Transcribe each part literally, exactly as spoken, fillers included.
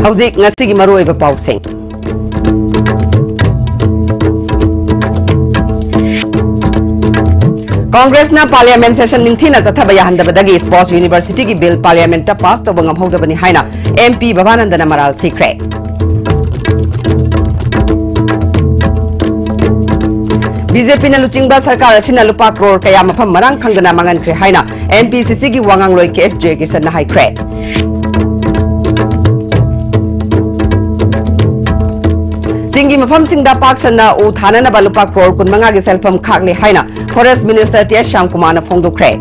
ꯍꯧꯖꯤꯛ ꯉꯁꯤꯒꯤ ꯃꯔꯨꯑꯣꯏꯕ ꯄꯥꯎꯁꯤꯡ꯫ ꯀꯣꯡꯒ꯭ꯔꯦꯁꯅ ꯄꯥꯔꯂꯤꯌꯥꯃꯦꯟ ꯁꯦꯁꯟ ꯅꯤꯡꯊꯤꯅ ꯆꯠꯊꯕ ꯌꯥꯍꯟꯗꯕꯗꯒꯤ ꯁ꯭ꯄꯣꯔꯠꯁ ꯌꯨꯅꯤꯚꯔꯁꯤꯇꯤꯒꯤ ꯕꯤꯜ ꯄꯥꯔꯂꯤꯌꯥꯃꯦꯟꯇ ꯄꯥꯁ ꯇꯧꯕ ꯉꯝꯍꯧꯗꯕꯅꯤ ꯍꯥꯏꯅ ꯑꯦꯝ ꯄꯤ ꯕꯕꯥꯅꯟꯗꯅ ꯃꯔꯥꯜ ꯁꯤꯈ꯭ꯔꯦ꯫ ꯕꯤ ꯖꯦ ꯄꯤꯅ ꯂꯨꯆꯤꯡꯕ ꯁꯔꯀꯥꯔ ꯑꯁꯤꯅ ꯂꯨꯄꯥ ꯀ꯭ꯔꯣꯔ ꯀꯌꯥ ꯃꯐꯝ ꯃꯔꯥꯡ ꯈꯪꯗꯅ ꯃꯥꯡꯍꯟꯈ꯭ꯔꯦ ꯍꯥꯏꯅ ꯑꯦꯝ ꯄꯤ ꯁꯤ ꯁꯤꯒꯤ ꯋꯥꯉꯥꯡꯂꯣꯏ ꯀꯦ ꯑꯦꯁ ꯖꯌꯀꯤꯁꯟꯅ ꯍꯥꯏꯈ꯭ꯔꯦ꯫ ꯆꯤꯡꯒꯤ ꯃꯐꯝꯁꯤꯡꯗ ꯄꯥꯛ ꯁꯟꯅ ꯎ ꯊꯥꯅꯅꯕ ꯂꯨꯄꯥ ꯀ꯭ꯔꯣꯔ ꯀꯨꯟꯃꯉꯥꯒꯤ ꯁꯦꯜꯐꯝ ꯈꯥꯛꯂꯦ ꯍꯥꯏꯅ ꯐꯣꯔꯦꯁ ꯃꯤꯅꯤꯁꯇꯔ ꯇꯤ ꯑꯦꯁ ꯁ꯭ꯌꯥꯝꯀꯨꯃꯥꯔꯅ ꯐꯣꯡꯗꯣꯛꯈ꯭ꯔꯦ꯫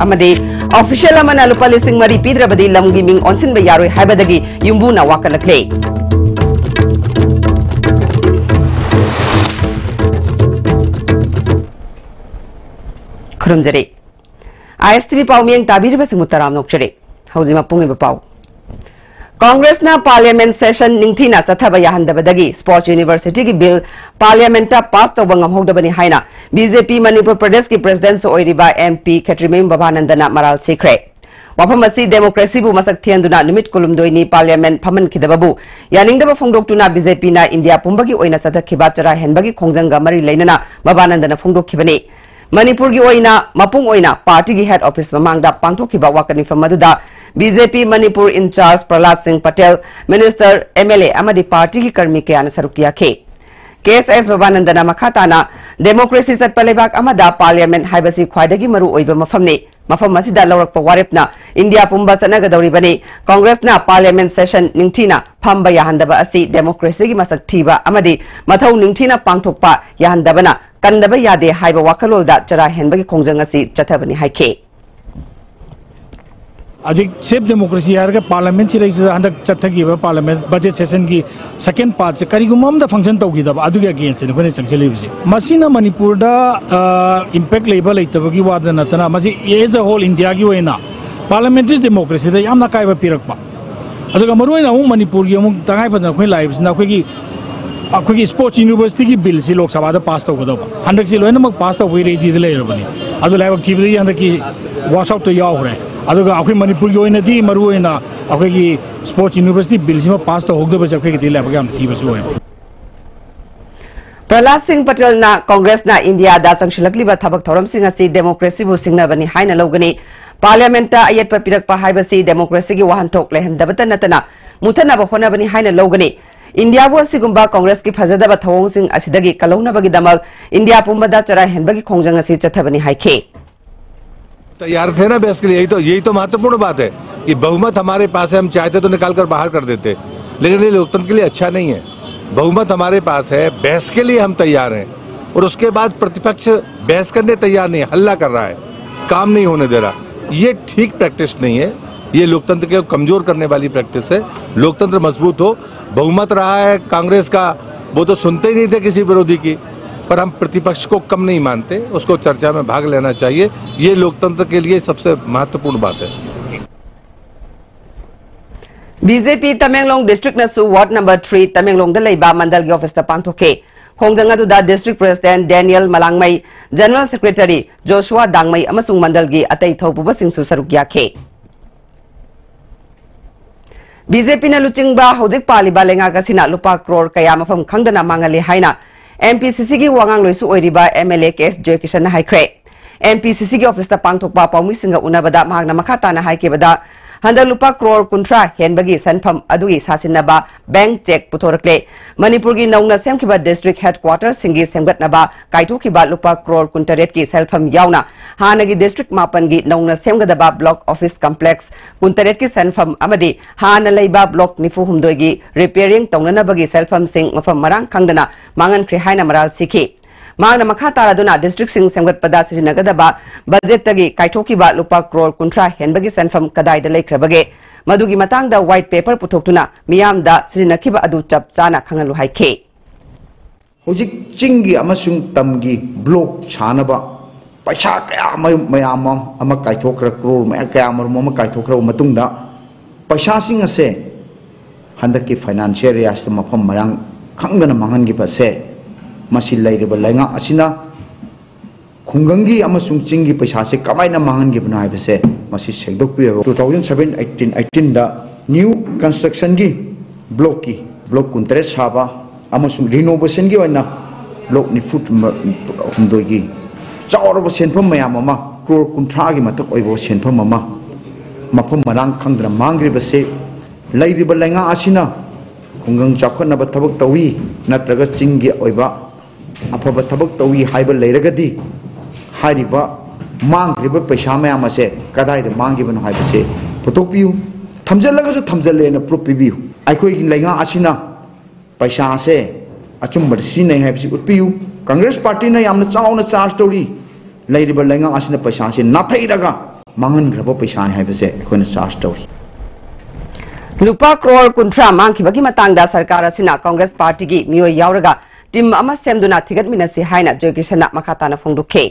ꯑꯃꯗꯤ ꯑꯣꯐꯤꯁꯤꯌꯦꯜ ꯑꯃꯅ ꯂꯨꯄꯥ ꯂꯤꯁꯤꯡ ꯃꯔꯤ ꯄꯤꯗ꯭ꯔꯕꯗꯤ ꯂꯝꯒꯤ ꯃꯤꯡ ꯑꯣꯟꯁꯤꯟꯕ ꯌꯥꯔꯣꯏ ꯍꯥꯏꯕꯗꯒꯤ ꯌꯨꯝꯕꯨꯅ ꯋꯥꯀꯠꯂꯛꯂꯦ꯫ ꯈꯨꯔꯨꯝꯖꯔꯤ꯫ ꯑꯥꯏ ꯑꯦꯁ ꯇꯤ ꯚꯤ ꯄꯥꯎ ꯃꯤꯠꯌꯦꯡ ꯇꯥꯕꯤꯔꯤꯕꯁꯤꯡꯕꯨ ꯇꯔꯥꯝꯅ ꯑꯣꯛꯆꯔꯤ꯫ ꯍꯧꯖꯤꯛ ꯃꯄꯨꯡ ꯑꯣꯏꯕ ꯄꯥꯎ꯫ ꯀꯣꯡꯒ꯭ꯔꯦꯁꯅ ꯄꯥꯔꯂꯤꯌꯥꯃꯦꯟ ꯁꯦꯁꯟ ꯅꯤꯡꯊꯤꯅ ꯆꯠꯊꯕ ꯌꯥꯍꯟꯗꯕꯗꯒꯤ ꯁ꯭ꯄꯣꯔꯠꯁ ꯌꯨꯅꯤꯚꯔꯁꯤꯇꯤꯒꯤ ꯕꯤꯜ ꯄꯥꯔꯂꯤꯌꯥꯃꯦꯟꯇ ꯄꯥꯁ ꯇꯧꯕ ꯉꯝꯍꯧꯗꯕꯅꯤ ꯍꯥꯏꯅ ꯕꯤ ꯖꯦ ꯄꯤ ꯃꯅꯤꯄꯨꯔ ꯄ꯭ꯔꯗꯦꯁꯀꯤ ꯄ꯭ꯔꯦꯁꯤꯗꯦꯟꯠꯁꯨ ꯑꯣꯏꯔꯤꯕ ꯑꯦꯝ ꯄꯤ ꯈꯦꯇ꯭ꯔꯤꯃꯌꯨꯝ ꯕꯕꯥꯅꯟꯗꯅ ꯃꯔꯥꯜ ꯁꯤꯈ꯭ꯔꯦ꯫ ꯋꯥꯐꯝ ꯑꯁꯤ ꯗꯦꯃꯣꯀ꯭ꯔꯦꯁꯤꯕꯨ ꯃꯁꯛ ꯊꯤꯍꯟꯗꯨꯅ ꯅꯨꯃꯤꯠ ꯀꯨꯟꯍꯨꯝꯗꯣꯏꯅꯤ ꯄꯥꯔꯂꯤꯌꯥꯃꯦꯟ ꯐꯝꯍꯟꯈꯤꯗꯕꯕꯨ ꯌꯥꯅꯤꯡꯗꯕ ꯐꯣꯡꯗꯣꯛꯇꯨꯅ ꯕꯤ ꯖꯦ ꯄꯤꯅ ꯏꯟꯗꯤꯌꯥ ꯄꯨꯝꯕꯒꯤ ꯑꯣꯏꯅ ꯆꯠꯊꯈꯤꯕ ꯆꯔꯥ ꯍꯦꯟꯕꯒꯤ ꯈꯣꯡꯖꯪꯒ ꯃꯔꯤ ꯂꯩꯅꯅ ꯕꯕꯥꯅꯟꯗꯅ ꯐꯣꯡꯗꯣꯛꯈꯤꯕꯅꯤ꯫ ꯃꯅꯤꯄꯨꯔꯒꯤ ꯑꯣꯏꯅ ꯃꯄꯨꯡ ꯑꯣꯏꯅ ꯄꯥꯔꯇꯤꯒꯤ ꯍꯦꯗ ꯑꯣꯐꯤꯁ ꯃꯃꯥꯡꯗ ꯄꯥꯡꯊꯣꯛꯈꯤꯕ ꯋꯥꯀꯠ ꯃꯤꯐꯝ ꯑꯗꯨꯗ ꯕꯤ ꯖꯦ ꯄꯤ ꯃꯅꯤꯄꯨꯔ ꯏꯟꯆꯥꯔꯖ ꯄ꯭ꯔꯍꯂꯥꯗ ꯁꯤꯡ ꯄꯇꯦꯜ, ꯃꯤꯅꯤꯁꯇꯔ, ꯑꯦꯝ ꯑꯦꯜ ꯑꯦ ꯑꯃꯗꯤ ꯄꯥꯔꯇꯤꯒꯤ ꯀꯔꯃꯤ ꯀꯌꯥꯅ ꯁꯔꯨꯛ ꯌꯥꯈꯤ꯫ ꯀꯦ ꯑꯦꯁ ꯑꯦꯁ ꯕꯕꯥꯅꯟꯗꯅ ꯃꯈꯥ ꯇꯥꯅ, ꯗꯦꯃꯣꯀ꯭ꯔꯦꯁꯤ ꯆꯠꯄ ꯂꯩꯕꯥꯛ ꯑꯃꯗ ꯄꯥꯔꯂꯤꯌꯥꯃꯦꯟ ꯍꯥꯏꯕꯁꯤ ꯈ꯭ꯋꯥꯏꯗꯒꯤ ꯃꯔꯨ ꯑꯣꯏꯕ ꯃꯐꯝꯅꯤ꯫ ꯃꯐꯝ ꯑꯁꯤꯗ ꯂꯧꯔꯛꯄ ꯋꯥꯔꯦꯞꯅ ꯏꯟꯗꯤꯌꯥ ꯄꯨꯝꯕ ꯆꯠꯅꯒꯗꯧꯔꯤꯕꯅꯤ꯫ ꯀꯣꯡꯒ꯭ꯔꯦꯁꯅ ꯄꯥꯔꯂꯤꯌꯥꯃꯦꯟ ꯁꯦꯁꯟ ꯅꯤꯡꯊꯤꯅ ꯐꯝꯕ ꯌꯥꯍꯟꯗꯕ ꯑꯁꯤ ꯗꯦꯃꯣꯀ꯭ꯔꯦꯁꯤꯒꯤ ꯃꯁꯛ ꯊꯤꯕ ꯑꯃꯗꯤ ꯃꯊꯧ ꯅꯤꯡꯊꯤꯅ ꯄꯥꯡꯊꯣꯛꯄ ꯌꯥꯍꯟꯗꯕꯅ ꯀꯟꯗꯕ ꯌꯥꯗꯦ ꯍꯥꯏꯕ ꯋꯥꯈꯜꯂꯣꯟꯗ ꯆꯔꯥ ꯍꯦꯟꯕꯒꯤ ꯈꯣꯡꯖꯪ ꯑꯁꯤ ꯆꯠꯊꯕꯅꯤ ꯍꯥꯏꯈꯤ꯫ ꯍꯧꯖꯤꯛ ꯁꯦꯐ ꯗꯦꯃꯣꯀ꯭ꯔꯦꯁꯤ ꯍꯥꯏꯔꯒ ꯄꯥꯔꯂꯤꯌꯥꯃꯦꯟ ꯁꯤꯗꯩꯁꯤꯗ ꯍꯟꯗꯛ ꯆꯠꯊꯈꯤꯕ ꯄꯥꯔꯂꯤꯌꯥꯃꯦꯟ ꯕꯖꯦꯠ ꯁꯦꯁꯟꯒꯤ ꯁꯦꯀꯦꯟ ꯄꯥꯔꯠꯁꯦ ꯀꯔꯤꯒꯨꯝꯕ ꯑꯝꯗ ꯐꯪꯁꯟ ꯇꯧꯈꯤꯗꯕ ꯑꯗꯨꯒꯤ ꯑꯒꯦꯟꯁꯇꯅꯤ ꯑꯩꯈꯣꯏꯅ ꯆꯪꯁꯤꯜꯂꯤꯕꯁꯦ꯫ ꯃꯁꯤꯅ ꯃꯅꯤꯄꯨꯔꯗ ꯏꯝꯄꯦꯛ ꯂꯩꯕ ꯂꯩꯇꯕꯒꯤ ꯋꯥꯗ ꯅꯠꯇꯅ ꯃꯁꯤ ꯑꯦꯖ ꯑ ꯍꯣꯜ ꯏꯟꯗꯤꯌꯥꯒꯤ ꯑꯣꯏꯅ ꯄꯥꯔꯂꯤꯌꯥꯃꯦꯟꯇꯔꯤ ꯗꯦꯃꯣꯀ꯭ꯔꯦꯁꯤꯗ ꯌꯥꯝꯅ ꯑꯀꯥꯏꯕ ꯄꯤꯔꯛꯄ꯫ ꯑꯗꯨꯒ ꯃꯔꯨꯑꯣꯏꯅ ꯑꯃꯨꯛ ꯃꯅꯤꯄꯨꯔꯒꯤ ꯑꯃꯨꯛ ꯇꯉꯥꯏ ꯐꯗꯅ ꯑꯩꯈꯣꯏ ꯂꯥꯛꯏꯕꯁꯤꯅ ꯑꯩꯈꯣꯏꯒꯤ ꯑꯩꯈꯣꯏꯒꯤ ꯁ꯭ꯄꯣꯔꯠꯁ ꯌꯨꯅꯤꯚꯔꯁꯤꯇꯤꯒꯤ ꯕꯤꯜꯁꯤ ꯂꯣꯛ ꯁꯚꯥꯗ ꯄꯥꯁ ꯇꯧꯒꯗꯧꯕ꯫ ꯍꯟꯗꯛꯁꯤ ꯂꯣꯏꯅꯃꯛ ꯄꯥꯁ ꯇꯧꯕꯒꯤ ꯔꯦꯗꯤꯗ ꯂꯩꯔꯕꯅꯤ꯫ ꯑꯗꯨ ꯂꯥꯏꯕꯛ ꯊꯤꯕꯗꯒꯤ ꯍꯟꯗꯛꯀꯤ ꯋꯥꯁ ꯑꯥꯎꯠꯇ ꯌꯥꯎꯈ꯭ꯔꯦ꯫ ꯑꯗꯨꯒ ꯑꯩꯈꯣꯏ ꯃꯅꯤꯄꯨꯔꯒꯤ ꯑꯣꯏꯅꯗꯤ ꯃꯔꯨꯑꯣꯏꯅ ꯑꯩꯈꯣꯏꯒꯤ ꯁ꯭ꯄꯣꯔꯠꯁ ꯌꯨꯅꯤꯚꯔꯁꯤꯇꯤ ꯕꯤꯜꯁꯤꯃ ꯄꯥꯁ ꯇꯧꯍꯧꯗꯕꯁꯦ ꯑꯩꯈꯣꯏꯒꯤꯗꯤ ꯂꯥꯏꯕꯛ ꯌꯥꯝꯅ ꯊꯤꯕꯁꯨ ꯑꯣꯏ꯫ ꯄ꯭ꯔꯍꯂꯥꯗ ꯁꯤꯡ ꯄꯇꯦꯜꯅ ꯀꯣꯡꯒ꯭ꯔꯦꯁꯅ ꯏꯟꯗꯤꯌꯥꯗ ꯆꯪꯁꯤꯜꯂꯛꯂꯤꯕ ꯊꯕꯛ ꯊꯧꯔꯝꯁꯤꯡ ꯑꯁꯤ ꯗꯦꯃꯣꯀ꯭ꯔꯦꯁꯤꯕꯨ ꯁꯤꯡꯅꯕꯅꯤ ꯍꯥꯏꯅ ꯂꯧꯒꯅꯤ꯫ ꯄꯥꯔꯂꯤꯌꯥꯃꯦꯟꯠꯇ ꯑꯌꯦꯠꯄ ꯄꯤꯔꯛꯄ ꯍꯥꯏꯕꯁꯤ ꯗꯦꯃꯣꯀ꯭ꯔꯦꯁꯤꯒꯤ ꯋꯥꯍꯟꯊꯣꯛ ꯂꯩꯍꯟꯗꯕꯇ ꯅꯠꯇꯅ ꯃꯨꯊꯠꯅꯕ ꯍꯣꯠꯅꯕꯅꯤ ꯍꯥꯏꯅ ꯂꯧꯒꯅꯤ꯫ ꯏꯟꯗꯤꯌꯥꯕꯨ ꯑꯁꯤꯒꯨꯝꯕ ꯀꯣꯡꯒ꯭ꯔꯦꯁꯀꯤ ꯐꯖꯗꯕ ꯊꯧꯑꯣꯡꯁꯤꯡ ꯑꯁꯤꯗꯒꯤ ꯀꯜꯍꯧꯅꯕꯒꯤꯗꯃꯛ ꯏꯟꯗꯤꯌꯥ ꯄꯨꯝꯕꯗ ꯆꯔꯥꯏꯍꯟꯕꯒꯤ ꯈꯣꯡꯖꯪ ꯑꯁꯤ ꯆꯠꯊꯕꯅꯤ ꯍꯥꯏꯈꯤ꯫ तैयार थे ना बहस के लिए। यही तो यही तो महत्वपूर्ण बात है कि बहुमत हमारे पास है। हम चाहते तो निकाल कर बाहर कर देते, लेकिन ये लोकतंत्र के लिए अच्छा नहीं है। बहुमत हमारे पास है, बहस के लिए हम तैयार हैं, और उसके बाद प्रतिपक्ष बहस करने तैयार नहीं है, हल्ला कर रहा है, काम नहीं होने दे रहा। ये ठीक प्रैक्टिस नहीं है। ये लोकतंत्र को कमजोर करने वाली प्रैक्टिस है। लोकतंत्र मजबूत हो, बहुमत रहा है कांग्रेस का, वो तो सुनते ही नहीं थे किसी विरोधी की। पर हम प्रतिपक्ष को कम नहीं मानते, उसको चर्चा में भाग लेना चाहिए। ये लोकतंत्र के लिए सबसे महत्वपूर्ण बात है। ꯕꯤ ꯖꯦ ꯄꯤ ꯇꯃꯦꯡꯂꯣꯡ ꯗꯤꯁꯇ꯭ꯔꯤꯛꯅꯁꯨ ꯋꯥꯔꯗ ꯅꯝꯕꯔ ꯊ꯭ꯔꯤ ꯇꯃꯦꯡꯂꯣꯡꯗ ꯂꯩꯕ ꯃꯟꯗꯜꯒꯤ ꯑꯣꯐꯤꯁꯇ ꯄꯥꯡꯊꯣꯛꯈꯤ꯫ ꯈꯣꯡꯖꯪ ꯑꯗꯨꯗ ꯗꯤꯁꯇ꯭ꯔꯤꯛ ꯄ꯭ꯔꯦꯁꯤꯗꯦꯟꯠ ꯗꯦꯅꯤꯌꯦꯜ ꯃꯂꯥꯡꯃꯩ, ꯖꯦꯅꯔꯦꯜ ꯁꯦꯀ꯭ꯔꯦꯇꯔꯤ ꯖꯣꯁꯨꯋꯥ ꯗꯥꯡꯃꯩ ꯑꯃꯁꯨꯡ ꯃꯟꯗꯜꯒꯤ ꯑꯇꯩ ꯊꯧꯄꯨꯕꯁꯤꯡꯁꯨ ꯁꯔꯨꯛ ꯌꯥꯈꯤ꯫ ꯕꯤ ꯖꯦ ꯄꯤꯅ ꯂꯨꯆꯤꯡꯕ ꯍꯧꯖꯤꯛ ꯄꯥꯜꯂꯤꯕ ꯂꯩꯉꯥꯛ ꯑꯁꯤꯅ ꯂꯨꯄꯥ ꯀ꯭ꯔꯣꯔ ꯀꯌꯥ ꯃꯐꯝ ꯈꯪꯗꯅ ꯃꯥꯡꯍꯜꯂꯤ ꯍꯥꯏꯅ ꯑꯦꯝ ꯄꯤ ꯁꯤ ꯁꯤꯒꯤ ꯋꯥꯉꯥꯡꯂꯣꯏꯁꯨ ꯑꯣꯏꯔꯤꯕ ꯑꯦꯝ ꯑꯦꯜ ꯑꯦ ꯀꯦ ꯑꯦꯁ ꯖꯣꯏꯀꯤꯁꯟꯅ ꯍꯥꯏꯈ꯭ꯔꯦ꯫ ꯑꯦꯝ ꯄꯤ ꯁꯤ ꯁꯤꯒꯤ ꯑꯣꯐꯤꯁꯇ ꯄꯥꯡꯊꯣꯛꯄ ꯄꯥꯎꯃꯤꯁꯤꯡꯒ ꯎꯅꯕꯗ ꯃꯍꯥꯛꯅ ꯃꯈꯥ ꯇꯥꯅ ꯍꯥꯏꯈꯤꯕꯗ, ꯍꯟꯗꯛ ꯂꯨꯄꯥ ꯀ꯭ꯔꯣꯔ ꯀꯨꯟꯊ꯭ꯔꯥ ꯍꯦꯟꯕꯒꯤ ꯁꯦꯟꯐꯝ ꯑꯗꯨꯒꯤ ꯁꯥꯁꯤꯟꯅꯕ ꯕꯦꯡꯛ ꯆꯦꯛ ꯄꯨꯊꯣꯔꯛꯂꯦ꯫ ꯃꯅꯤꯄꯨꯔꯒꯤ ꯅꯧꯅ ꯁꯦꯝꯈꯤꯕ ꯗꯤꯁꯇ꯭ꯔꯤꯛ ꯍꯦꯗꯀ꯭ꯋꯥꯇꯔꯁꯤꯡꯒꯤ ꯁꯦꯝꯒꯠꯅꯕ ꯀꯥꯏꯊꯣꯛꯈꯤꯕ ꯂꯨꯄꯥ ꯀ꯭ꯔꯣꯔ ꯀꯨꯟꯇꯔꯦꯠꯀꯤ ꯁꯦꯜꯐꯝ ꯌꯥꯎꯅ ꯍꯥꯟꯅꯒꯤ ꯗꯤꯁꯇ꯭ꯔꯤꯛ ꯃꯥꯄꯟꯒꯤ ꯅꯧꯅ ꯁꯦꯝꯒꯗꯕ ꯕ꯭ꯂꯣꯛ ꯑꯣꯐꯤꯁ ꯀꯝꯄ꯭ꯂꯦꯛꯁ ꯀꯨꯟꯇꯔꯦꯠꯀꯤ ꯁꯦꯟꯐꯝ ꯑꯃꯗꯤ ꯍꯥꯟꯅ ꯂꯩꯕ ꯕ꯭ꯂꯣꯛ ꯅꯤꯐꯨ ꯍꯨꯝꯗꯣꯏꯒꯤ ꯔꯤꯄꯦꯌꯔꯤꯡ ꯇꯧꯅꯅꯕꯒꯤ ꯁꯦꯜꯐꯝꯁꯤꯡ ꯃꯐꯝ ꯃꯔꯥꯡ ꯈꯪꯗꯅ ꯃꯥꯡꯍꯟꯈ꯭ꯔꯦ ꯍꯥꯏꯅ ꯃꯔꯥꯜ ꯁꯤꯈꯤ꯫ ꯃꯍꯥꯛꯅ ꯃꯈꯥ ꯇꯥꯔꯗꯨꯅ ꯗꯤꯁꯇ꯭ꯔꯤꯛꯁꯤꯡ ꯁꯦꯝꯒꯠꯄꯗ ꯁꯤꯖꯤꯟꯅꯒꯗꯕ ꯕꯖꯦꯠꯇꯒꯤ ꯀꯥꯏꯊꯣꯛꯈꯤꯕ ꯂꯨꯄꯥ ꯀ꯭ꯔꯣꯔ ꯀꯨꯟꯊ꯭ꯔꯥ ꯍꯦꯟꯕꯒꯤ ꯁꯦꯟꯐꯝ ꯀꯗꯥꯏꯗ ꯂꯩꯈ꯭ꯔꯕꯒꯦ? ꯃꯗꯨꯒꯤ ꯃꯇꯥꯡꯗ ꯋꯥꯏꯠ ꯄꯦꯄꯔ ꯄꯨꯊꯣꯛꯇꯨꯅ ꯃꯤꯌꯥꯝꯗ ꯁꯤꯖꯤꯟꯅꯈꯤꯕ ꯑꯗꯨ ꯆꯞ ꯆꯥꯅ ꯈꯪꯍꯜꯂꯨ ꯍꯥꯏꯈꯤ꯫ ꯍꯧꯖꯤꯛ ꯆꯤꯡꯒꯤ ꯑꯃꯁꯨꯡ ꯇꯝꯒꯤ ꯕ꯭ꯂꯣꯛ ꯁꯥꯅꯕ ꯄꯩꯁꯥ ꯀꯌꯥ ꯃꯔꯨꯝ ꯃꯌꯥꯝ ꯑꯃ, ꯑꯃ ꯀꯥꯏꯊꯣꯛꯈ꯭ꯔ, ꯀ꯭ꯔꯣꯔ ꯃꯌꯥꯝ ꯀꯌꯥ ꯃꯔꯨꯝ ꯑꯃ ꯀꯥꯏꯊꯣꯛꯈ꯭ꯔꯕ ꯃꯇꯨꯡꯗ, ꯄꯩꯁꯥꯁꯤꯡ ꯑꯁꯦ ꯍꯟꯗꯛꯀꯤ ꯐꯥꯏꯅꯥꯟꯁꯤꯌꯦꯜ ꯏꯌꯥꯔꯁꯤꯗ ꯃꯐꯝ ꯃꯔꯥꯡ ꯈꯪꯗꯅ ꯃꯥꯡꯍꯟꯈꯤꯕ ꯑꯁꯦ, ꯃꯁꯤ ꯂꯩꯔꯤꯕ ꯂꯩꯉꯥꯛ ꯑꯁꯤꯅ ꯈꯨꯡꯒꯪꯒꯤ ꯑꯃꯁꯨꯡ ꯆꯤꯡꯒꯤ ꯄꯩꯁꯥꯁꯦ ꯀꯃꯥꯏꯅ ꯃꯥꯡꯍꯟꯈꯤꯕꯅꯣ ꯍꯥꯏꯕꯁꯦ ꯃꯁꯤ ꯁꯦꯡꯗꯣꯛꯄꯤꯌꯣ꯫ Two thousand seven eighteen eighteen blockꯀꯤ block ꯀꯨꯟꯇꯔꯦꯠ ꯁꯥꯕ ꯑꯃꯁꯨꯡ renovationꯒꯤ ꯑꯣꯏꯅ block ꯅꯤꯐꯨ ꯍꯨꯝꯗꯣꯏꯒꯤ ꯆꯥꯎꯔꯕ ꯁꯦꯟꯐꯝ ꯃꯌꯥꯝ ꯑꯃ, crore ꯀꯨꯟꯊ꯭ꯔꯥꯒꯤ ꯃꯊꯛ ꯑꯣꯏꯕ ꯁꯦꯟꯐꯝ ꯑꯃ ꯃꯐꯝ ꯃꯔꯥꯡ ꯈꯪꯗꯅ ꯃꯥꯡꯈ꯭ꯔꯤꯕꯁꯦ, ꯂꯩꯔꯤꯕ ꯂꯩꯉꯥꯛ ꯑꯁꯤꯅ ꯈꯨꯡꯒꯪ ꯆꯥꯎꯈꯠꯅꯕ ꯊꯕꯛ ꯇꯧꯏ ꯅꯠꯇ꯭ꯔꯒ ꯆꯤꯡꯒꯤ ꯑꯣꯏꯕ ꯑꯐꯕ ꯊꯕꯛ ꯇꯧꯏ ꯍꯥꯏꯕ ꯂꯩꯔꯒꯗꯤ, ꯍꯥꯏꯔꯤꯕ ꯃꯥꯡꯈ꯭ꯔꯤꯕ ꯄꯩꯁꯥ ꯃꯌꯥꯝ ꯑꯁꯦ ꯀꯗꯥꯏꯗ ꯃꯥꯡꯈꯤꯕꯅꯣ ꯍꯥꯏꯕꯁꯦ ꯄꯨꯊꯣꯛꯄꯤꯌꯨ꯫ ꯊꯝꯖꯤꯜꯂꯒꯁꯨ ꯊꯝꯖꯤꯜꯂꯦꯅ proof ꯄꯤꯕꯤꯌꯨ꯫ ꯑꯩꯈꯣꯏꯒꯤ ꯂꯩꯉꯥꯛ ꯑꯁꯤꯅ ꯄꯩꯁꯥꯁꯦ ꯑꯆꯨꯝꯕꯗ ꯁꯤꯖꯤꯟꯅꯩ ꯍꯥꯏꯕꯁꯤ ꯎꯠꯄꯤꯌꯨ꯫ Congress partyꯅ ꯌꯥꯝꯅ ꯆꯥꯎꯅ charge ꯇꯧꯔꯤ꯫ ꯂꯩꯔꯤꯕ ꯂꯩꯉꯥꯛ ꯑꯁꯤꯅ ꯄꯩꯁꯥꯁꯦ ꯅꯥꯊꯩꯔꯒ ꯃꯥꯡꯍꯟꯈ꯭ꯔꯕ ꯄꯩꯁꯥꯅꯤ ꯍꯥꯏꯕꯁꯦ ꯑꯩꯈꯣꯏꯅ charge ꯇꯧꯔꯤ꯫ ꯂꯨꯄꯥ ꯀ꯭ꯔꯣꯔ ꯀꯨꯟꯊ꯭ꯔꯥ ꯃꯥꯡꯈꯤꯕꯒꯤ ꯃꯇꯥꯡꯗ ꯁꯔꯀꯥꯔ ꯑꯁꯤꯅ Congress partyꯒꯤ ꯃꯤꯑꯣꯏ ꯌꯥꯎꯔꯒ team ꯑꯃ ꯁꯦꯝꯗꯨꯅ ꯊꯤꯒꯠꯃꯤꯟꯅꯁꯤ ꯍꯥꯏꯅ ꯖꯣꯏ ꯀꯤꯁꯟꯅ ꯃꯈꯥ ꯇꯥꯅ ꯐꯣꯡꯗꯣꯛꯈꯤ꯫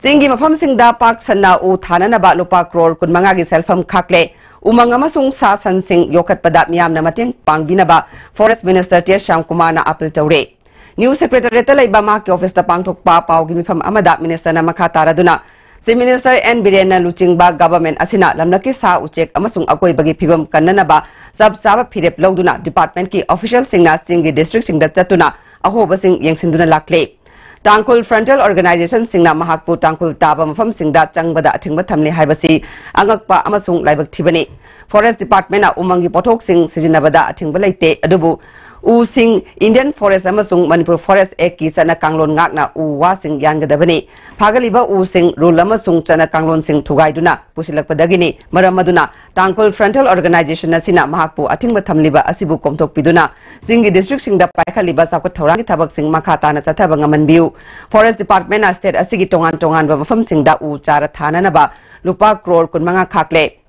ꯆꯤꯡꯒꯤ ꯃꯐꯝꯁꯤꯡꯗ ꯄꯥꯛ ꯁꯟꯅ ꯎ ꯊꯥꯅꯅꯕ ꯂꯨꯄꯥ ꯀ꯭ꯔꯣꯔ ꯀꯨꯟꯃꯉꯥꯒꯤ ꯁꯦꯜꯐꯝ ꯈꯥꯛꯂꯦ꯫ ꯎꯃꯪ ꯑꯃꯁꯨꯡ ꯁꯥ ꯁꯟꯁꯤꯡ ꯌꯣꯛꯈꯠꯄꯗ ꯃꯤꯌꯥꯝꯅ ꯃꯇꯦꯡ ꯄꯥꯡꯕꯤꯅꯕ Forest Minister ꯇꯤ ꯑꯦꯁ ꯁ꯭ꯌꯥꯝꯀꯨꯃꯥꯔꯅ appeal ꯇꯧꯔꯦ꯫ New Secretariatꯇ ꯂꯩꯕ ꯃꯍꯥꯛꯀꯤ officeꯇ ꯄꯥꯡꯊꯣꯛꯄ ꯄꯥꯎꯒꯤ ꯃꯤꯐꯝ ꯑꯃꯗ ministerꯅ ꯃꯈꯥ ꯇꯥꯔꯗꯨꯅ, Chief Minister ꯑꯦꯟ ꯕꯤꯔꯦꯟꯅ ꯂꯨꯆꯤꯡꯕ government ꯑꯁꯤꯅ ꯂꯝꯂꯛꯀꯤ ꯁꯥ ꯎꯆꯦꯛ ꯑꯃꯁꯨꯡ ꯑꯀꯣꯏꯕꯒꯤ ꯐꯤꯕꯝ ꯀꯟꯅꯅꯕ ꯆꯞ ꯆꯥꯕ ꯐꯤꯔꯦꯞ ꯂꯧꯗꯨꯅ departmentꯀꯤ officialꯁꯤꯡꯅ ꯆꯤꯡꯒꯤ districtꯁꯤꯡꯗ ꯆꯠꯇꯨꯅ ꯑꯍꯣꯕꯁꯤꯡ ꯌꯦꯡꯁꯤꯟꯗꯨꯅ ꯂꯥꯛꯂꯦ꯫ ꯇꯥꯡꯈꯨꯜ frontal organizationꯁꯤꯡꯅ ꯃꯍꯥꯛꯄꯨ ꯇꯥꯡꯈꯨꯜ ꯇꯥꯕ ꯃꯐꯝꯁꯤꯡꯗ ꯆꯪꯕꯗ ꯑꯊꯤꯡꯕ ꯊꯝꯂꯤ ꯍꯥꯏꯕꯁꯤ ꯑꯉꯛꯄ ꯑꯃꯁꯨꯡ ꯂꯥꯏꯕꯛ ꯊꯤꯕꯅꯤ꯫ Forest Departmentꯅ ꯎꯃꯪꯒꯤ ꯄꯣꯠꯊꯣꯛꯁꯤꯡ ꯁꯤꯖꯤꯟꯅꯕꯗ ꯑꯊꯤꯡꯕ ꯂꯩꯇꯦ, ꯑꯗꯨꯕꯨ ꯎꯁꯤꯡ Indian Forest ꯑꯃꯁꯨꯡ Manipur Forest Actꯀꯤ ꯆꯠꯅ ꯀꯥꯡꯂꯣꯟ ꯉꯥꯛꯅ ꯎ ꯋꯥꯁꯤꯡ ꯌꯥꯟꯒꯗꯕꯅꯤ꯫ ꯐꯥꯒꯠꯂꯤꯕ ꯎꯁꯤꯡ rule ꯑꯃꯁꯨꯡ ꯆꯠꯅ ꯀꯥꯡꯂꯣꯟꯁꯤꯡ ꯊꯨꯒꯥꯏꯗꯨꯅ ꯄꯨꯁꯤꯜꯂꯛꯄꯗꯒꯤꯅꯤ꯫ ꯃꯔꯝ ꯑꯗꯨꯅ ꯇꯥꯡꯈꯨꯜ frontal organization ꯑꯁꯤꯅ ꯃꯍꯥꯛꯄꯨ ꯑꯊꯤꯡꯕ ꯊꯝꯂꯤꯕ ꯑꯁꯤꯕꯨ ꯀꯣꯝꯊꯣꯛꯄꯤꯗꯨꯅ ꯆꯤꯡꯒꯤ districtꯁꯤꯡꯗ ꯄꯥꯏꯈꯠꯂꯤꯕ ꯆꯥꯎꯈꯠ ꯊꯧꯔꯥꯡꯒꯤ ꯊꯕꯛꯁꯤꯡ ꯃꯈꯥ ꯇꯥꯅ ꯆꯠꯊꯕ ꯉꯝꯍꯟꯕꯤꯌꯨ꯫ Forest Departmentꯅ state ꯑꯁꯤꯒꯤ ꯇꯣꯉꯥꯟ ꯇꯣꯉꯥꯟꯕ ꯃꯐꯝꯁꯤꯡꯗ ꯎ ꯆꯥꯔ ꯊꯥꯅꯅꯕ ꯂꯨꯄꯥ ꯀ꯭ꯔꯣꯔ ꯀꯨꯟꯃꯉꯥ ꯈꯥꯛꯂꯦ꯫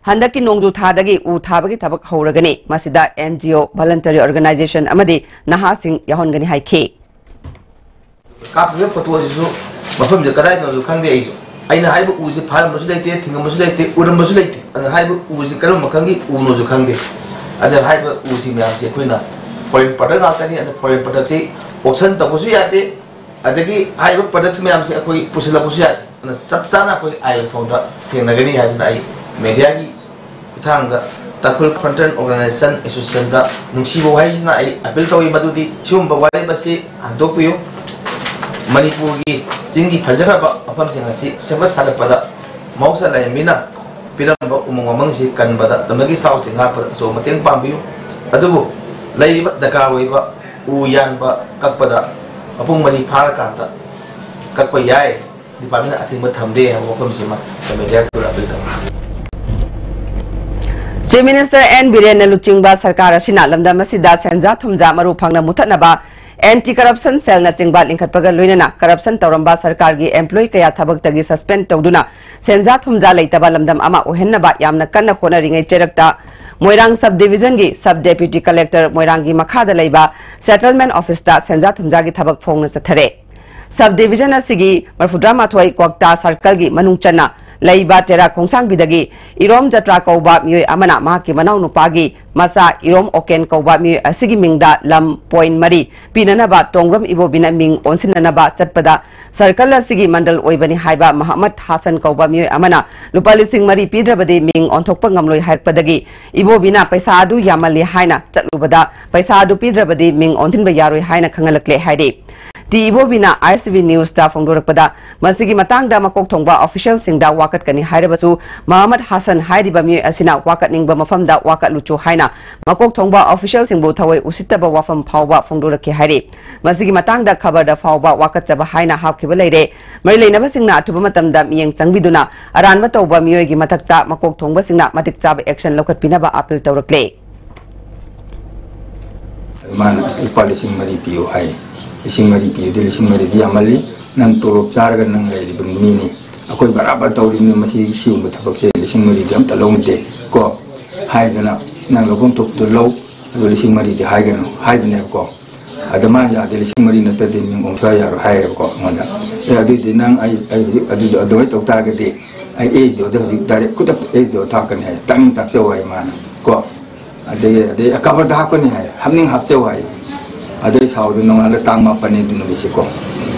ꯍꯟꯗꯛꯀꯤ ꯅꯣꯡꯖꯨ ꯊꯥꯗꯒꯤ ꯎ ꯊꯥꯕꯒꯤ ꯊꯕꯛ ꯍꯧꯔꯒꯅꯤ꯫ ꯃꯁꯤꯗ NGO, voluntary organization ꯑꯃꯗꯤ ꯅꯍꯥꯁꯤꯡ ꯌꯥꯎꯍꯟꯒꯅꯤ ꯍꯥꯏꯈꯤ꯫ ꯀꯥꯞꯄꯤꯕ ꯐꯣꯇꯣ ꯑꯁꯤꯁꯨ ꯃꯐꯝꯁꯦ ꯀꯗꯥꯏꯗꯅꯣꯁꯨ ꯈꯪꯗꯦ ꯑꯩꯁꯨ꯫ ꯑꯩꯅ ꯍꯥꯏꯔꯤꯕ ꯎꯁꯤ ꯐꯥꯔꯝꯕꯁꯨ ꯂꯩꯇꯦ, ꯊꯤꯡꯉꯝꯕꯁꯨ ꯂꯩꯇꯦ, ꯎꯔꯝꯕꯁꯨ ꯂꯩꯇꯦ꯫ ꯑꯗꯨꯅ ꯍꯥꯏꯔꯤꯕ ꯎꯁꯤ ꯀꯔꯝꯕ ꯃꯈꯜꯒꯤ ꯎꯅꯣꯁꯨ ꯈꯪꯗꯦ꯫ ꯑꯗꯨꯅ ꯍꯥꯏꯔꯤꯕ ꯎꯁꯤ ꯃꯌꯥꯝꯁꯤ ꯑꯩꯈꯣꯏꯅ foreign product ꯉꯥꯛꯇꯅꯤ꯫ ꯑꯗꯨ foreign productꯁꯤ auction ꯇꯧꯕꯁꯨ ꯌꯥꯗꯦ, ꯑꯗꯒꯤ ꯍꯥꯏꯔꯤꯕ products ꯃꯌꯥꯝꯁꯦ ꯑꯩꯈꯣꯏ ꯄꯨꯁꯤꯜꯂꯛꯄꯁꯨ ꯌꯥꯗꯦ꯫ ꯑꯗꯨꯅ ꯆꯞ ꯆꯥꯅ ꯑꯩꯈꯣꯏ ꯑꯥꯏꯟ ꯂꯩꯐꯝꯗ ꯊꯦꯡꯅꯒꯅꯤ ꯍꯥꯏꯗꯨꯅ ꯑꯩ mediaꯒꯤ ꯈꯨꯠꯊꯥꯡꯗ Tangkhul Frontier Organisation Associationꯗ ꯅꯨꯡꯁꯤꯕ ꯋꯥꯍꯩꯁꯤꯅ ꯑꯩ appeal ꯇꯧꯏ, ꯃꯗꯨꯗꯤ ꯁꯤꯒꯨꯝꯕ ꯋꯥꯔꯦꯞ ꯑꯁꯤ ꯍꯟꯗꯣꯛꯄꯤꯌꯨ꯫ ꯃꯅꯤꯄꯨꯔꯒꯤ ꯆꯤꯡꯒꯤ ꯐꯖꯈ꯭ꯔꯕ ꯃꯐꯝꯁꯤꯡ ꯑꯁꯤ ꯁꯦꯝꯒꯠ ꯁꯥꯒꯠꯄꯗ ꯃꯍꯧꯁꯥ ꯂꯥꯏꯔꯦꯝꯕꯤꯅ ꯄꯤꯔꯝꯕ ꯎꯃꯪ ꯋꯥꯃꯪꯁꯤ ꯀꯟꯕꯗ, ꯂꯝꯗꯝꯒꯤ ꯁꯥ ꯎꯆꯦꯛ ꯉꯥꯛꯄꯗ ꯑꯆꯧꯕ ꯃꯇꯦꯡ ꯄꯥꯡꯕꯤꯌꯨ꯫ ꯑꯗꯨꯕꯨ ꯂꯩꯔꯤꯕ ꯗꯔꯀꯥꯔ ꯑꯣꯏꯕ ꯎ ꯌꯥꯟꯕ ꯀꯛꯄꯗ ꯃꯄꯨꯡ ꯃꯔꯤ ꯐꯥꯔꯀꯥꯟꯗ ꯀꯛꯄ ꯌꯥꯏ꯫ Departmentꯅ ꯑꯊꯤꯡꯕ ꯊꯝꯗꯦ ꯍꯥꯏꯕ ꯋꯥꯐꯝꯁꯤꯃ mediaꯗ appeal ꯇꯧꯏ꯫ Chief Minister N ꯕꯤꯔꯦꯟꯅ ꯂꯨꯆꯤꯡꯕ ꯁꯔꯀꯥꯔ ꯑꯁꯤꯅ ꯂꯝꯗꯝ ꯑꯁꯤꯗ ꯁꯦꯟꯖꯥ ꯊꯨꯝꯖꯥ ꯃꯔꯨ ꯐꯪꯅ ꯃꯨꯊꯠꯅꯕ Anti Corruption Cellꯅꯆꯤꯡꯕ ꯂꯤꯡꯈꯠꯄꯒ ꯂꯣꯏꯅꯅ corruption ꯇꯧꯔꯝꯕ ꯁꯔꯀꯥꯔꯒꯤ employee ꯀꯌꯥ ꯊꯕꯛꯇꯒꯤ suspend ꯇꯧꯗꯨꯅ ꯁꯦꯟꯖꯥ ꯊꯨꯝꯖꯥ ꯂꯩꯇꯕ ꯂꯝꯗꯝ ꯑꯃ ꯑꯣꯏꯍꯟꯅꯕ ꯌꯥꯝꯅ ꯀꯟꯅ ꯍꯣꯠꯅꯔꯤꯉꯩ ꯆꯩꯔꯛꯇ ꯃꯣꯏꯔꯥꯡ Sub Divisionꯒꯤ Sub Deputy Collector ꯃꯣꯏꯔꯥꯡꯒꯤ ꯃꯈꯥꯗ ꯂꯩꯕ Settlement Officeꯇ ꯁꯦꯟꯖꯥ ꯊꯨꯝꯖꯥꯒꯤ ꯊꯕꯛ ꯐꯣꯡꯅ ꯆꯠꯊꯔꯦ꯫ Sub Division ꯑꯁꯤꯒꯤ ꯃꯔꯤꯐꯨꯇꯔꯥꯃꯥꯊꯣꯏ ꯀ꯭ꯋꯥꯛꯇꯥ circleꯒꯤ ꯃꯅꯨꯡ ꯆꯟꯅ ꯂꯩꯕ ꯇꯦꯔꯥ ꯈꯣꯡꯁꯥꯡꯕꯤꯗꯒꯤ ꯏꯔꯣꯝ ꯖꯇ꯭ꯔꯥ ꯀꯧꯕ ꯃꯤꯑꯣꯏ ꯑꯃꯅ ꯃꯍꯥꯛꯀꯤ ꯃꯅꯥꯎꯅꯨꯄꯥꯒꯤ ꯃꯆꯥ ꯏꯔꯣꯝ ꯑꯣꯀꯦꯟ ꯀꯧꯕ ꯃꯤꯑꯣꯏ ꯑꯁꯤꯒꯤ ꯃꯤꯡꯗ ꯂꯝ point ꯃꯔꯤ ꯄꯤꯅꯅꯕ ꯇꯣꯡꯕ꯭ꯔꯝ ꯏꯕꯣꯕꯤꯅ ꯃꯤꯡ ꯑꯣꯟꯁꯤꯟꯅꯅꯕ ꯆꯠꯄꯗ circle ꯑꯁꯤꯒꯤ ꯃꯟꯗꯜ ꯑꯣꯏꯕꯅꯤ ꯍꯥꯏꯕ ꯃꯍꯃꯗ ꯍꯥꯁꯟ ꯀꯧꯕ ꯃꯤꯑꯣꯏ ꯑꯃꯅ ꯂꯨꯄꯥ ꯂꯤꯁꯤꯡ ꯃꯔꯤ ꯄꯤꯗ꯭ꯔꯕꯗꯤ ꯃꯤꯡ ꯑꯣꯟꯊꯣꯛꯄ ꯉꯝꯂꯣꯏ ꯍꯥꯏꯔꯛꯄꯗꯒꯤ ꯏꯕꯣꯕꯤꯅ ꯄꯩꯁꯥ ꯑꯗꯨ ꯌꯥꯝꯃꯜꯂꯤ ꯍꯥꯏꯅ ꯆꯠꯂꯨꯕꯗ ꯄꯩꯁꯥ ꯑꯗꯨ ꯄꯤꯗ꯭ꯔꯕꯗꯤ ꯃꯤꯡ ꯑꯣꯟꯁꯤꯟꯕ ꯌꯥꯔꯣꯏ ꯍꯥꯏꯅ ꯈꯪꯍꯜꯂꯛꯂꯦ ꯍꯥꯏꯔꯤ꯫ ꯇꯤ ꯏꯕꯣꯕꯤꯅ ISTV Newsꯇ ꯐꯣꯡꯗꯣꯔꯛꯄꯗ, ꯃꯁꯤꯒꯤ ꯃꯇꯥꯡꯗ ꯃꯀꯣꯛ ꯊꯣꯡꯕ officialꯁꯤꯡꯗ ꯋꯥꯀꯠꯀꯅꯤ ꯍꯥꯏꯔꯕꯁꯨ, ꯃꯍꯃꯗ ꯍꯥꯁꯟ ꯍꯥꯏꯔꯤꯕ ꯃꯤꯑꯣꯏ ꯑꯁꯤꯅ ꯋꯥꯀꯠꯅꯤꯡꯕ ꯃꯐꯝꯗ ꯋꯥꯀꯠꯂꯨꯆꯣ ꯍꯥꯏꯅ ꯃꯀꯣꯛ ꯊꯣꯡꯕ officialꯁꯤꯡꯕꯨ ꯊꯑꯣꯏ ꯎꯁꯤꯠꯇꯕ ꯋꯥꯐꯝ ꯐꯥꯎꯕ ꯐꯣꯡꯗꯣꯔꯛꯈꯤ ꯍꯥꯏꯔꯤ꯫ ꯃꯁꯤꯒꯤ ꯃꯇꯥꯡꯗ ꯈꯕꯔꯗ ꯐꯥꯎꯕ ꯋꯥꯀꯠꯆꯕ ꯍꯥꯏꯅ ꯍꯥꯞꯈꯤꯕ ꯂꯩꯔꯦ꯫ ꯃꯔꯤ ꯂꯩꯅꯕꯁꯤꯡꯅ ꯑꯊꯨꯕ ꯃꯇꯝꯗ ꯃꯤꯠꯌꯦꯡ ꯆꯪꯕꯤꯗꯨꯅ ꯑꯔꯥꯟꯕ ꯇꯧꯕ ꯃꯤꯑꯣꯏꯒꯤ ꯃꯊꯛꯇ ꯃꯀꯣꯛ ꯊꯣꯡꯕꯁꯤꯡꯅ ꯃꯇꯤꯛ ꯆꯥꯕ action ꯂꯧꯈꯠꯄꯤꯅꯕ appeal ꯇꯧꯔꯛꯂꯦ꯫ ꯃꯥꯅ ꯑꯁ ꯂꯨꯄꯥ ꯂꯤꯁꯤꯡ ꯃꯔꯤ ꯄꯤꯌꯨ ꯍꯥꯏ꯫ ꯂꯤꯁꯤꯡ ꯃꯔꯤ ꯄꯤꯔꯗꯤ ꯂꯤꯁꯤꯡ ꯃꯔꯤꯗꯤ ꯌꯥꯝꯃꯜꯂꯤ, ꯅꯪ ꯇꯣꯂꯣꯞ ꯆꯥꯔꯒ ꯅꯪ ꯂꯩꯔꯤꯕ ꯃꯤꯅꯤ, ꯑꯩꯈꯣꯏ ꯕꯔꯥꯕꯔ ꯇꯧꯔꯤꯕꯅꯤ, ꯃꯁꯤ ꯁꯤꯒꯨꯝꯕ ꯊꯕꯛꯁꯦ ꯂꯤꯁꯤꯡ ꯃꯔꯤꯗꯤ ꯑꯝꯇ ꯂꯧꯅꯗꯦ ꯀꯣ ꯍꯥꯏꯗꯅ ꯅꯪ ꯂꯧꯐꯝ ꯊꯣꯛꯄꯗꯣ ꯂꯧ, ꯑꯗꯨ ꯂꯤꯁꯤꯡ ꯃꯔꯤꯗꯤ ꯍꯥꯏꯒꯅꯨ ꯍꯥꯏꯕꯅꯦꯕꯀꯣ꯫ ꯑꯗ ꯃꯥꯅ ꯌꯥꯗꯦ, ꯂꯤꯁꯤꯡ ꯃꯔꯤ ꯅꯠꯇ꯭ꯔꯗꯤ ꯃꯤꯡ ꯑꯣꯟꯊꯣꯛ ꯌꯥꯔꯣꯏ ꯍꯥꯏꯌꯦꯕꯀꯣ ꯑꯩꯉꯣꯟꯗ꯫ ꯑꯦ ꯑꯗꯨꯏꯗꯤ ꯅꯪ ꯑꯩ ꯑꯩ ꯍꯧꯖꯤꯛ ꯑꯗꯨꯗꯣ ꯑꯗꯨꯃꯥꯏꯅ ꯇꯧ ꯇꯥꯔꯒꯗꯤ ꯑꯩ ꯑꯦꯁ ꯗꯤ ꯑꯣꯗ ꯍꯧꯖꯤꯛ direct ꯈꯨꯗꯛꯇ ꯑꯦꯁ ꯗꯤ ꯑꯣ ꯊꯥꯛꯀꯅꯤ ꯍꯥꯏ, ꯇꯥꯛꯅꯤꯡ ꯇꯥꯛꯆꯧ ꯍꯥꯏ ꯃꯥꯅ ꯀꯣ꯫ ꯑꯗꯩ ꯑꯗꯩ ꯀꯕꯔꯗ ꯍꯥꯞꯀꯅꯤ ꯍꯥꯏ, ꯍꯥꯞꯅꯤꯡ ꯍꯥꯞꯆꯧ ꯍꯥꯏ꯫ ꯑꯗꯩ ꯁꯥꯎꯗ ꯅꯣꯡꯉꯥꯜꯂ ꯇꯥꯡ ꯃꯥꯄꯟꯅꯤ ꯑꯗꯨ ꯅꯨꯃꯤꯠꯁꯦꯀꯣ꯫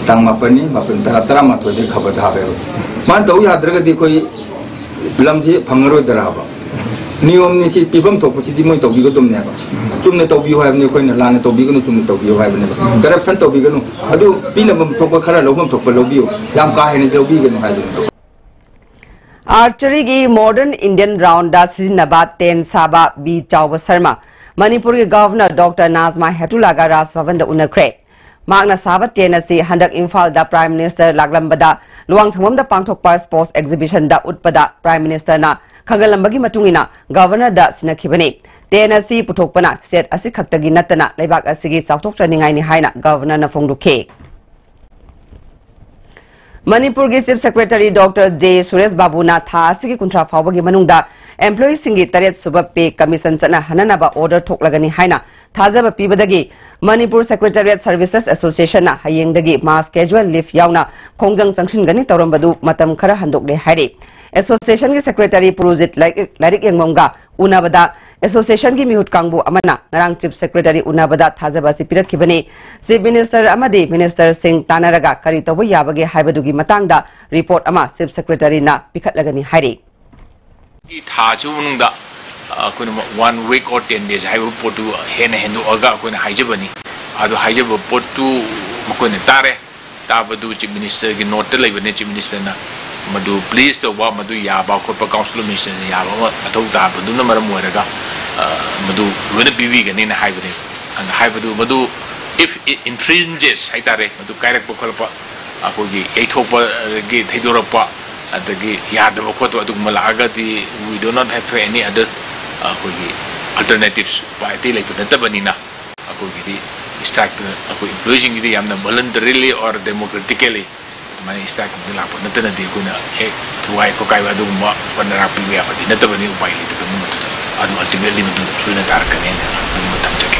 ꯇꯥꯡ ꯃꯥꯄꯟꯅꯤ, ꯃꯥꯄꯟ, ꯇꯔꯥ, ꯇꯔꯥꯃꯥꯊꯣꯏꯗꯒꯤ ꯈꯕꯔ ꯊꯥꯕ ꯌꯥꯔꯣꯏ꯫ ꯃꯥꯅ ꯇꯧ ꯌꯥꯗ꯭ꯔꯒꯗꯤ ꯑꯩꯈꯣꯏ ꯂꯝꯁꯤ ꯐꯪꯉꯔꯣꯏꯗ꯭ꯔꯥ ꯍꯥꯏꯕ꯫ ꯅꯤꯌꯣꯝꯅꯤ ꯁꯤ, ꯄꯤꯐꯝ ꯊꯣꯛꯄꯁꯤꯗꯤ ꯃꯣꯏ ꯇꯧꯕꯤꯒꯗꯕꯅꯦꯕ꯫ ꯆꯨꯝꯅ ꯇꯧꯕꯤꯌꯨ ꯍꯥꯏꯕꯅꯤ, ꯑꯩꯈꯣꯏꯅ ꯂꯥꯟꯅ ꯇꯧꯕꯤꯒꯅꯨ, ꯆꯨꯝꯅ ꯇꯧꯕꯤꯌꯨ ꯍꯥꯏꯕꯅꯦꯕ꯫ ꯀꯔꯞꯁꯟ ꯇꯧꯕꯤꯒꯅꯨ, ꯑꯗꯨ ꯄꯤꯅꯕ ꯊꯣꯛꯄ ꯈꯔ ꯂꯧꯐꯝ ꯊꯣꯛꯄ ꯂꯧꯕꯤꯌꯨ, ꯌꯥꯝ ꯀꯥ ꯍꯦꯟꯅ ꯂꯧꯕꯤꯒꯅꯨ ꯍꯥꯏꯕꯅꯦꯕ꯫ ꯑꯥꯔꯆꯔꯤꯒꯤ ꯃꯣꯗꯔꯟ ꯏꯟꯗꯤꯌꯟ ꯔꯥꯎꯟꯗ ꯁꯤꯖꯤꯟꯅꯕ ꯇꯦꯟ ꯁꯥꯕ ꯕꯤ ꯆꯥꯎꯕ ꯁꯔꯃ ꯃꯅꯤꯄꯨꯔꯒꯤ ꯒꯚꯔꯅꯔ ꯗꯣꯛꯇꯔ ꯅꯥꯖꯃꯥ ꯍꯦꯇꯨꯂꯥꯒ ꯔꯥꯖ ꯚꯕꯟꯗ ꯎꯅꯈ꯭ꯔꯦ꯫ ꯃꯍꯥꯛꯅ ꯁꯥꯕ ꯇꯦꯟ ꯑꯁꯤ ꯍꯟꯗꯛ ꯏꯝꯐꯥꯜꯗ ꯄ꯭ꯔꯥꯏꯝ ꯃꯤꯅꯤꯁꯇꯔ ꯂꯥꯛꯂꯝꯕꯗ ꯂꯨꯋꯥꯡꯁꯪꯕꯝꯗ ꯄꯥꯡꯊꯣꯛꯄ ꯁ꯭ꯄꯣꯔꯠꯁ ꯑꯦꯛꯖꯤꯕꯤꯁꯟꯗ ꯎꯠꯄꯗ ꯄ꯭ꯔꯥꯏꯝ ꯃꯤꯅꯤꯁꯇꯔꯅ ꯈꯪꯍꯜꯂꯝꯕꯒꯤ ꯃꯇꯨꯡ ꯏꯟꯅ ꯒꯚꯔꯅꯔꯗ ꯁꯤꯟꯅꯈꯤꯕꯅꯤ꯫ ꯇꯦꯟ ꯑꯁꯤ ꯄꯨꯊꯣꯛꯄꯅ ꯁꯦꯠ ꯑꯁꯤ ꯈꯛꯇꯒꯤ ꯅꯠꯇꯅ ꯂꯩꯕꯥꯛ ꯑꯁꯤꯒꯤ ꯆꯥꯎꯊꯣꯛꯆꯅꯤꯡꯉꯥꯏꯅꯤ ꯍꯥꯏꯅ ꯒꯚꯔꯅꯔꯅ ꯐꯣꯡꯗꯣꯛꯈꯤ꯫ ꯃꯅꯤꯄꯨꯔꯒꯤ chief secretary doctor J Suresh ꯕꯥꯕꯨꯅ ꯊꯥ ꯑꯁꯤꯒꯤ ꯀꯨꯟꯊ꯭ꯔꯥ ꯐꯥꯎꯕꯒꯤ ꯃꯅꯨꯡꯗ ꯑꯦꯝꯄ꯭ꯂꯣꯌꯤꯁꯤꯡꯒꯤ ꯇꯔꯦꯠ ꯁꯨꯕ ꯄꯦ ꯀꯃꯤꯁꯟ ꯆꯠꯅꯍꯟꯅꯅꯕ ꯑꯣꯔꯗꯔ ꯊꯣꯛꯂꯒꯅꯤ ꯍꯥꯏꯅ ꯊꯥꯖꯕ ꯄꯤꯕꯗꯒꯤ ꯃꯅꯤꯄꯨꯔ ꯁꯦꯀ꯭ꯔꯦꯇꯔꯤꯌꯦꯠ ꯁꯔꯚꯤꯁꯦꯁ ꯑꯦꯁꯣꯁꯤꯌꯦꯁꯟꯅ ꯍꯌꯦꯡꯗꯒꯤ ꯃꯥꯁ ꯀꯦꯖꯨꯋꯦꯜ ꯂꯤꯐ ꯌꯥꯎꯅ ꯈꯣꯡꯖꯪ ꯆꯪꯁꯤꯟꯒꯅꯤ ꯇꯧꯔꯝꯕꯗꯨ ꯃꯇꯝ ꯈꯔ ꯍꯟꯗꯣꯛꯂꯦ ꯍꯥꯏꯔꯤ꯫ ꯑꯦꯁꯣꯁꯤꯌꯦꯁꯟꯒꯤ ꯁꯦꯀ꯭ꯔꯦꯇꯔꯤ ꯄꯨꯔꯨꯖꯤꯠ ꯂꯥꯏꯔꯤꯛ, ꯂꯥꯏꯔꯤꯛ ꯌꯦꯡꯕꯝꯒ ꯎꯅꯕꯗ ꯑꯦꯁꯣꯁꯤꯌꯦꯁꯟꯒꯤ ꯃꯤꯍꯨꯠ ꯀꯥꯡꯕꯨ ꯑꯃꯅ ꯉꯔꯥꯡ ꯆꯤꯐ ꯁꯦꯀ꯭ꯔꯦꯇꯔꯤ ꯎꯅꯕꯗ ꯊꯥꯖꯕ ꯑꯁꯤ ꯄꯤꯔꯛꯈꯤꯕꯅꯤ꯫ ꯆꯤꯐ ꯃꯤꯅꯤꯁꯇꯔ ꯑꯃꯗꯤ ꯃꯤꯅꯤꯁꯇꯔꯁꯤꯡ ꯇꯥꯟꯅꯔꯒ ꯀꯔꯤ ꯇꯧꯕ ꯌꯥꯕꯒꯦ ꯍꯥꯏꯕꯗꯨꯒꯤ ꯃꯇꯥꯡꯗ ꯔꯤꯄꯣꯔꯠ ꯑꯃ ꯆꯤꯐ ꯁꯦꯀ꯭ꯔꯦꯇꯔꯤꯅ ꯄꯤꯈꯠꯂꯒꯅꯤ ꯍꯥꯏꯔꯤ꯫ ꯊꯥ ꯑꯁꯤꯒꯤ ꯃꯅꯨꯡꯗ, ꯑ, ꯑꯩꯈꯣꯏꯅ one week or ten days ꯍꯥꯏꯕ ꯄꯣꯠꯇꯨ ꯍꯦꯟꯅ ꯍꯦꯟꯗꯣꯛꯑꯒ ꯑꯩꯈꯣꯏꯅ ꯍꯥꯏꯖꯕꯅꯤ꯫ ꯑꯗꯨ ꯍꯥꯏꯖꯕ ꯄꯣꯠꯇꯨ ꯃꯈꯣꯏꯅ ꯇꯥꯔꯦ꯫ ꯇꯥꯕꯗꯨ ꯆꯤꯐ ꯃꯤꯅꯤꯁꯇꯔꯒꯤ ꯅꯣꯠꯇ ꯂꯩꯕꯅꯦ꯫ ꯆꯤꯐ ꯃꯤꯅꯤꯁꯇꯔꯅ ꯃꯗꯨ ꯄ꯭ꯂꯦꯁ ꯇꯧꯕ, ꯃꯗꯨ ꯌꯥꯕ ꯈꯣꯠꯄ ꯀꯥꯎꯟꯁꯤꯜ ꯑꯣꯐ ꯃꯤꯅꯤꯁꯇꯔꯅ ꯌꯥꯕ ꯑꯃ ꯃꯊꯧ ꯇꯥꯕꯗꯨꯅ ꯃꯔꯝ ꯑꯣꯏꯔꯒ, ꯑ, ꯃꯗꯨ ꯂꯣꯏꯅ ꯄꯤꯕꯤꯒꯅꯤꯅ ꯍꯥꯏꯕꯅꯦ꯫ ꯑꯗ ꯍꯥꯏꯕꯗꯨ ꯃꯗꯨ if it infringes ꯍꯥꯏꯇꯥꯔꯦ, ꯃꯗꯨ ꯀꯥꯏꯔꯛꯄ ꯈꯣꯠꯂꯛꯄ, ꯑꯩꯈꯣꯏꯒꯤ ꯌꯩꯊꯣꯛꯄ, ꯑꯗꯒꯤ ꯊꯩꯗꯣꯔꯛꯄ, ꯑꯗꯒꯤ ꯌꯥꯗꯕ ꯈꯣꯠꯇꯕ ꯑꯗꯨꯒꯨꯝꯕ ꯂꯥꯛꯑꯒꯗꯤ we do not have any other, ꯑꯩꯈꯣꯏꯒꯤ alternatives, ꯎꯄꯥꯏ ꯑꯇꯩ ꯂꯩꯕ ꯅꯠꯇꯕꯅꯤꯅ, ꯑꯩꯈꯣꯏꯒꯤꯗꯤ ꯁ꯭ꯇ꯭ꯔꯥꯏꯛꯇ ꯑꯩꯈꯣꯏ ꯏꯝꯄ꯭ꯂꯣꯌꯤꯁꯤꯡꯒꯤꯗꯤ ꯌꯥꯝꯅ voluntarily or democratically ꯑꯗꯨꯃꯥꯏꯅ ꯁ꯭ꯇ꯭ꯔꯥꯏꯛ ꯑꯃꯗ ꯂꯥꯛꯄ ꯅꯠꯇꯅꯗꯤ ꯑꯩꯈꯣꯏꯅ ꯍꯦꯛ ꯊꯨꯒꯥꯏ ꯈꯣꯠꯀꯥꯏꯕ ꯑꯗꯨꯒꯨꯝꯕ ꯄꯟ ꯔꯥꯛꯄꯤꯕ ꯌꯥꯕꯗꯤ ꯅꯠꯇꯕꯅꯤ, ꯎꯄꯥꯏ ꯂꯩꯇꯕꯅꯤ꯫ ꯃꯗꯨꯗ ꯑꯗꯨ ultimately ꯃꯗꯨ ꯁꯣꯏꯅ ꯇꯥꯔꯛꯀꯅꯤ ꯍꯥꯏꯅ ꯑꯗꯨꯃ ꯊꯝꯖꯒꯦ꯫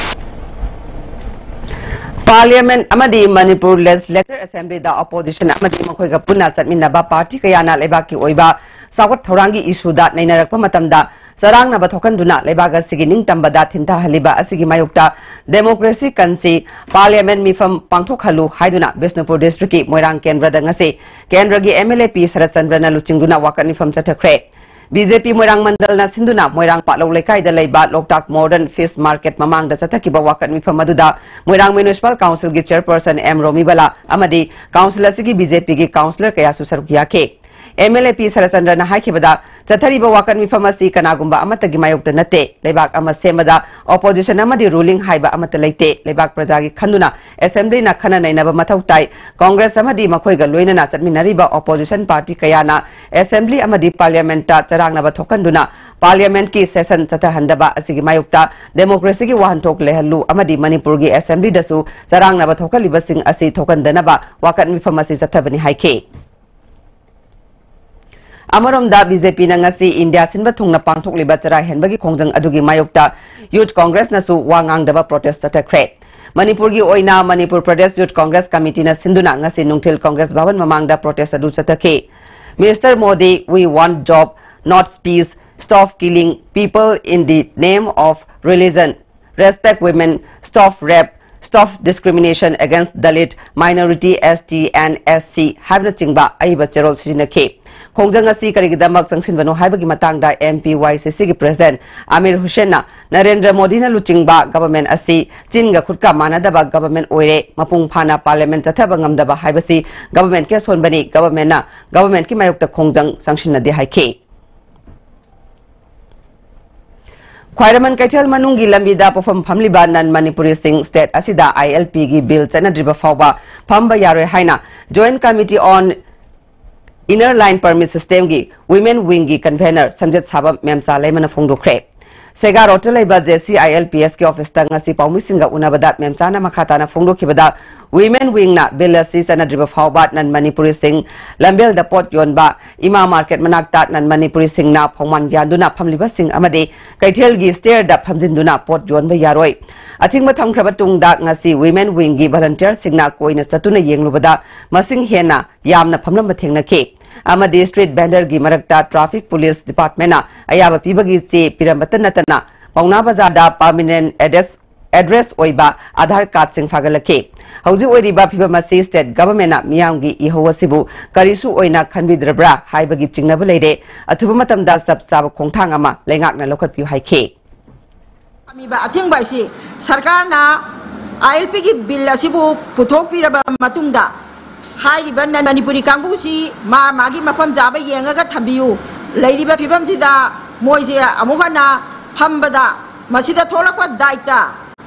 ꯄꯥꯔꯂꯤꯌꯥꯃꯦꯟꯠ ꯑꯃꯗꯤ ꯃꯅꯤꯄꯨꯔ ꯂꯦꯖꯤꯁꯂꯦꯆꯔ ꯑꯦꯁꯦꯝꯕ꯭ꯂꯤꯗ ꯑꯣꯄꯣꯖꯤꯁꯟ ꯑꯃꯗꯤ ꯃꯈꯣꯏꯒ ꯄꯨꯟꯅ ꯆꯠꯃꯤꯟꯅꯕ ꯄꯥꯔꯇꯤ ꯀꯌꯥꯅ ꯂꯩꯕꯥꯛꯀꯤ ꯑꯣꯏꯕ ꯆꯥꯎꯈꯠ ꯊꯧꯔꯥꯡꯒꯤ ꯏꯁꯨꯗ ꯅꯩꯅꯔꯛꯄ ꯃꯇꯝꯗ ꯆꯔꯥꯡꯅꯕ ꯊꯣꯛꯍꯟꯗꯨꯅ ꯂꯩꯕꯥꯛ ꯑꯁꯤꯒꯤ ꯅꯤꯡꯇꯝꯕꯗ ꯊꯤꯟꯊꯍꯜꯂꯤꯕ ꯑꯁꯤꯒꯤ ꯃꯥꯌꯣꯛꯇ ꯗꯦꯃꯣꯀ꯭ꯔꯦꯁꯤ ꯀꯟꯁꯤ ꯄꯥꯔꯂꯤꯌꯥꯃꯦꯟ ꯃꯤꯐꯝ ꯄꯥꯡꯊꯣꯛꯍꯜꯂꯨ ꯍꯥꯏꯗꯨꯅ ꯕꯤꯁꯅꯨꯄꯨꯔ ꯗꯤꯁꯇ꯭ꯔꯤꯛꯀꯤ ꯃꯣꯏꯔꯥꯡ ꯀꯦꯟꯗ꯭ꯔꯗ ꯉꯁꯤ ꯀꯦꯟꯗ꯭ꯔꯒꯤ ꯑꯦꯝ ꯑꯦꯜ ꯑꯦ ꯄꯤ ꯁꯔꯠꯆꯟꯗ꯭ꯔꯅ ꯂꯨꯆꯤꯡꯗꯨꯅ ꯋꯥꯀꯠ ꯃꯤꯐꯝ ꯆꯠꯊꯈ꯭ꯔꯦ꯫ ꯕꯤ ꯖꯦ ꯄꯤ ꯃꯣꯏꯔꯥꯡ ꯃꯟꯗꯜꯅ ꯁꯤꯟꯗꯨꯅ ꯃꯣꯏꯔꯥꯡ ꯄꯥꯠꯂꯧ ꯂꯩꯀꯥꯏꯗ ꯂꯩꯕ ꯂꯣꯛꯇꯥꯛ ꯃꯣꯗꯔꯟ ꯐꯤꯁ ꯃꯥꯔꯀꯦꯠ ꯃꯃꯥꯡꯗ ꯆꯠꯊꯈꯤꯕ ꯋꯥꯀꯠ ꯃꯤꯐꯝ ꯑꯗꯨꯗ ꯃꯣꯏꯔꯥꯡ ꯃ꯭ꯌꯨꯅꯤꯁꯤꯄꯥꯜ ꯀꯥꯎꯟꯁꯤꯜꯒꯤ ꯆꯦꯌꯔꯄꯔꯁꯟ ꯑꯦꯝ ꯔꯣꯃꯤꯕꯂꯥ ꯑꯃꯗꯤ ꯀꯥꯎꯟꯁꯤꯜ ꯑꯁꯤꯒꯤ ꯕꯤ ꯖꯦ ꯄꯤꯒꯤ ꯀꯥꯎꯟꯁꯤꯂꯔ ꯀꯌꯥꯁꯨ ꯁꯔꯨꯛ ꯌꯥꯈꯤ꯫ ꯑꯦꯝ ꯑꯦꯜ ꯑꯦ ꯄꯤ ꯁꯔꯠꯆꯟꯗ꯭ꯔꯅ ꯍꯥꯏꯈꯤꯕꯗ, ꯆꯠꯊꯔꯤꯕ ꯋꯥꯀꯠ ꯃꯤꯐꯝ ꯑꯁꯤ ꯀꯅꯥꯒꯨꯝꯕ ꯑꯃꯠꯇꯒꯤ ꯃꯥꯌꯣꯛꯇ ꯅꯠꯇꯦ꯫ ꯂꯩꯕꯥꯛ ꯑꯃ ꯁꯦꯝꯕꯗ ꯑꯣꯄꯣꯖꯤꯁꯟ ꯑꯃꯗꯤ ꯔꯨꯂꯤꯡ ꯍꯥꯏꯕ ꯑꯃꯠꯇ ꯂꯩꯇꯦ꯫ ꯂꯩꯕꯥꯛ ꯄ꯭ꯔꯖꯥꯒꯤ ꯈꯟꯗꯨꯅ ꯑꯦꯁꯦꯝꯕ꯭ꯂꯤꯅ ꯈꯟꯅ ꯅꯩꯅꯕ ꯃꯊꯧ ꯇꯥꯏ꯫ ꯀꯣꯡꯒ꯭ꯔꯦꯁ ꯑꯃꯗꯤ ꯃꯈꯣꯏꯒ ꯂꯣꯏꯅꯅ ꯆꯠꯃꯤꯟꯅꯔꯤꯕ ꯑꯣꯄꯣꯖꯤꯁꯟ ꯄꯥꯔꯇꯤ ꯀꯌꯥꯅ ꯑꯦꯁꯦꯝꯕ꯭ꯂꯤ ꯑꯃꯗꯤ ꯄꯥꯔꯂꯤꯌꯥꯃꯦꯟꯠꯇ ꯆꯔꯥꯡꯅꯕ ꯊꯣꯛꯍꯟꯗꯨꯅ ꯄꯥꯔꯂꯤꯌꯥꯃꯦꯟꯠꯀꯤ ꯁꯦꯁꯟ ꯆꯠꯊꯍꯟꯗꯕ ꯑꯁꯤꯒꯤ ꯃꯥꯌꯣꯛꯇ ꯗꯦꯃꯣꯀ꯭ꯔꯦꯁꯤꯒꯤ ꯋꯥꯍꯟꯊꯣꯛ ꯂꯩꯍꯜꯂꯨ ꯑꯃꯗꯤ ꯃꯅꯤꯄꯨꯔꯒꯤ ꯑꯦꯁꯦꯝꯕ꯭ꯂꯤꯗꯁꯨ ꯆꯔꯥꯡꯅꯕ ꯊꯣꯛꯍꯜꯂꯤꯕꯁꯤꯡ ꯑꯁꯤ ꯊꯣꯛꯍꯟꯗꯅꯕ ꯋꯥꯀꯠ ꯃꯤꯐꯝ ꯑꯁꯤ ꯆꯠꯊꯕꯅꯤ ꯍꯥꯏꯈꯤ꯫ ꯑꯃꯔꯣꯝꯗ, ꯕꯤ ꯖꯦ ꯄꯤꯅ ꯉꯁꯤ ꯏꯟꯗꯤꯌꯥ ꯁꯤꯟꯕ ꯊꯨꯡꯅ ꯄꯥꯡꯊꯣꯛꯂꯤꯕ ꯆꯔꯥ ꯍꯦꯟꯕꯒꯤ ꯈꯣꯡꯖꯪ ꯑꯗꯨꯒꯤ ꯃꯥꯌꯣꯛꯇ ꯌꯨꯊ ꯀꯣꯡꯒ꯭ꯔꯦꯁꯅꯁꯨ ꯋꯥ ꯉꯥꯡꯗꯕ ꯄ꯭ꯔꯣꯇꯦꯁ ꯆꯠꯊꯈ꯭ꯔꯦ꯫ ꯃꯅꯤꯄꯨꯔꯒꯤ ꯑꯣꯏꯅ ꯃꯅꯤꯄꯨꯔ ꯄ꯭ꯔꯗꯦꯁ ꯌꯨꯊ ꯀꯣꯡꯒ꯭ꯔꯦꯁ ꯀꯃꯤꯇꯤꯅ ꯁꯤꯟꯗꯨꯅ ꯉꯁꯤ ꯅꯨꯡꯊꯤꯜ ꯀꯣꯡꯒ꯭ꯔꯦꯁ ꯚꯕꯟ ꯃꯃꯥꯡꯗ ꯄ꯭ꯔꯣꯇꯦꯁ ꯑꯗꯨ ꯆꯠꯊꯈꯤ꯫ Mister Modi, we want job, not peace. Stop killing people in the name of religion. Respect women. Stop rape. Stop discrimination against Dalit, minority, S T and S C ꯍꯥꯏꯕꯅꯆꯤꯡꯕ ꯑꯏꯕ ꯆꯦꯔꯣꯜ ꯁꯤꯖꯤꯟꯅꯈꯤ꯫ ꯈꯣꯡꯖꯪ ꯑꯁꯤ ꯀꯔꯤꯒꯤꯗꯃꯛ ꯆꯪꯁꯤꯟꯕꯅꯣ ꯍꯥꯏꯕꯒꯤ ꯃꯇꯥꯡꯗ M P Y C C ꯒꯤ president Amir ꯍꯨꯁꯦꯟꯅ Narendra ꯃꯣꯗꯤꯅ ꯂꯨꯆꯤꯡꯕ ꯒꯚꯔꯟꯃꯦꯟꯠ ꯑꯁꯤ ꯆꯤꯟꯒ ꯈꯨꯠꯀ ꯃꯥꯟꯅꯗꯕ ꯒꯚꯔꯟꯃꯦꯟꯠ ꯑꯣꯏꯔꯦ, ꯃꯄꯨꯡ ꯐꯥꯅ ꯄꯥꯔꯂꯤꯌꯥꯃꯦꯟꯠ ꯆꯠꯊꯕ ꯉꯝꯗꯕ ꯍꯥꯏꯕꯁꯤ ꯒꯚꯔꯟꯃꯦꯟꯠꯀꯤ ꯑꯁꯣꯟꯕꯅꯤ, ꯒꯚꯔꯟꯃꯦꯟꯠꯅ ꯒꯚꯔꯟꯃꯦꯟꯠꯀꯤ ꯃꯥꯌꯣꯛꯇ ꯈꯣꯡꯖꯪ ꯆꯪꯁꯤꯟꯅꯗꯦ ꯍꯥꯏꯈꯤ꯫ ꯈ꯭ꯋꯥꯏꯔꯝꯕꯟ ꯀꯩꯊꯦꯜ ꯃꯅꯨꯡꯒꯤ ꯂꯝꯕꯤꯗ ꯄꯣꯠꯐꯝ ꯐꯝꯂꯤꯕ ꯅꯟ ꯃꯅꯤꯄꯨꯔꯤꯁꯤꯡ ꯁ꯭ꯇꯦꯠ ꯑꯁꯤꯗ I L P ꯒꯤ ꯕꯤꯜ ꯆꯠꯅꯗ꯭ꯔꯤꯕ ꯐꯥꯎꯕ ꯐꯝꯕ ꯌꯥꯔꯣꯏ ꯍꯥꯏꯅ Joint Committee on Inner Line Permit System ꯒꯤ Women Wing ꯒꯤ convener ꯁꯝꯖꯦꯠ ꯁꯥꯕꯝ ꯃꯦꯝꯆꯥ ꯂꯩꯃꯅ ꯐꯣꯡꯗꯣꯛꯈ꯭ꯔꯦ꯫ ꯁꯦꯒꯥ ꯔꯣꯗꯇ ꯂꯩꯕ J C I L P S ꯀꯤ ꯑꯣꯐꯤꯁꯇ ꯉꯁꯤ ꯄꯥꯎꯃꯤꯁꯤꯡꯒ ꯎꯅꯕꯗ ꯃꯦꯝꯆꯥꯅ ꯃꯈꯥ ꯇꯥꯅ ꯐꯣꯡꯗꯣꯛꯈꯤꯕꯗ, Women Wing ꯅ ꯕꯤꯜ ꯑꯁꯤ ꯆꯠꯅꯗ꯭ꯔꯤꯕ ꯐꯥꯎꯕ ꯅꯟ ꯃꯅꯤꯄꯨꯔꯤꯁꯤꯡ ꯂꯝꯕꯦꯜꯗ ꯄꯣꯠ ꯌꯣꯟꯕ ꯏꯃꯥ ꯃꯥꯔꯀꯦꯠ ꯃꯅꯥꯛꯇ ꯅꯟ ꯃꯅꯤꯄꯨꯔꯤꯁꯤꯡꯅ ꯈꯣꯡꯃꯥꯟ ꯌꯥꯟꯗꯨꯅ ꯐꯝꯂꯤꯕꯁꯤꯡ ꯑꯃꯗꯤ ꯀꯩꯊꯦꯜꯒꯤ ꯁ꯭ꯇꯦꯌꯔꯗ ꯐꯝꯖꯤꯟꯗꯨꯅ ꯄꯣꯠ ꯌꯣꯟꯕ ꯌꯥꯔꯣꯏ꯫ ꯑꯊꯤꯡꯕ ꯊꯝꯈ꯭ꯔꯕ ꯇꯨꯡꯗ ꯉꯁꯤ Women Wing ꯒꯤ ꯚꯣꯂꯨꯟꯇꯤꯌꯔꯁꯤꯡꯅ ꯀꯣꯏꯅ ꯆꯠꯇꯨꯅ ꯌꯦꯡꯂꯨꯕꯗ ꯃꯁꯤꯡ ꯍꯦꯟꯅ ꯌꯥꯝꯅ ꯐꯝꯂꯝꯕ ꯊꯦꯡꯅꯈꯤ꯫ ꯑꯃꯗꯤ street vendorꯒꯤ ꯃꯔꯛꯇ traffic police departmentꯅ ꯑꯌꯥꯕ ꯄꯤꯕꯒꯤ ꯆꯦ ꯄꯤꯔꯝꯕꯇ ꯅꯠꯇꯅ ꯄꯥꯎꯅꯥ ꯕꯖꯥꯔꯗ permanent address, address ꯑꯣꯏꯕ Aadhaar cardꯁꯤꯡ ꯐꯥꯒꯠꯂꯛꯈꯤ꯫ ꯍꯧꯖꯤꯛ ꯑꯣꯏꯔꯤꯕ ꯐꯤꯕꯝ ꯑꯁꯤ state governmentꯅ ꯃꯤꯌꯥꯝꯒꯤ ꯏꯍꯧ ꯑꯁꯤꯕꯨ ꯀꯔꯤꯁꯨ ꯑꯣꯏꯅ ꯈꯟꯕꯤꯗ꯭ꯔꯕ꯭ꯔꯥ ꯍꯥꯏꯕꯒꯤ ꯆꯤꯡꯅꯕ ꯂꯩꯔꯦ꯫ ꯑꯊꯨꯕ ꯃꯇꯝꯗ ꯆꯞ ꯆꯥꯕ ꯈꯣꯡꯊꯥꯡ ꯑꯃ ꯂꯩꯉꯥꯛꯅ ꯂꯧꯈꯠꯄꯤꯌꯨ ꯍꯥꯏꯈꯤ꯫ ꯊꯝꯃꯤꯕ ꯑꯊꯤꯡꯕ ꯑꯁꯤ ꯁꯔꯀꯥꯔꯅ ILPꯒꯤ bill ꯑꯁꯤꯕꯨ ꯄꯨꯊꯣꯛꯄꯤꯔꯕ ꯃꯇꯨꯡꯗ, ꯍꯥꯏꯔꯤꯕ ꯅꯟ ꯃꯅꯤꯄꯨꯔꯤ ꯀꯥꯡꯕꯨꯁꯤ ꯃꯥ ꯃꯥꯒꯤ ꯃꯐꯝ ꯆꯥꯕ ꯌꯦꯡꯉꯒ ꯊꯝꯕꯤꯌꯨ꯫ ꯂꯩꯔꯤꯕ ꯐꯤꯕꯝꯁꯤꯗ ꯃꯣꯏꯁꯦ ꯑꯃꯨꯛ ꯍꯟꯅ ꯐꯝꯕꯗ ꯃꯁꯤꯗ ꯊꯣꯛꯂꯛꯄ ꯗꯥꯏꯇ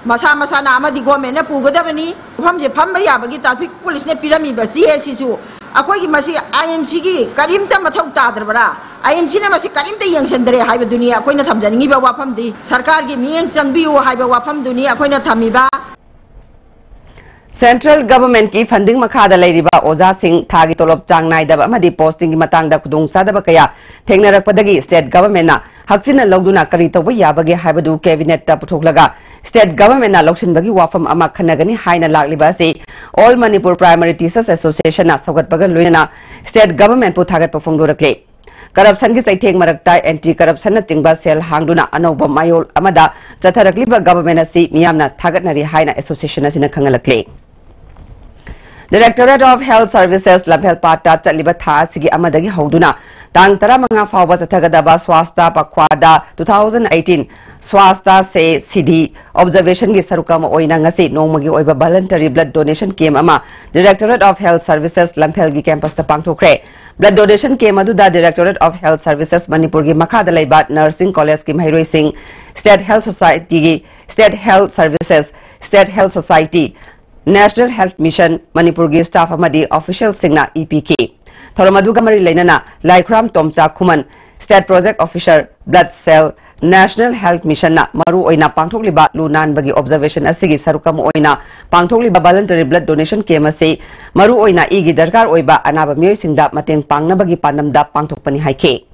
ꯃꯁꯥ ꯃꯁꯥꯅ ꯑꯃꯗꯤ governmentꯅ ꯄꯨꯒꯗꯕꯅꯤ꯫ ꯃꯐꯝꯁꯦ ꯐꯝꯕ ꯌꯥꯕꯒꯤ traffic policeꯅ ꯄꯤꯔꯝꯃꯤꯕ ꯆꯦ ꯑꯁꯤꯁꯨ ꯑꯩꯈꯣꯏꯒꯤ ꯃꯁꯤ IMCꯒꯤ ꯀꯔꯤꯝꯇ ꯃꯊꯧ ꯇꯥꯗ꯭ꯔꯕ꯭ꯔꯥ? IMCꯅ ꯃꯁꯤ ꯀꯔꯤꯝꯇ ꯌꯦꯡꯁꯤꯟꯗ꯭ꯔꯦ ꯍꯥꯏꯕꯗꯨꯅꯤ ꯑꯩꯈꯣꯏꯅ ꯊꯝꯖꯅꯤꯡꯉꯤꯕ ꯋꯥꯐꯝꯗꯤ꯫ ꯁꯔꯀꯥꯔꯒꯤ ꯃꯤꯠꯌꯦꯡ ꯆꯪꯕꯤꯌꯨ ꯍꯥꯏꯕ ꯋꯥꯐꯝꯗꯨꯅꯤ ꯑꯩꯈꯣꯏꯅ ꯊꯝꯃꯤꯕ꯫ Central governmentꯀꯤ funding ꯃꯈꯥꯗ ꯂꯩꯔꯤꯕ ꯑꯣꯖꯥꯁꯤꯡ ꯊꯥꯒꯤ ꯇꯣꯂꯣꯞ ꯆꯥꯡ ꯅꯥꯏꯗꯕ ꯑꯃꯗꯤ postingꯒꯤ ꯃꯇꯥꯡꯗ ꯈꯨꯗꯣꯡꯆꯥꯗꯕ ꯀꯌꯥ ꯊꯦꯡꯅꯔꯛꯄꯗꯒꯤ state governmentꯅ ꯍꯛꯆꯤꯟꯅ ꯂꯧꯗꯨꯅ ꯀꯔꯤ ꯇꯧꯕ ꯌꯥꯕꯒꯦ ꯍꯥꯏꯕꯗꯨ cabinetꯇ ꯄꯨꯊꯣꯛꯂꯒ state governmentꯅ ꯂꯧꯁꯤꯟꯕꯒꯤ ꯋꯥꯐꯝ ꯑꯃ ꯈꯟꯅꯒꯅꯤ ꯍꯥꯏꯅ ꯂꯥꯛꯂꯤꯕ ꯑꯁꯤ All Manipur Primary Teachers Associationꯅ ꯁꯧꯒꯠꯄꯒ ꯂꯣꯏꯅꯅ state governmentꯄꯨ ꯊꯥꯒꯠꯄ ꯐꯣꯡꯗꯣꯔꯛꯂꯤ꯫ Corruptionꯒꯤ ꯆꯩꯊꯦꯡ ꯃꯔꯛꯇ anti corruptionꯅꯆꯤꯡꯕ cell ꯍꯥꯡꯗꯨꯅ ꯑꯅꯧꯕ ꯃꯌꯣꯜ ꯑꯃꯗ ꯆꯠꯊꯔꯛꯂꯤꯕ government ꯑꯁꯤ ꯃꯤꯌꯥꯝꯅ ꯊꯥꯒꯠꯅꯔꯤ ꯍꯥꯏꯅ association ꯑꯁꯤꯅ ꯈꯪꯍꯜꯂꯛꯂꯤ꯫ Directorate of Health Services ꯂꯝꯐꯦꯜꯄꯥꯠꯇ ꯆꯠꯂꯤꯕ ꯊꯥ ꯑꯁꯤꯒꯤ ꯑꯃꯗꯒꯤ ꯍꯧꯗꯨꯅ ꯇꯥꯡ ꯇꯔꯥꯃꯉꯥ ꯐꯥꯎꯕ ꯆꯠꯊꯒꯗꯕ Swachhta Pakhwada two thousand eighteen Swachhta Hi Sethi observationꯒꯤ ꯁꯔꯨꯛ ꯑꯃ ꯑꯣꯏꯅ ꯉꯁꯤ ꯅꯣꯡꯃꯒꯤ ꯑꯣꯏꯕ voluntary blood donation camp ꯑꯃ Directorate of Health Services ꯂꯝꯐꯦꯜꯒꯤ campusꯇ ꯄꯥꯡꯊꯣꯛꯈ꯭ꯔꯦ꯫ Blood donation camp ꯑꯗꯨꯗ Directorate of Health Services ꯃꯅꯤꯄꯨꯔꯒꯤ ꯃꯈꯥꯗ ꯂꯩꯕ nursing collegeꯀꯤ ꯃꯍꯩꯔꯣꯏꯁꯤꯡ, State Health Societyꯒꯤ, State Health Services, State Health Society, National Health Mission ꯃꯅꯤꯄꯨꯔꯒꯤ staff ꯑꯃꯗꯤ officialꯁꯤꯡꯅ ꯏ ꯄꯤꯈꯤ꯫ ꯊꯧꯔꯝ ꯑꯗꯨꯒ ꯃꯔꯤ ꯂꯩꯅꯅ ꯂꯥꯏꯈꯨꯔꯥꯝ ꯇꯣꯝꯆꯥ ꯈꯨꯃꯟ, State Project Officer, Blood Cell, National Health Missionꯅ ꯃꯔꯨ ꯑꯣꯏꯅ ꯄꯥꯡꯊꯣꯛꯂꯤꯕ ꯂꯨ ꯅꯥꯟꯕꯒꯤ observation ꯑꯁꯤꯒꯤ ꯁꯔꯨꯛ ꯑꯃ ꯑꯣꯏꯅ ꯄꯥꯡꯊꯣꯛꯂꯤꯕ voluntary blood donation camp ꯑꯁꯤ ꯃꯔꯨ ꯑꯣꯏꯅ ꯏꯒꯤ ꯗꯔꯀꯥꯔ ꯑꯣꯏꯕ ꯑꯅꯥꯕ ꯃꯤꯑꯣꯏꯁꯤꯡꯗ ꯃꯇꯦꯡ ꯄꯥꯡꯅꯕꯒꯤ ꯄꯥꯟꯗꯝꯗ ꯄꯥꯡꯊꯣꯛꯄꯅꯤ ꯍꯥꯏꯈꯤ꯫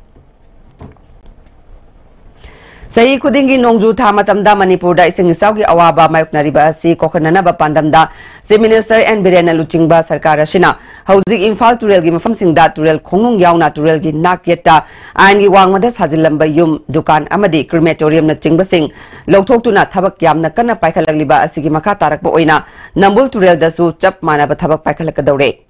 ꯆꯍꯤ ꯈꯨꯗꯤꯡꯒꯤ ꯅꯣꯡꯖꯨ ꯊꯥ ꯃꯇꯝꯗ ꯃꯅꯤꯄꯨꯔꯗ ꯏꯁꯤꯡ ꯏꯆꯥꯎꯒꯤ ꯑꯋꯥꯕ ꯃꯥꯌꯣꯛꯅꯔꯤꯕ ꯑꯁꯤ ꯀꯣꯛꯍꯟꯅꯅꯕ ꯄꯥꯟꯗꯝꯗ Chief Minister N ꯕꯤꯔꯦꯟꯅ ꯂꯨꯆꯤꯡꯕ ꯁꯔꯀꯥꯔ ꯑꯁꯤꯅ ꯍꯧꯖꯤꯛ ꯏꯝꯐꯥꯜ ꯇꯨꯔꯦꯜꯒꯤ ꯃꯐꯝꯁꯤꯡꯗ ꯇꯨꯔꯦꯜ ꯈꯣꯡꯅꯨꯡ ꯌꯥꯎꯅ ꯇꯨꯔꯦꯜꯒꯤ ꯅꯥꯛ ꯌꯦꯠꯇ ꯑꯥꯏꯟꯒꯤ ꯋꯥꯡꯃꯗ ꯁꯥꯖꯤꯜꯂꯝꯕ ꯌꯨꯝ, ꯗꯨꯀꯥꯟ ꯑꯃꯗꯤ crematoriumꯅꯆꯤꯡꯕꯁꯤꯡ ꯂꯧꯊꯣꯛꯇꯨꯅ ꯊꯕꯛ ꯌꯥꯝꯅ ꯀꯟꯅ ꯄꯥꯏꯈꯠꯂꯛꯂꯤꯕ ꯑꯁꯤꯒꯤ ꯃꯈꯥ ꯇꯥꯔꯛꯄ ꯑꯣꯏꯅ ꯅꯝꯕꯨꯜ ꯇꯨꯔꯦꯜꯗꯁꯨ ꯆꯞ ꯃꯥꯟꯅꯕ ꯊꯕꯛ ꯄꯥꯏꯈꯠꯂꯛꯀꯗꯧꯔꯦ꯫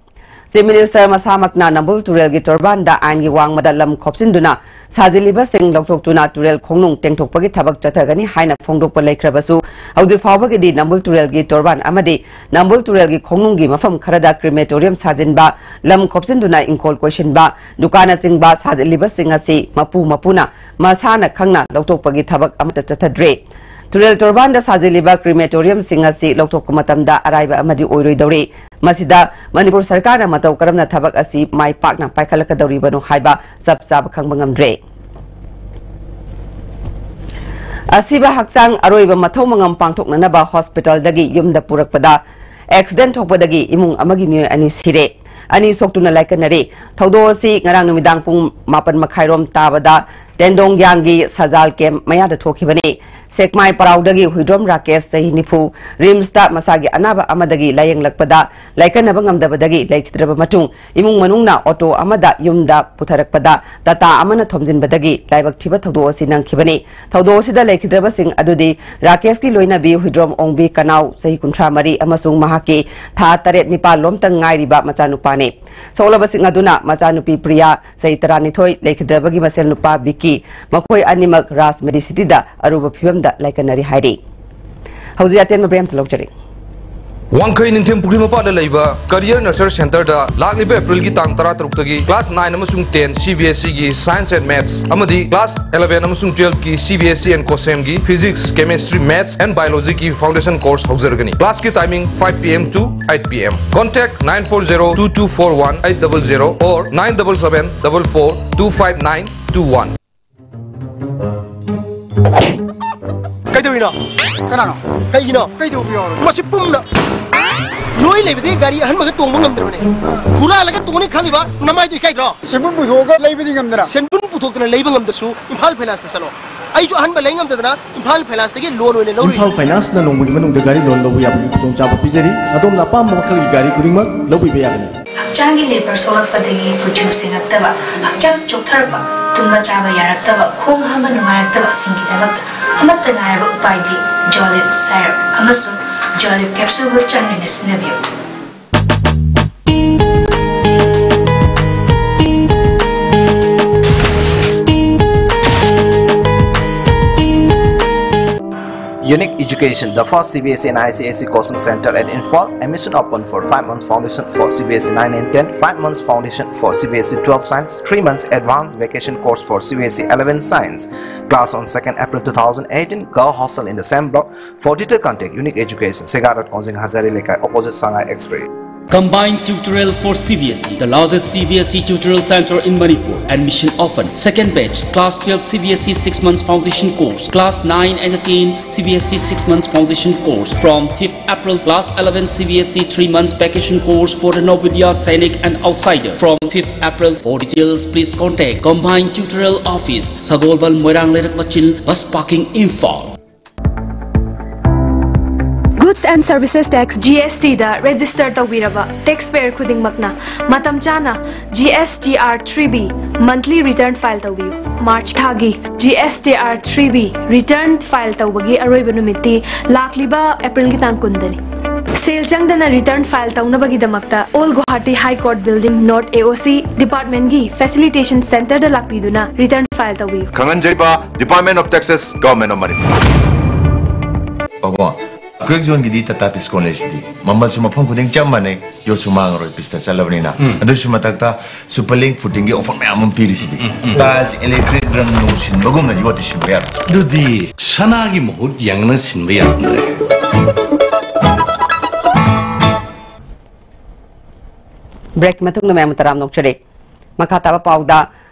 Chief Minister ꯃꯁꯥꯃꯛꯅ ꯅꯝꯕꯨꯜ ꯇꯨꯔꯦꯜꯒꯤ ꯇꯣꯔꯕꯥꯟꯗ ꯑꯥꯏꯟꯒꯤ ꯋꯥꯡꯃꯗ ꯂꯝ ꯈꯣꯞꯆꯤꯟꯗꯨꯅ ꯁꯥꯖꯤꯜꯂꯤꯕꯁꯤꯡ ꯂꯧꯊꯣꯛꯇꯨꯅ ꯇꯨꯔꯦꯜ ꯈꯣꯡꯅꯨꯡ ꯇꯦꯡꯊꯣꯛꯄꯒꯤ ꯊꯕꯛ ꯆꯠꯊꯒꯅꯤ ꯍꯥꯏꯅ ꯐꯣꯡꯗꯣꯛꯄ ꯂꯩꯈ꯭ꯔꯕꯁꯨ, ꯍꯧꯖꯤꯛ ꯐꯥꯎꯕꯒꯤꯗꯤ ꯅꯝꯕꯨꯜ ꯇꯨꯔꯦꯜꯒꯤ ꯇꯣꯔꯕꯥꯟ ꯑꯃꯗꯤ ꯅꯝꯕꯨꯜ ꯇꯨꯔꯦꯜꯒꯤ ꯈꯣꯡꯅꯨꯡꯒꯤ ꯃꯐꯝ ꯈꯔꯗ crematorium ꯁꯥꯖꯤꯟꯕ, ꯂꯝ ꯈꯣꯞꯆꯤꯟꯗꯨꯅ ꯏꯪꯈꯣꯜ ꯀꯣꯏꯁꯤꯟꯕ, ꯗꯨꯀꯥꯟꯅꯆꯤꯡꯕ ꯁꯥꯖꯤꯜꯂꯤꯕꯁꯤꯡ ꯑꯁꯤ ꯃꯄꯨ ꯃꯄꯨꯅ ꯃꯁꯥꯅ ꯈꯪꯅ ꯂꯧꯊꯣꯛꯄꯒꯤ ꯊꯕꯛ ꯑꯃꯠꯇ ꯆꯠꯊꯗ꯭ꯔꯦ꯫ ꯇꯨꯔꯦꯜ ꯇꯣꯔꯕꯥꯟꯗ ꯁꯥꯖꯤꯜꯂꯤꯕ crematoriumꯁꯤꯡ ꯑꯁꯤ ꯂꯧꯊꯣꯛꯄ ꯃꯇꯝꯗ ꯑꯔꯥꯏꯕ ꯑꯃꯗꯤ ꯑꯣꯏꯔꯣꯏꯗꯧꯔꯤ꯫ ꯃꯁꯤꯗ ꯃꯅꯤꯄꯨꯔ ꯁꯔꯀꯥꯔꯅ ꯃꯇꯧ ꯀꯔꯝꯅ ꯊꯕꯛ ꯑꯁꯤ ꯃꯥꯏ ꯄꯥꯛꯅ ꯄꯥꯏꯈꯠꯂꯛꯀꯗꯧꯔꯤꯕꯅꯣ ꯍꯥꯏꯕ ꯆꯞ ꯆꯥꯕ ꯈꯪꯕ ꯉꯝꯗ꯭ꯔꯦ꯫ ꯑꯁꯤꯕ ꯍꯛꯆꯥꯡ ꯑꯔꯣꯏꯕ ꯃꯊꯧ ꯃꯉꯝ ꯄꯥꯡꯊꯣꯛꯅꯅꯕ hospitalꯗꯒꯤ ꯌꯨꯝꯗ ꯄꯨꯔꯛꯄꯗ accident ꯊꯣꯛꯄꯗꯒꯤ ꯏꯃꯨꯡ ꯑꯃꯒꯤ ꯃꯤꯑꯣꯏ ꯑꯅꯤ ꯁꯤꯔꯦ꯫ ꯑꯅꯤ ꯁꯣꯛꯇꯨꯅ ꯂꯥꯏꯀꯠꯅꯔꯦ꯫ ꯊꯧꯗꯣꯛ ꯑꯁꯤ ꯉꯔꯥꯡ ꯅꯨꯃꯤꯗꯥꯡ ꯄꯨꯡ ꯃꯥꯄꯟ ꯃꯈꯥꯏꯔꯣꯝ ꯇꯥꯕꯗ ꯇꯦꯟꯗꯣꯡꯌꯥꯡꯒꯤ ꯁꯖꯥꯜ camp ꯃꯌꯥꯗ ꯊꯣꯛꯈꯤꯕꯅꯤ꯫ ꯁꯦꯛꯃꯥꯏ ꯄꯔꯥꯎꯗꯒꯤ ꯍꯨꯏꯗ꯭ꯔꯣꯝ ꯔꯥꯀꯦꯁ, ꯆꯍꯤ ꯅꯤꯐꯨ, RIMSꯇ ꯃꯁꯥꯒꯤ ꯑꯅꯥꯕ ꯑꯃꯗꯒꯤ ꯂꯥꯌꯦꯡꯂꯛꯄꯗ ꯂꯥꯏꯀꯠꯅꯕ ꯉꯝꯗꯕꯗꯒꯤ ꯂꯩꯈꯤꯗ꯭ꯔꯕ ꯃꯇꯨꯡ, ꯏꯃꯨꯡ ꯃꯅꯨꯡꯅ ꯑꯣꯇꯣ ꯑꯃꯗ ꯌꯨꯝꯗ ꯄꯨꯊꯔꯛꯄꯗ ꯇꯥꯇꯥ ꯑꯃꯅ ꯊꯣꯝꯖꯤꯟꯕꯗꯒꯤ ꯂꯥꯏꯕꯛ ꯊꯤꯕ ꯊꯧꯗꯣꯛ ꯑꯁꯤ ꯅꯪꯈꯤꯕꯅꯤ꯫ ꯊꯧꯗꯣꯛ ꯑꯁꯤꯗ ꯂꯩꯈꯤꯗ꯭ꯔꯕꯁꯤꯡ ꯑꯗꯨꯗꯤ ꯔꯥꯀꯦꯁꯀꯤ ꯂꯣꯏꯅꯕꯤ ꯍꯨꯏꯗ꯭ꯔꯣꯝ ꯑꯣꯡꯕꯤ ꯀꯅꯥꯎ, ꯆꯍꯤ ꯀꯨꯟꯊ꯭ꯔꯥ ꯃꯔꯤ, ꯑꯃꯁꯨꯡ ꯃꯍꯥꯛꯀꯤ ꯊꯥ ꯇꯔꯦꯠ ꯅꯤꯄꯥꯜ ꯂꯣꯝꯇ ꯉꯥꯏꯔꯤꯕ ꯃꯆꯥꯅꯨꯄꯥꯅꯤ꯫ ꯁꯣꯛꯂꯕꯁꯤꯡ ꯑꯗꯨꯅ ꯃꯆꯥꯅꯨꯄꯤ ꯄ꯭ꯔꯤꯌꯥ, ꯆꯍꯤ ꯇꯔꯥꯅꯤꯊꯣꯏ, ꯂꯩꯈꯤꯗ꯭ꯔꯕꯒꯤ ꯃꯁꯦꯜ ꯅꯨꯄꯥ ꯕꯤꯀꯤ, ꯃꯈꯣꯏ ꯑꯅꯤꯃꯛ ꯔꯥꯖ ꯃꯦꯗꯤꯁꯤꯇꯤꯗ ꯑꯔꯨꯕ ꯐꯤꯕꯝꯗ ꯂꯥꯏꯀꯠꯅꯔꯤ ꯍꯥꯏꯔꯤ꯫ ꯍꯧꯖꯤꯛ ꯑꯇꯦꯟꯕ ꯕ꯭ꯔꯦꯛ ꯑꯃꯇ ꯂꯧꯖꯔꯤ꯫ ꯋꯥꯡꯈꯩ ꯅꯤꯡꯊꯦꯝ ꯄꯨꯈ꯭ꯔꯤ ꯃꯄꯥꯟꯗ ꯂꯩꯕ Career Nurture Centreꯗ ꯂꯥꯛꯂꯤꯕ Aprilꯒꯤ ꯇꯥꯡ ꯇꯔꯥ ꯇꯔꯨꯛꯇꯒꯤ class nine ꯑꯃꯁꯨꯡ ten CBSEꯒꯤ Science and Maths ꯑꯃꯗꯤ class eleven ꯑꯃꯁꯨꯡ twelveꯀꯤ CBSE and COSEMꯒꯤ Physics, Chemistry, Maths and Biologyꯒꯤ foundation course ꯍꯧꯖꯔꯒꯅꯤ꯫ Classꯀꯤ timing five PM to eight PM. Contact nine four zero two two four one eight double zero or nine double seven double four two five nine two one. ꯀꯩꯗꯧꯔꯤꯅꯣ? ꯀꯅꯥꯅꯣ? ꯀꯩꯒꯤꯅꯣ? ꯀꯩꯗꯧꯕ ꯌꯥꯎꯔꯒꯦ? ꯃꯁꯤ ꯄꯨꯝꯅ ꯂꯣꯏ ꯂꯩꯕꯗꯤ ꯒꯥꯔꯤ ꯑꯍꯟꯕꯒ ꯇꯣꯡꯕ ꯉꯝꯗ꯭ꯔꯕꯅꯦ꯫ ꯍꯨꯔꯥꯜꯂꯒ ꯇꯣꯡꯅꯤ ꯈꯜꯂꯤꯕ ꯅꯃꯥꯏꯗꯨ ꯏꯀꯥꯏꯗ꯭ꯔꯣ? ꯁꯦꯟꯕꯨꯟ ꯄꯨꯊꯣꯛꯑꯒ ꯂꯩꯕꯗꯤ ꯉꯝꯗꯅ꯫ ꯁꯦꯟꯕꯨꯟ ꯄꯨꯊꯣꯛꯇꯅ ꯂꯩꯕ ꯉꯝꯗ꯭ꯔꯁꯨ ꯏꯝꯐꯥꯜ ꯐꯥꯏꯅꯥꯟꯁꯇ ꯆꯠꯂꯣ꯫ ꯑꯩꯁꯨ ꯑꯍꯟꯕ ꯂꯩ ꯉꯝꯗꯗꯅ ꯏꯝꯐꯥꯜ ꯐꯥꯏꯅꯥꯟꯁꯇꯒꯤ ꯂꯣꯟ ꯑꯣꯏꯅ ꯂꯧꯔꯨꯏ꯫ ꯏꯝꯐꯥꯜ ꯐꯥꯏꯅꯥꯟꯁꯅ ꯅꯣꯡꯃꯒꯤ ꯃꯅꯨꯡꯗ ꯒꯥꯔꯤ ꯂꯣꯟ ꯂꯧꯕ ꯌꯥꯕꯒꯤ ꯈꯨꯗꯣꯡꯆꯥꯕ ꯄꯤꯖꯔꯤ꯫ ꯑꯗꯣꯝꯅ ꯑꯄꯥꯝꯕ ꯃꯈꯜꯒꯤ ꯒꯥꯔꯤ ꯈꯨꯗꯤꯡꯃꯛ ꯂꯧꯕꯤꯕ ꯌꯥꯒꯅꯤ꯫ ꯍꯛꯆꯥꯡꯒꯤ ꯂꯦꯕꯔ ꯁꯣꯛꯂꯛꯄꯗꯒꯤ ꯀꯨꯆꯨ ꯁꯦꯡꯉꯛꯇꯕ, ꯍꯛꯆꯥꯡ ꯆꯣꯛꯊꯔꯛꯄ, ꯇꯨꯝꯕ ꯆꯥꯕ ꯌꯥꯔꯛꯇꯕ, ꯈꯣꯡ ꯍꯥꯝꯕ ꯅꯨꯡꯉꯥꯏꯔꯛꯇꯕꯁꯤꯡꯒꯤꯗꯃꯛꯇ ꯑꯃꯠꯇ ꯉꯥꯏꯔꯕ ꯎꯄꯥꯏꯗꯤ ꯖꯣꯂꯤꯞ ꯁꯥꯏꯔꯞ ꯑꯃꯁꯨꯡ ꯖꯣꯂꯤꯞ ꯀꯦꯞꯁꯨꯜꯕꯨ ꯆꯥꯡ ꯅꯥꯏꯅ ꯁꯤꯖꯤꯟꯅꯕꯤꯌꯨ꯫ Unique Education, the first C B S E and I C S E coaching center at Imphal. Admission open for five months foundation for C B S E nine and ten, five months foundation for C B S E twelve science, three months advanced vacation course for C B S E eleven science. Class on second April two thousand eighteen. Girl hostel in the same block. For detail contact Unique Education, Sega Road, Kongjing Hazari Lekai, opposite Sangai Express. Combined tutorial for C B S E, the largest C B S E tutorial center in Manipur. Admission open. Second batch, class twelve C B S E six months foundation course, class nine and ten C B S E six months foundation course. From fifth April, class eleven C B S E three months vacation course for the Navodaya Sainik and outsider. From fifth April. For details, please contact Combined Tutorial Office, Sagolbal, Moirang Leirak Machil, Bus Parking, Imphal. Goods and Services Tax, G S T the register ꯇꯧꯕꯤꯔꯕ taxpayer ꯈꯨꯗꯤꯡꯃꯛꯅ ꯃꯇꯝ ꯆꯥꯅ G S T R three B monthly return file ꯇꯧꯕꯤꯌꯨ꯫ March ꯊꯥꯒꯤ G S T R three B return file ꯇꯧꯕꯒꯤ ꯑꯔꯣꯏꯕ ꯅꯨꯃꯤꯠꯇꯤ ꯂꯥꯛꯂꯤꯕ April ꯒꯤ ꯇꯥꯡ ꯀꯨꯟꯗꯅꯤ꯫ ꯁꯦꯜ ꯆꯪꯗꯅ return file ꯇꯧꯅꯕꯒꯤꯗꯃꯛꯇ Old Guwahati High Court Building, North A O C, department ꯀꯤ facilitation center ꯗ ꯂꯥꯛꯄꯤꯗꯨꯅ return file ꯇꯧꯕꯤꯌꯨ꯫ ꯈꯪꯍꯟꯖꯔꯤꯕ Department of Taxes, Government of Manipur. ꯄꯥꯕꯨꯡ, ꯑꯩꯈꯣꯏ ꯖꯣꯟꯒꯤꯗꯤ ꯇꯥꯇꯥ ꯗꯤꯁꯀꯥꯎꯟ ꯂꯩꯔꯤꯁꯤꯗꯤ꯫ ꯃꯃꯜꯁꯨ ꯃꯐꯝ ꯈꯨꯗꯤꯡ ꯆꯞ ꯃꯥꯟꯅꯩ, ꯌꯣꯠꯁꯨ ꯃꯥꯡꯉꯔꯣꯏ, ꯄꯤꯁꯇ ꯆꯠꯂꯕꯅꯤꯅ꯫ ꯎꯝ꯫ ꯑꯗꯨꯁꯨ ꯃꯊꯛꯇ ꯁꯨꯄꯔ ꯂꯤꯡ ꯐꯨꯇꯤꯡꯒꯤ ꯑꯣꯐꯔ ꯃꯌꯥꯝ ꯑꯃ ꯄꯤꯔꯤꯁꯤꯗꯤ꯫ ꯎꯝ, ꯎꯝ꯫ ꯇꯥꯏꯜꯁ, ꯏꯂꯦꯛꯇ꯭ꯔꯤꯛ, ꯔꯪ ꯅꯨꯡ ꯁꯤꯟꯕꯒꯨꯝꯅ ꯌꯣꯠꯇꯤ ꯁꯤꯟꯕ ꯌꯥꯔꯣꯏ꯫ ꯑꯗꯨꯗꯤ ꯁꯅꯥꯒꯤ ꯃꯍꯨꯠ ꯌꯦꯡꯅ ꯁꯤꯟꯕ ꯌꯥꯔꯝꯗ꯭ꯔꯦ꯫ ꯕ꯭ꯔꯦꯛ ꯃꯇꯨꯡꯗ ꯃꯌꯥꯝ ꯇꯔꯥꯝ ꯅꯣꯛꯆꯔꯤ꯫ ꯃꯈꯥ ꯇꯥꯕ ꯄꯥꯎꯗ,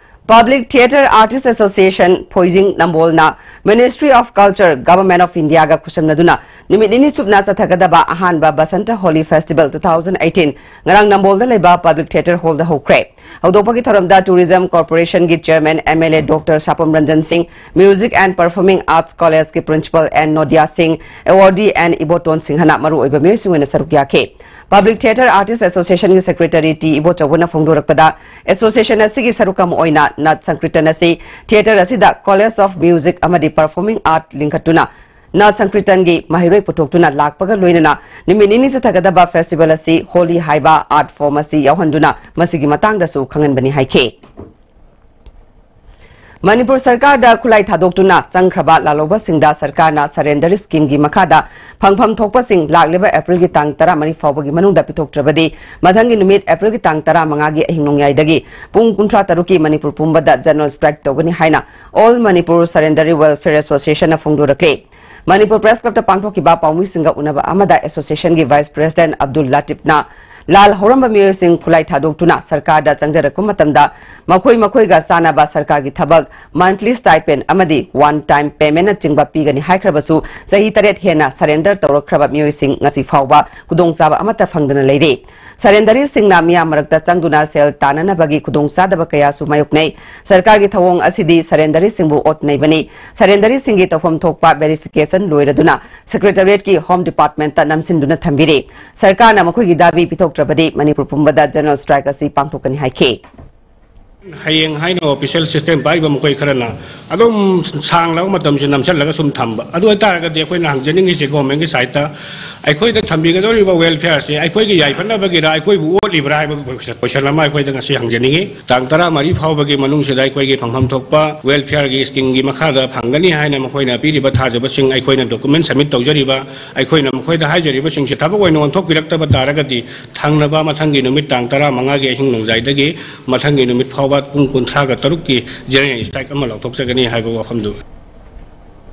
Public Theatre Artist Association ꯐꯣꯏꯖꯤꯡ ꯅꯝꯕꯣꯜꯅ Ministry of Culture, Government of India ꯒ ꯈꯨꯠꯁꯝꯅꯗꯨꯅ ꯅꯨꯃꯤꯠ ꯅꯤꯅꯤ ꯆꯨꯞꯅ ꯆꯠꯊꯒꯗꯕ ꯑꯍꯥꯟꯕ Basanta Holi festival two thousand eighteen ꯉꯔꯥꯡ ꯅꯝꯕꯣꯜꯗ ꯂꯩꯕ ꯄꯕ꯭ꯂꯤꯛ ꯊꯤꯌꯦꯇꯔ ꯍꯣꯜꯗ ꯍꯧꯈ꯭ꯔꯦ꯫ ꯍꯧꯗꯣꯛꯄꯒꯤ ꯊꯧꯔꯝꯗ ꯇꯨꯔꯤꯖꯝ ꯀꯣꯔꯄꯣꯔꯦꯁꯟꯒꯤ chairman M L A doctor Sapam Ranjan Singh, music and performing arts ꯀꯣꯂꯦꯖꯀꯤ principal N Nodiya Singh, awardee and Iboton ꯁꯤꯡꯍꯅ ꯃꯔꯨꯑꯣꯏꯕ ꯃꯤꯑꯣꯏꯁꯤꯡ ꯑꯣꯏꯅ ꯁꯔꯨꯛ ꯌꯥꯈꯤ꯫ ꯄꯕ꯭ꯂꯤꯛ ꯊꯤꯌꯦꯇꯔ ꯑꯥꯔꯇꯤꯁ ꯑꯦꯁꯣꯁꯤꯌꯦꯁꯟꯒꯤ ꯁꯦꯀ꯭ꯔꯦꯇꯔꯤ ꯇꯤ ꯏꯕꯣꯆꯧꯕꯅ ꯐꯣꯡꯗꯣꯔꯛꯄꯗ, ꯑꯦꯁꯣꯁꯤꯌꯦꯁꯟ ꯑꯁꯤꯒꯤ ꯁꯔꯨꯛ ꯑꯃ ꯑꯣꯏꯅ ꯅꯥꯠ ꯁꯪꯀ꯭ꯔꯤꯇꯟ ꯑꯁꯤ ꯊꯤꯌꯦꯇꯔ ꯑꯁꯤꯗ ꯀꯣꯂꯦꯖ ꯑꯣꯐ ꯃ꯭ꯌꯨꯖꯤꯛ ꯑꯃꯗꯤ ꯄꯔꯐꯣꯔꯃꯤꯡ ꯑꯥꯔꯠ ꯂꯤꯡꯈꯠꯇꯨꯅ ꯅꯥꯠ ꯁꯪꯀ꯭ꯔꯤꯇꯟꯒꯤ ꯃꯍꯩꯔꯣꯏ ꯄꯨꯊꯣꯛꯇꯨꯅ ꯂꯥꯛꯄꯒ ꯂꯣꯏꯅꯅ ꯅꯨꯃꯤꯠ ꯅꯤꯅꯤ ꯆꯠꯊꯒꯗꯕ ꯐꯦꯁꯇꯤꯚꯦꯜ ꯑꯁꯤ ꯍꯣꯂꯤ ꯍꯥꯏꯕ ꯑꯥꯔꯠ ꯐꯣꯔꯝ ꯑꯁꯤ ꯌꯥꯎꯍꯟꯗꯨꯅ ꯃꯁꯤꯒꯤ ꯃꯇꯥꯡꯗꯁꯨ ꯈꯪꯍꯟꯕꯅꯤ ꯍꯥꯏꯈꯤ꯫ ꯃꯅꯤꯄꯨꯔ ꯁꯔꯀꯥꯔꯗ ꯈꯨꯠꯂꯥꯏ ꯊꯥꯗꯣꯛꯇꯨꯅ ꯆꯪꯈ꯭ꯔꯕ ꯂꯥꯜꯍꯧꯕꯁꯤꯡꯗ ꯁꯔꯀꯥꯔꯅ ꯁꯔꯦꯟꯗꯔ ꯁ꯭ꯀꯤꯝꯒꯤ ꯃꯈꯥꯗ ꯐꯪꯐꯝ ꯊꯣꯛꯄꯁꯤꯡ ꯂꯥꯛꯂꯤꯕ ꯑꯦꯄ꯭ꯔꯤꯜꯒꯤ ꯇꯥꯡ ꯇꯔꯥꯃꯔꯤ ꯐꯥꯎꯕꯒꯤ ꯃꯅꯨꯡꯗ ꯄꯤꯊꯣꯛꯇ꯭ꯔꯕꯗꯤ ꯃꯊꯪꯒꯤ ꯅꯨꯃꯤꯠ ꯑꯦꯄ꯭ꯔꯤꯜꯒꯤ ꯇꯥꯡ ꯇꯔꯥꯃꯉꯥꯒꯤ ꯑꯍꯤꯡ ꯅꯣꯡꯌꯥꯏꯗꯒꯤ ꯄꯨꯡ ꯀꯨꯟꯊ꯭ꯔꯥ ꯇꯔꯨꯛꯀꯤ ꯃꯅꯤꯄꯨꯔ ꯄꯨꯝꯕꯗ ꯖꯦꯅꯔꯦꯜ ꯁ꯭ꯇ꯭ꯔꯥꯏꯛ ꯇꯧꯒꯅꯤ ꯍꯥꯏꯅ All Manipur Sarendery Welfare Association ꯅ ꯐꯣꯡꯗꯣꯔꯛꯂꯤ꯫ ꯃꯅꯤꯄꯨꯔ ꯄ꯭ꯔꯦꯁ ꯀ꯭ꯂꯕꯇ ꯄꯥꯡꯊꯣꯛꯈꯤꯕ ꯄꯥꯎꯃꯤꯁꯤꯡꯒ ꯎꯅꯕ ꯑꯃꯗ ꯑꯦꯁꯣꯁꯤꯌꯦꯁꯟꯒꯤ ꯚꯥꯏꯁ ꯄ꯭ꯔꯦꯁꯤꯗꯦꯟꯠ ꯑꯕꯗꯨꯜ ꯂꯥꯇꯤꯐꯅ ꯂꯥꯜ ꯍꯧꯔꯝꯕ ꯃꯤꯑꯣꯏꯁꯤꯡ ꯈꯨꯠꯂꯥꯏ ꯊꯥꯗꯣꯛꯇꯨꯅ ꯁꯔꯀꯥꯔꯗ ꯆꯪꯖꯔꯛꯄ ꯃꯇꯝꯗ ꯃꯈꯣꯏ ꯃꯈꯣꯏꯒ ꯆꯥꯟꯅꯕ ꯁꯔꯀꯥꯔꯒꯤ ꯊꯕꯛ, ꯃꯟꯊꯂꯤ ꯁ꯭ꯇꯥꯏꯄꯦꯟ ꯑꯃꯗꯤ ꯋꯥꯟ ꯇꯥꯏꯝ ꯄꯦꯃꯦꯟꯠꯅꯆꯤꯡꯕ ꯄꯤꯒꯅꯤ ꯍꯥꯏꯈ꯭ꯔꯕꯁꯨ ꯆꯍꯤ ꯇꯔꯦꯠ ꯍꯦꯟꯅ ꯁꯔꯦꯟꯗꯔ ꯇꯧꯔꯛꯈ꯭ꯔꯕ ꯃꯤꯑꯣꯏꯁꯤꯡ ꯉꯁꯤ ꯐꯥꯎꯕ ꯈꯨꯗꯣꯡꯆꯥꯕ ꯑꯃꯠꯇ ꯐꯪꯗꯅ ꯂꯩꯔꯤ꯫ ꯁꯔꯦꯟꯗꯔꯤꯁꯤꯡꯅ ꯃꯤꯌꯥꯝ ꯃꯔꯛꯇ ꯆꯪꯗꯨꯅ ꯁꯦꯜ ꯇꯥꯟꯅꯅꯕꯒꯤ ꯈꯨꯗꯣꯡꯆꯥꯗꯕ ꯀꯌꯥꯁꯨ ꯃꯥꯌꯣꯛꯅꯩ꯫ ꯁꯔꯀꯥꯔꯒꯤ ꯊꯧꯑꯣꯡ ꯑꯁꯤꯗꯤ ꯁꯔꯦꯟꯗꯔꯤꯁꯤꯡꯕꯨ ꯑꯣꯠ ꯅꯩꯕꯅꯤ꯫ ꯁꯔꯦꯟꯗꯔꯤꯁꯤꯡꯒꯤ ꯇꯧꯐꯝ ꯊꯣꯛꯄ ꯚꯦꯔꯤꯐꯤꯀꯦꯁꯟ ꯂꯣꯏꯔꯗꯨꯅ ꯁꯦꯀ꯭ꯔꯦꯇꯔꯤꯌꯦꯠꯀꯤ ꯍꯣꯝ ꯗꯤꯄꯥꯔꯠꯃꯦꯟꯠꯇ ꯅꯝꯁꯤꯟꯗꯨꯅ ꯊꯝꯕꯤꯔꯤ꯫ ꯁꯔꯀꯥꯔꯅ ꯃꯈꯣꯏꯒꯤ ꯗꯥꯕꯤ ꯄꯤꯊꯣꯛꯇ꯭ꯔꯕꯗꯤ ꯃꯅꯤꯄꯨꯔ ꯄꯨꯝꯕꯗ ꯖꯦꯅꯔꯦꯜ ꯁ꯭ꯇ꯭ꯔꯥꯏꯛ ꯑꯁꯤ ꯄꯥꯡꯊꯣꯛꯀꯅꯤ ꯍꯥꯏꯈꯤ꯫ ꯍꯌꯦꯡ ꯍꯥꯏꯅ ꯑꯣꯐꯤꯁꯤꯌꯦꯜ ꯁꯤꯁꯇꯦꯝ ꯄꯥꯏꯔꯤꯕ ꯃꯈꯣꯏ ꯈꯔꯅ ꯑꯗꯨꯝ ꯁꯥꯡꯂꯕ ꯃꯇꯝꯁꯤ ꯅꯝꯁꯤꯜꯂꯒ ꯁꯨꯝ ꯊꯝꯕ꯫ ꯑꯗꯨ ꯑꯣꯏꯇꯥꯔꯒꯗꯤ ꯑꯩꯈꯣꯏꯅ ꯍꯪꯖꯅꯤꯡꯉꯤꯁꯤ ꯒꯣꯔꯃꯦꯟꯒꯤ ꯁꯥꯏꯠꯇ ꯑꯩꯈꯣꯏꯗ ꯊꯝꯕꯤꯒꯗꯧꯔꯤꯕ ꯋꯦꯜꯐꯤꯌꯔꯁꯤ ꯑꯩꯈꯣꯏꯒꯤ ꯌꯥꯏꯐꯅꯕꯒꯤꯔ ꯑꯩꯈꯣꯏꯕꯨ ꯑꯣꯠꯂꯤꯕ꯭ꯔꯥ ꯍꯥꯏꯕ ꯀꯣꯏꯁꯟ ꯑꯃ ꯑꯩꯈꯣꯏꯗ ꯉꯁꯤ ꯍꯪꯖꯅꯤꯡꯉꯤ꯫ ꯇꯥꯡ ꯇꯔꯥꯃꯔꯤ ꯐꯥꯎꯕꯒꯤ ꯃꯅꯨꯡꯁꯤꯗ ꯑꯩꯈꯣꯏꯒꯤ ꯐꯪꯐꯝ ꯊꯣꯛꯄ ꯋꯦꯜꯐꯤꯌꯔꯒꯤ ꯁ꯭ꯀꯤꯝꯒꯤ ꯃꯈꯥꯗ ꯐꯪꯒꯅꯤ ꯍꯥꯏꯅ ꯃꯈꯣꯏꯅ ꯄꯤꯔꯤꯕ ꯊꯥꯖꯕꯁꯤꯡ ꯑꯩꯈꯣꯏꯅ ꯗꯣꯀꯨꯃꯦꯟ ꯁꯕꯃꯤꯠ ꯇꯧꯖꯔꯤꯕ ꯑꯩꯈꯣꯏꯅ ꯃꯈꯣꯏꯗ ꯍꯥꯏꯖꯔꯤꯕꯁꯤꯡꯁꯤ ꯊꯕꯛ ꯑꯣꯏꯅ ꯑꯣꯟꯊꯣꯛꯄꯤꯔꯛꯇꯕ ꯇꯥꯔꯒꯗꯤ ꯊꯪꯅꯕ ꯃꯊꯪꯒꯤ ꯅꯨꯃꯤꯠ ꯇꯥꯡ ꯇꯔꯥꯃꯉꯥꯒꯤ ꯑꯍꯤꯡ ꯅꯣꯡꯖꯥꯏꯗꯒꯤ ꯃꯊꯪꯒꯤ ꯅꯨꯃꯤꯠ ꯐꯥꯎꯕ ꯄꯨꯡ ꯀꯨꯟꯊ꯭ꯔꯥꯒ ꯇꯔꯨꯛꯀꯤ ꯖꯦꯅꯔꯦꯜ ꯁ꯭ꯇ꯭ꯔꯥꯏꯛ ꯑꯃ ꯂꯥꯎꯊꯣꯛꯆꯒꯅꯤ ꯍꯥꯏꯕ ꯋꯥꯐꯝꯗꯨ꯫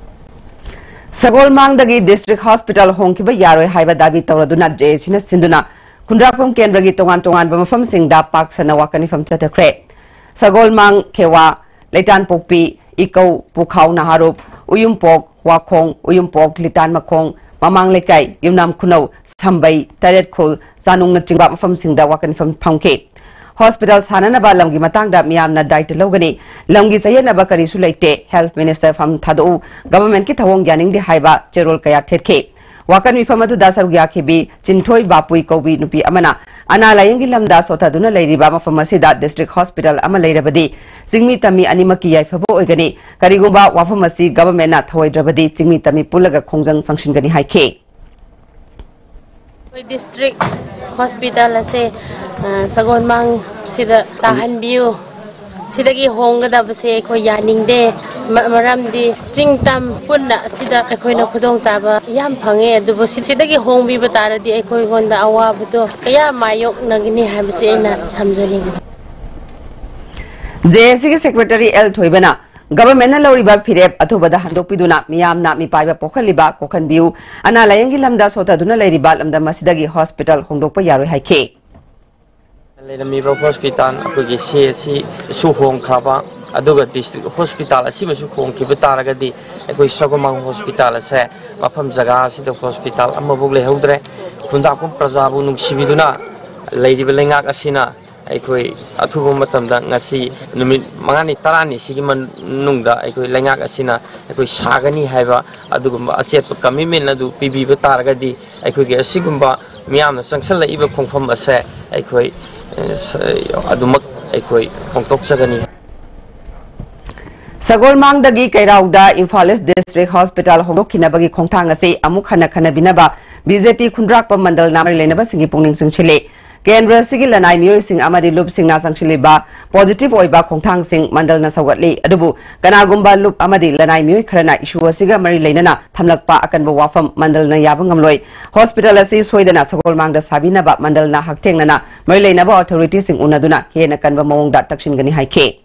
ꯁꯒꯣꯜꯃꯥꯡꯗꯒꯤ ꯗꯤꯁꯇ꯭ꯔꯤꯛ ꯍꯣꯁꯄꯤꯇꯥꯜ ꯍꯣꯡꯈꯤꯕ ꯌꯥꯔꯣꯏ ꯍꯥꯏꯕ ꯗꯥꯕꯤ ꯇꯧꯔꯗꯨꯅ ꯖꯦ ꯑꯦ ꯁꯤꯅ ꯁꯤꯟꯗꯨꯅ ꯈꯨꯟꯗ꯭ꯔꯥꯛꯄꯝ ꯀꯦꯟꯗ꯭ꯔꯒꯤ ꯇꯣꯉꯥꯟ ꯇꯣꯉꯥꯟꯕ ꯃꯐꯝꯁꯤꯡꯗ ꯄꯥꯛ ꯁꯟꯅ ꯋꯥꯀꯠ ꯃꯤꯐꯝ ꯆꯠꯊꯈ꯭ꯔꯦ꯫ ꯁꯒꯣꯜꯃꯥꯡ, ꯈꯦꯋꯥ, ꯂꯩꯇꯥꯟꯄꯣꯛꯄꯤ, ꯏꯀꯧ, ꯄꯨꯈꯥꯎ ꯅꯍꯥꯔꯨꯞ, ꯎꯌꯨꯝꯄꯣꯛ, ꯋꯥꯈꯣꯡ, ꯎꯌꯨꯝꯄꯣꯛ, ꯂꯤꯇꯥꯟꯃꯈꯣꯡ, ꯃꯃꯥꯡ ꯂꯩꯀꯥꯏ, ꯌꯨꯝꯅꯥꯝ ꯈꯨꯅꯧ, ꯁꯝꯕꯩ, ꯇꯔꯦꯠꯈꯣꯜ, ꯆꯥꯅꯨꯡꯅꯆꯤꯡꯕ ꯃꯐꯝꯁꯤꯡꯗ ꯋꯥꯀꯠ ꯃꯤꯐꯝ ꯐꯝꯈꯤ꯫ ꯍꯣꯁꯄꯤꯇꯥꯜ ꯁꯥꯅꯅꯕ ꯂꯝꯒꯤ ꯃꯇꯥꯡꯗ ꯃꯤꯌꯥꯝꯅ ꯗꯥꯏꯇ ꯂꯧꯒꯅꯤ, ꯂꯝꯒꯤ ꯆꯌꯦꯠꯅꯕ ꯀꯔꯤꯁꯨ ꯂꯩꯇꯦ, ꯍꯦꯜꯊ ꯃꯤꯅꯤꯁꯇꯔ ꯐꯝ ꯊꯥꯗꯣꯛꯎ, ꯒꯚꯔꯟꯃꯦꯟꯠꯀꯤ ꯊꯧꯑꯣꯡ ꯌꯥꯅꯤꯡꯗꯦ ꯍꯥꯏꯕ ꯆꯦꯔꯣꯜ ꯀꯌꯥ ꯊꯦꯠꯈꯤ꯫ ꯋꯥꯀꯠ ꯃꯤꯐꯝ ꯑꯗꯨꯗ ꯁꯔꯨꯛ ꯌꯥꯈꯤꯕꯤ ꯆꯤꯟꯊꯣꯏ ꯕꯥꯄꯨꯏ ꯀꯧꯕꯤ ꯅꯨꯄꯤ ꯑꯃꯅ ꯑꯅꯥ ꯂꯥꯌꯦꯡꯒꯤ ꯂꯝꯗ ꯁꯣꯊꯗꯨꯅ ꯂꯩꯔꯤꯕ ꯃꯐꯝ ꯑꯁꯤꯗ ꯗꯤꯁꯇ꯭ꯔꯤꯛ ꯍꯣꯁꯄꯤꯇꯥꯜ ꯑꯃ ꯂꯩꯔꯕꯗꯤ ꯆꯤꯡꯃꯤ ꯇꯝꯃꯤ ꯑꯅꯤꯃꯛꯀꯤ ꯌꯥꯏꯐꯕ ꯑꯣꯏꯒꯅꯤ꯫ ꯀꯔꯤꯒꯨꯝꯕ ꯋꯥꯐꯝ ꯑꯁꯤ ꯒꯚꯔꯟꯃꯦꯟꯠꯅ ꯊꯧꯑꯣꯏꯗ꯭ꯔꯕꯗꯤ ꯆꯤꯡꯃꯤ ꯇꯝꯃꯤ ꯄꯨꯜꯂꯒ ꯈꯣꯡꯖꯪ ꯆꯪꯁꯤꯟꯒꯅꯤ ꯍꯥꯏꯈꯤ꯫ ꯑꯩꯈꯣꯏ ꯗꯤꯁꯇ꯭ꯔꯤꯛ ꯍꯣꯁꯄꯤꯇꯥꯜ ꯑꯁꯦ, ꯑ, ꯁꯒꯣꯜꯃꯥꯡ ꯁꯤꯗ ꯇꯥꯍꯟꯕꯤꯌꯨ꯫ ꯁꯤꯗꯒꯤ ꯍꯣꯡꯒꯗꯕꯁꯦ ꯑꯩꯈꯣꯏ ꯌꯥꯅꯤꯡꯗꯦ꯫ ꯃ-, ꯃꯔꯝꯗꯤ ꯆꯤꯡ ꯇꯝ ꯄꯨꯟꯅ ꯑꯁꯤꯗ ꯑꯩꯈꯣꯏꯅ ꯈꯨꯗꯣꯡꯆꯥꯕ ꯌꯥꯝ ꯐꯪꯉꯦ, ꯑꯗꯨꯕꯨ ꯁꯤ-, ꯁꯤꯗꯒꯤ ꯍꯣꯡꯕꯤꯕ ꯇꯥꯔꯗꯤ ꯑꯩꯈꯣꯏꯉꯣꯟꯗ ꯑꯋꯥꯕꯗꯣ ꯀꯌꯥ ꯃꯥꯌꯣꯛꯅꯒꯅꯤ ꯍꯥꯏꯕꯁꯤ ꯑꯩꯅ ꯊꯝꯖꯅꯤꯡꯉꯤ꯫ ꯖꯦ ꯑꯦ ꯁꯤꯒꯤ ꯁꯦꯀ꯭ꯔꯦꯇꯔꯤ ꯑꯦꯜ ꯊꯣꯏꯕꯅ ꯒꯚꯔꯟꯃꯦꯟꯠꯅ ꯂꯧꯔꯤꯕ ꯐꯤꯔꯦꯞ ꯑꯊꯨꯕꯗ ꯍꯟꯗꯣꯛꯄꯤꯗꯨꯅ ꯃꯤꯌꯥꯝꯅ ꯃꯤꯄꯥꯏꯕ ꯄꯣꯛꯍꯜꯂꯤꯕ ꯀꯣꯛꯍꯟꯕꯤꯌꯨ, ꯑꯅꯥ ꯂꯥꯌꯦꯡꯒꯤ ꯂꯝꯗ ꯁꯣꯊꯗꯨꯅ ꯂꯩꯔꯤꯕ ꯂꯝꯗꯝ ꯑꯁꯤꯗꯒꯤ ꯍꯣꯁꯄꯤꯇꯥꯜ ꯍꯣꯡꯗꯣꯛꯄ ꯌꯥꯔꯣꯏ ꯍꯥꯏꯈꯤ꯫ ꯂꯩꯔꯝꯃꯤꯕ ꯍꯣꯁꯄꯤꯇꯥꯜ ꯑꯩꯈꯣꯏꯒꯤ ꯁꯤ ꯑꯦꯁ ꯁꯤꯁꯨ ꯍꯣꯡꯈ꯭ꯔꯕ, ꯑꯗꯨꯒ ꯗꯤꯁꯇ꯭ꯔꯤꯛ ꯍꯣꯁꯄꯤꯇꯥꯜ ꯑꯁꯤꯃꯁꯨ ꯍꯣꯡꯈꯤꯕ ꯇꯥꯔꯒꯗꯤ ꯑꯩꯈꯣꯏ ꯁꯒꯣꯜꯃꯥꯡ ꯍꯣꯁꯄꯤꯇꯥꯜ ꯑꯁꯦ ꯃꯐꯝ ꯖꯒꯥ ꯑꯁꯤꯗ ꯍꯣꯁꯄꯤꯇꯥꯜ ꯑꯃꯐꯥꯎ ꯂꯩꯍꯧꯗ꯭ꯔꯦ꯫ ꯈꯨꯟꯗ꯭ꯔꯥꯛꯄꯝ ꯄ꯭ꯔꯖꯥꯕꯨ ꯅꯨꯡꯁꯤꯕꯤꯗꯨꯅ ꯂꯩꯔꯤꯕ ꯂꯩꯉꯥꯛ ꯑꯁꯤꯅ ꯑꯩꯈꯣꯏ ꯑꯊꯨꯕ ꯃꯇꯝꯗ ꯉꯁꯤ ꯅꯨꯃꯤꯠ ꯃꯉꯥꯅꯤ ꯇꯔꯥꯅꯤ ꯁꯤꯒꯤ ꯃꯅꯨꯡꯗ ꯑꯩꯈꯣꯏ ꯂꯩꯉꯥꯛ ꯑꯁꯤꯅ ꯑꯩꯈꯣꯏ ꯁꯥꯒꯅꯤ ꯍꯥꯏꯕ ꯑꯗꯨꯒꯨꯝꯕ ꯑꯆꯦꯠꯄ ꯀꯃꯤꯠꯃꯦꯟ ꯑꯗꯨ ꯄꯤꯕꯤꯕ ꯇꯥꯔꯒꯗꯤ ꯑꯩꯈꯣꯏꯒꯤ ꯑꯁꯤꯒꯨꯝꯕ ꯃꯤꯌꯥꯝꯅ ꯆꯪꯁꯤꯜꯂꯛꯏꯕ ꯈꯣꯡꯐꯝ ꯑꯁꯦ ꯑꯩꯈꯣꯏ, ꯑꯦ, ꯁ-, ꯑꯗꯨꯃꯛ ꯑꯩꯈꯣꯏ ꯍꯣꯡꯗꯣꯛꯆꯒꯅꯤ꯫ ꯁꯒꯣꯜꯃꯥꯡꯗꯒꯤ ꯀꯩꯔꯥꯎꯗ ꯏꯝꯐꯥꯜ ꯏꯁ ꯗꯤꯁꯇ꯭ꯔꯤꯛ ꯍꯣꯁꯄꯤꯇꯥꯜ ꯍꯣꯡꯗꯣꯛꯈꯤꯅꯕꯒꯤ ꯈꯣꯡꯊꯥꯡ ꯑꯁꯤ ꯑꯃꯨꯛ ꯍꯟꯅ ꯈꯟꯅꯕꯤꯅꯕ ꯕꯤ ꯖꯦ ꯄꯤ ꯈꯨꯟꯗ꯭ꯔꯥꯛꯄꯝ ꯃꯟꯗꯜꯅ ꯃꯔꯤ ꯂꯩꯅꯕꯁꯤꯡꯒꯤ ꯄꯨꯛꯅꯤꯡ ꯆꯤꯡꯁꯤꯜꯂꯤ꯫ ꯀꯦꯟꯗ꯭ꯔ ꯑꯁꯤꯒꯤ ꯂꯅꯥꯏ ꯃꯤꯑꯣꯏꯁꯤꯡ ꯑꯃꯗꯤ ꯂꯨꯞꯁꯤꯡꯅ ꯆꯪꯁꯤꯜꯂꯤꯕ ꯄꯣꯖꯤꯇꯤꯚ ꯑꯣꯏꯕ ꯈꯣꯡꯊꯥꯡꯁꯤꯡ ꯃꯟꯗꯜꯅ ꯁꯧꯒꯠꯂꯤ꯫ ꯑꯗꯨꯕꯨ ꯀꯅꯥꯒꯨꯝꯕ ꯂꯨꯞ ꯑꯃꯗꯤ ꯂꯅꯥꯏ ꯃꯤꯑꯣꯏ ꯈꯔꯅ ꯏꯁꯨ ꯑꯁꯤꯒ ꯃꯔꯤ ꯂꯩꯅꯅ ꯊꯝꯂꯛꯄ ꯑꯀꯟꯕ ꯋꯥꯐꯝ ꯃꯟꯗꯜꯅ ꯌꯥꯕ ꯉꯝꯂꯣꯏ꯫ ꯍꯣꯁꯄꯤꯇꯥꯜ ꯑꯁꯤ ꯁꯣꯏꯗꯅ ꯁꯒꯣꯜꯃꯥꯡꯗ ꯁꯥꯕꯤꯅꯕ ꯃꯟꯗꯜꯅ ꯍꯛꯊꯦꯡꯅꯅ ꯃꯔꯤ ꯂꯩꯅꯕ ꯑꯣꯊꯣꯔꯤꯇꯤꯁꯤꯡ ꯎꯅꯗꯨꯅ ꯍꯦꯟꯅ ꯀꯟꯕ ꯃꯑꯣꯡꯗ ꯇꯛꯁꯤꯟꯒꯅꯤ ꯍꯥꯏꯈꯤ꯫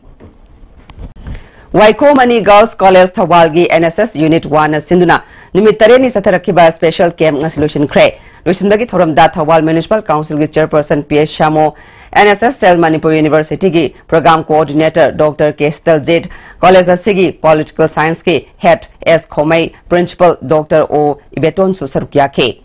ꯋꯥꯏꯈꯣꯝ ꯃꯅꯤ ꯒꯔꯜꯁ ꯀꯣꯂꯦꯖ ꯊꯧꯕꯥꯜꯒꯤ ꯑꯦꯟ ꯑꯦꯁ ꯑꯦꯁ ꯌꯨꯅꯤꯠ ꯋꯥꯟꯅ ꯁꯤꯟꯗꯨꯅ ꯅꯨꯃꯤꯠ ꯇꯔꯦꯠꯅꯤ ꯆꯠꯊꯔꯛꯈꯤꯕ ꯁ꯭ꯄꯦꯁꯦꯜ ꯀꯦꯝꯞ ꯉꯁꯤ ꯂꯣꯏꯁꯤꯟꯈ꯭ꯔꯦ꯫ ꯂꯣꯏꯁꯤꯟꯕꯒꯤ ꯊꯧꯔꯝꯗ ꯊꯧꯕꯥꯜ Municipal Council ꯒꯤ Chairperson P S ꯁ꯭ꯌꯥꯃꯣ, N S S Cell Manipur University ꯒꯤ Program Coordinator Doctor K ꯁꯤꯇꯜꯖꯤꯠ, college ꯑꯁꯤꯒꯤ Political Science ꯀꯤ Head S ꯈꯣꯃꯩ, Principal Doctor O ꯏꯕꯦꯇꯣꯟꯁꯨ ꯁꯔꯨꯛ ꯌꯥꯈꯤ꯫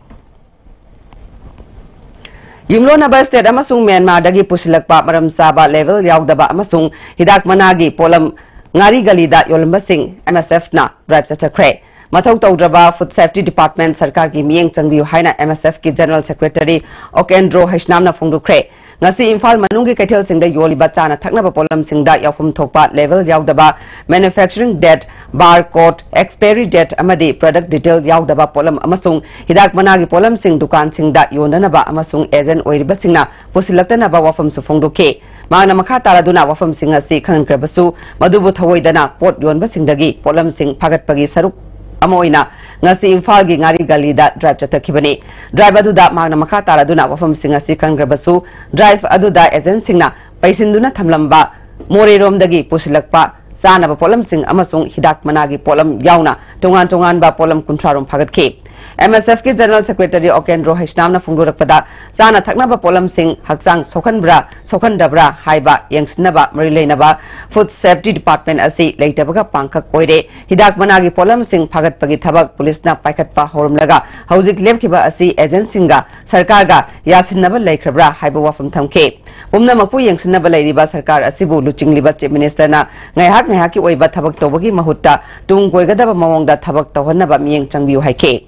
ꯌꯨꯝꯂꯣꯟꯅꯕ state ꯑꯃꯁꯨꯡ ꯃ꯭ꯌꯥꯟꯃꯥꯔꯗꯒꯤ ꯄꯨꯁꯤꯜꯂꯛꯄ ꯃꯔꯝ ꯆꯥꯕ label ꯌꯥꯎꯗꯕ ꯑꯃꯁꯨꯡ ꯍꯤꯗꯥꯛ ꯃꯅꯥꯒꯤ ꯄꯣꯠꯂꯝ ꯉꯥꯔꯤ ꯒꯂꯤꯗ ꯌꯣꯜꯂꯝꯕꯁꯤꯡ M S F ꯅ drive ꯆꯠꯊꯈ꯭ꯔꯦ꯫ ꯃꯊꯧ ꯇꯧꯗ꯭ꯔꯕ Food Safety Department ꯁꯔꯀꯥꯔꯒꯤ ꯃꯤꯠꯌꯦꯡ ꯆꯪꯕꯤꯌꯨ ꯍꯥꯏꯅ M S F ꯀꯤ General Secretary ꯑꯣꯀꯦꯟꯗ꯭ꯔꯣ ꯍꯩꯁꯅꯥꯝꯅ ꯐꯣꯡꯗꯣꯛꯈ꯭ꯔꯦ꯫ ꯉꯁꯤ ꯏꯝꯐꯥꯜ ꯃꯅꯨꯡꯒꯤ ꯀꯩꯊꯦꯜꯁꯤꯡꯗ ꯌꯣꯜꯂꯤꯕ ꯆꯥꯅ ꯊꯛꯅꯕ ꯄꯣꯠꯂꯝꯁꯤꯡꯗ ꯌꯥꯎꯐꯝ ꯊꯣꯛꯄ label ꯌꯥꯎꯗꯕ, manufacturing date, bar code, expiry date ꯑꯃꯗꯤ product detail ꯌꯥꯎꯗꯕ ꯄꯣꯠꯂꯝ ꯑꯃꯁꯨꯡ ꯍꯤꯗꯥꯛ ꯃꯅꯥꯒꯤ ꯄꯣꯠꯂꯝꯁꯤꯡ ꯗꯨꯀꯥꯟꯁꯤꯡꯗ ꯌꯣꯟꯗꯅꯕ ꯑꯃꯁꯨꯡ agent ꯑꯣꯏꯔꯤꯕꯁꯤꯡꯅ ꯄꯨꯁꯤꯜꯂꯛꯇꯅꯕ ꯋꯥꯐꯝꯁꯨ ꯐꯣꯡꯗꯣꯛꯈꯤ꯫ ꯃꯍꯥꯛꯅ ꯃꯈꯥ ꯇꯥꯔꯗꯨꯅ ꯋꯥꯐꯝꯁꯤꯡ ꯑꯁꯤ ꯈꯪꯍꯟꯈ꯭ꯔꯕꯁꯨ, ꯃꯗꯨꯕꯨ ꯊꯧꯑꯣꯏꯗꯅ ꯄꯣꯠ ꯌꯣꯟꯕꯁꯤꯡꯗꯒꯤ ꯄꯣꯠꯂꯝꯁꯤꯡ ꯐꯥꯒꯠꯄꯒꯤ ꯁꯔꯨꯛ ꯑꯃ ꯑꯣꯏꯅ ꯉꯁꯤ ꯏꯝꯐꯥꯜꯒꯤ ꯉꯥꯔꯤ ꯒꯂꯤꯗ drive ꯆꯠꯊꯈꯤꯕꯅꯤ꯫ Drive ꯑꯗꯨꯗ ꯃꯍꯥꯛꯅ ꯃꯈꯥ ꯇꯥꯔꯗꯨꯅ ꯋꯥꯐꯝꯁꯤꯡ ꯑꯁꯤ ꯈꯪꯈ꯭ꯔꯕꯁꯨ, drive ꯑꯗꯨꯗ agent ꯁꯤꯡꯅ ꯄꯩꯁꯤꯟꯗꯨꯅ ꯊꯝꯂꯝꯕ ꯃꯣꯔꯦꯔꯣꯝꯗꯒꯤ ꯄꯨꯁꯤꯜꯂꯛꯄ ꯆꯥꯅꯕ ꯄꯣꯠꯂꯝꯁꯤꯡ ꯑꯃꯁꯨꯡ ꯍꯤꯗꯥꯛ ꯃꯅꯥꯒꯤ ꯄꯣꯠꯂꯝ ꯌꯥꯎꯅ ꯇꯣꯉꯥꯟ ꯇꯣꯉꯥꯟꯕ ꯄꯣꯠꯂꯝ ꯀꯨꯟꯊ꯭ꯔꯥ ꯔꯣꯝ ꯐꯥꯒꯠꯈꯤ꯫ M S F ꯀꯤ General Secretary ꯑꯣꯀꯦꯟꯗ꯭ꯔꯣ ꯍꯩꯁꯅꯥꯝꯅ ꯐꯣꯡꯗꯣꯔꯛꯄꯗ, ꯆꯥꯅ ꯊꯛꯅꯕ ꯄꯣꯠꯂꯝꯁꯤꯡ ꯍꯛꯆꯥꯡ ꯁꯣꯛꯍꯟꯕ꯭ꯔꯥ, ꯁꯣꯛꯍꯟꯗꯕ꯭ꯔꯥ ꯍꯥꯏꯕ ꯌꯦꯡꯁꯤꯟꯅꯕ ꯃꯔꯤ ꯂꯩꯅꯕ Food Safety Department ꯑꯁꯤ ꯂꯩꯇꯕꯒ ꯄꯥꯡꯈꯛ ꯑꯣꯏꯔꯦ꯫ ꯍꯤꯗꯥꯛ ꯃꯅꯥꯒꯤ ꯄꯣꯠꯂꯝꯁꯤꯡ ꯐꯥꯒꯠꯄꯒꯤ ꯊꯕꯛ ꯄꯨꯂꯤꯁꯅ ꯄꯥꯏꯈꯠꯄ ꯍꯧꯔꯝꯂꯒ, ꯍꯧꯖꯤꯛ ꯂꯦꯞꯈꯤꯕ ꯑꯁꯤ agent ꯁꯤꯡꯒ ꯁꯔꯀꯥꯔꯒ ꯌꯥꯁꯤꯟꯅꯕ ꯂꯩꯈ꯭ꯔꯕ꯭ꯔꯥ ꯍꯥꯏꯕ ꯋꯥꯐꯝ ꯊꯝꯈꯤ꯫ ꯄꯨꯝꯅꯃꯛꯄꯨ ꯌꯦꯡꯁꯤꯟꯅꯕ ꯂꯩꯔꯤꯕ ꯁꯔꯀꯥꯔ ꯑꯁꯤꯕꯨ ꯂꯨꯆꯤꯡꯂꯤꯕ Chief Minister ꯅ ꯉꯥꯏꯍꯥꯛ ꯉꯥꯏꯍꯥꯛꯀꯤ ꯑꯣꯏꯕ ꯊꯕꯛ ꯇꯧꯕꯒꯤ ꯃꯍꯨꯠꯇ ꯇꯨꯡ ꯀꯣꯏꯒꯗꯕ ꯃꯑꯣꯡꯗ ꯊꯕꯛ ꯇꯧꯍꯟꯅꯕ ꯃꯤꯠꯌꯦꯡ ꯆꯪꯕꯤꯌꯨ ꯍꯥꯏꯈꯤ꯫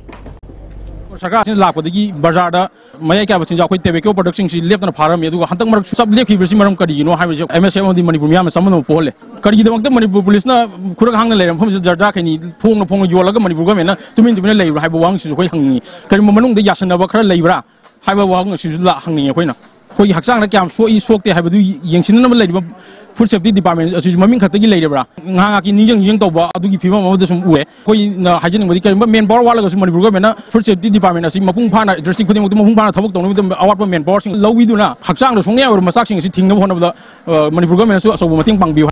ꯁꯔꯀꯥꯔꯁꯤꯅ ꯂꯥꯛꯄꯗꯒꯤ ꯕꯖꯥꯔꯗ ꯃꯌꯥꯏ ꯀꯥꯏꯕ ꯆꯤꯟꯖꯥꯛ, ꯑꯩꯈꯣꯏ tobacco product ꯁꯤꯡꯁꯤ ꯂꯦꯞꯇꯅ ꯐꯥꯔꯝꯃꯤ, ꯑꯗꯨꯒ ꯍꯟꯗꯛ ꯃꯔꯛ ꯁꯨꯞ ꯂꯦꯞꯈꯤꯕꯁꯤ ꯃꯔꯝ ꯀꯔꯤꯒꯤꯅꯣ ꯍꯥꯏꯕꯁꯤ M S F ꯑꯃꯗꯤ ꯃꯅꯤꯄꯨꯔ ꯃꯤꯌꯥꯝꯅ ꯆꯃꯝꯅꯕ ꯄꯣꯛꯍꯜꯂꯦ꯫ ꯀꯔꯤꯒꯤꯗꯃꯛꯇ ꯃꯅꯤꯄꯨꯔ ꯄꯨꯂꯤꯁꯅ ꯈꯨꯔꯛ ꯍꯥꯡꯅ ꯂꯩꯔꯕ ꯃꯐꯝꯁꯤꯗ ꯖꯔꯗꯥ ꯈꯩꯅꯤ ꯐꯣꯡꯅ ꯐꯣꯡꯅ ꯌꯣꯜꯂꯒ ꯃꯅꯤꯄꯨꯔ ꯒꯣꯔꯃꯦꯟꯅ ꯇꯨꯃꯤꯟ ꯇꯨꯃꯤꯟꯅ ꯂꯩꯕ꯭ꯔꯥ ꯍꯥꯏꯕ ꯋꯥꯍꯪꯁꯤꯁꯨ ꯑꯩꯈꯣꯏ ꯍꯪꯅꯤꯡꯉꯤ꯫ ꯀꯔꯤꯒꯨꯝꯕ ꯃꯅꯨꯡꯗ ꯌꯥꯁꯟꯅꯕ ꯈꯔ ꯂꯩꯕ꯭ꯔꯥ ꯍꯥꯏꯕ ꯋꯥꯍꯪ ꯑꯁꯤꯁꯨ ꯂꯥꯛ-, ꯍꯪꯅꯤꯡꯉꯤ ꯑꯩꯈꯣꯏꯅ꯫ ꯑꯩꯈꯣꯏꯒꯤ ꯍꯛꯆꯥꯡꯗ ꯀꯌꯥꯝ ꯁꯣꯛꯏ ꯁꯣꯛꯇꯦ ꯍꯥꯏꯕꯗꯨ ꯌꯦꯡꯁꯤꯟꯅꯅꯕ ꯂꯩꯔꯤꯕ Food Safety Department ꯑꯁꯤꯁꯨ ꯃꯃꯤꯡ ꯈꯛꯇꯒꯤ ꯂꯩꯔꯕ꯭ꯔꯥ? ꯉꯥꯏꯍꯥꯛ ꯉꯥꯏꯍꯥꯛꯀꯤ ꯅꯤꯡꯁꯤꯡ ꯅꯤꯡꯁꯤꯡ ꯇꯧꯕ ꯑꯗꯨꯒꯤ ꯐꯤꯕꯝ ꯑꯃꯗ ꯁꯨꯝ ꯎꯔꯦ꯫ ꯑꯩꯈꯣꯏꯅ ꯍꯥꯏꯖꯅꯤꯡꯕꯗꯤ, ꯀꯔꯤꯒꯨꯝꯕ manpower ꯋꯥꯠꯂꯒꯁꯨ ꯃꯅꯤꯄꯨꯔ ꯒꯣꯔꯃꯦꯟꯅ Food Safety Department ꯑꯁꯤ ꯃꯄꯨꯡ ꯐꯥꯅ district ꯈꯨꯗꯤꯡꯃꯛꯇ ꯃꯄꯨꯡ ꯐꯥꯅ ꯊꯕꯛ ꯇꯧꯅꯕꯒꯤꯗꯃꯛꯇ ꯑꯋꯥꯠꯄ manpower ꯁꯤꯡ ꯂꯧꯕꯤꯗꯨꯅ ꯍꯛꯆꯥꯡꯗ ꯁꯣꯛꯅꯤꯡꯉꯥꯏ ꯑꯣꯏꯕ ꯃꯆꯥꯛꯁꯤꯡ ꯑꯁꯤ ꯊꯤꯡꯅꯕ ꯍꯣꯠꯅꯕꯗ, ꯑ, ꯃꯅꯤꯄꯨꯔ ꯒꯣꯔꯃꯦꯟꯅꯁꯨ ꯑꯆꯧꯕ ꯃꯇꯦꯡ ꯄꯥꯡꯕꯤꯌꯨ꯫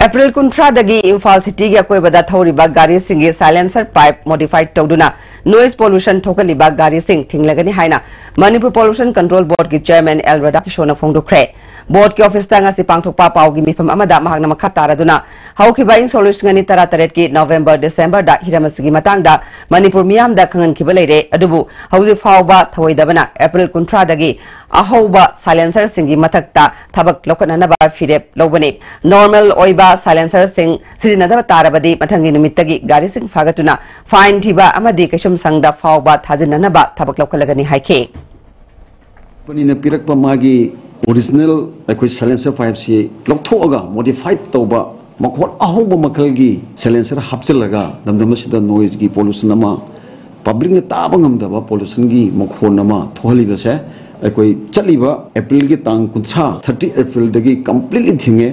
ꯑꯦꯄ꯭ꯔꯤꯜ ꯀꯨꯟꯊ꯭ꯔꯥꯗꯒꯤ ꯏꯝꯐꯥꯜ ꯁꯤꯇꯤꯒꯤ ꯑꯀꯣꯏꯕꯗ ꯊꯧꯔꯤꯕ ꯒꯥꯔꯤꯁꯤꯡꯒꯤ silencer pipe modify ꯇꯧꯗꯨꯅ ꯅꯣꯏꯁ ꯄꯣꯂꯨꯁꯟ ꯊꯣꯛꯍꯜꯂꯤꯕ ꯒꯥꯔꯤꯁꯤꯡ ꯊꯤꯡꯂꯒꯅꯤ ꯍꯥꯏꯅ ꯃꯅꯤꯄꯨꯔ ꯄꯣꯂꯨꯁꯟ ꯀꯟꯇ꯭ꯔꯣꯜ ꯕꯣꯔꯗꯀꯤ ꯆꯦꯌꯔꯃꯦꯟ ꯑꯦꯜ ꯔꯥꯙꯥꯀꯤꯁꯣꯔꯅ ꯐꯣꯡꯗꯣꯛꯈ꯭ꯔꯦ꯫ ꯕꯣꯔꯗꯀꯤ ꯑꯣꯐꯤꯁꯇ ꯉꯁꯤ ꯄꯥꯡꯊꯣꯛꯄ ꯄꯥꯎꯒꯤ ꯃꯤꯐꯝ ꯑꯃꯗ ꯃꯍꯥꯛꯅ ꯃꯈꯥ ꯇꯥꯔꯗꯨꯅ ꯍꯧꯈꯤꯕ ꯏꯪ ꯁꯣꯛ ꯂꯤꯁꯤꯡ ꯑꯅꯤ ꯇꯔꯥꯇꯔꯦꯠꯀꯤ ꯅꯣꯚꯦꯝꯕꯔ ꯗꯤꯁꯦꯝꯕꯔꯗ ꯍꯤꯔꯝ ꯑꯁꯤꯒꯤ ꯃꯇꯥꯡꯗ ꯃꯅꯤꯄꯨꯔ ꯃꯤꯌꯥꯝꯗ ꯈꯪꯍꯟꯈꯤꯕ ꯂꯩꯔꯦ, ꯑꯗꯨꯕꯨ ꯍꯧꯖꯤꯛ ꯐꯥꯎꯕ ꯊꯧꯑꯣꯏꯗꯕꯅ ꯑꯦꯄ꯭ꯔꯤꯜ ꯀꯨꯟꯊ꯭ꯔꯥꯗꯒꯤ ꯑꯍꯧꯕ ꯁꯥꯏꯂꯦꯟꯁꯔꯁꯤꯡꯒꯤ ꯃꯊꯛꯇ ꯊꯕꯛ ꯂꯧꯈꯠꯅꯅꯕ ꯐꯤꯔꯦꯞ ꯂꯧꯕꯅꯤ꯫ ꯅꯣꯔꯃꯦꯜ ꯑꯣꯏꯕ ꯁꯥꯏꯂꯦꯟꯁꯔꯁꯤꯡ ꯁꯤꯖꯤꯟꯅꯗꯕ ꯇꯥꯔꯕꯗꯤ ꯃꯊꯪꯒꯤ ꯅꯨꯃꯤꯠꯇꯒꯤ ꯒꯥꯔꯤꯁꯤꯡ ꯐꯥꯒꯠꯇꯨꯅ ꯐꯥꯏꯟ ꯊꯤꯕ ꯑꯃꯗꯤ ꯀꯩꯁꯨꯝꯁꯪꯗ ꯐꯥꯎꯕ ꯊꯥꯖꯤꯟꯅꯅꯕ ꯊꯕꯛ ꯂꯧꯈꯠꯂꯒꯅꯤ ꯍꯥꯏꯈꯤ꯫ ꯀꯝꯄꯅꯤꯅ ꯄꯤꯔꯛꯄ ꯃꯥꯒꯤ ꯑꯣꯔꯤꯖꯤꯅꯦꯜ ꯑꯩꯈꯣꯏ ꯁꯥꯏꯂꯦꯟꯁꯔ ꯄꯥꯏꯞꯁꯤ ꯂꯧꯊꯣꯛꯑꯒ ꯃꯣꯗꯤꯐꯥꯏꯠ ꯇꯧꯕ, ꯃꯈꯣꯟ ꯑꯍꯧꯕ ꯃꯈꯜꯒꯤ ꯁꯥꯏꯂꯦꯟꯁꯔ ꯍꯥꯞꯆꯤꯜꯂꯒ ꯂꯝꯗꯝ ꯑꯁꯤꯗ ꯅꯣꯏꯁꯀꯤ ꯄꯣꯂꯨꯁꯟ ꯑꯃ, ꯄꯕ꯭ꯂꯤꯛꯅ ꯇꯥꯕ ꯉꯝꯗꯕ ꯄꯣꯂꯨꯁꯟꯒꯤ ꯃꯈꯣꯟ ꯑꯃ ꯊꯣꯛꯍꯜꯂꯤꯕꯁꯦ ꯑꯩꯈꯣꯏ ꯆꯠꯂꯤꯕ ꯑꯦꯄ꯭ꯔꯤꯜꯒꯤ ꯇꯥꯡ ꯀꯨꯟꯊ꯭ꯔꯥ, ꯊꯥꯔꯇꯤ ꯑꯦꯄ꯭ꯔꯤꯜꯗꯒꯤ ꯀꯝꯄ꯭ꯂꯤꯠꯂꯤ ꯊꯤꯡꯉꯦ꯫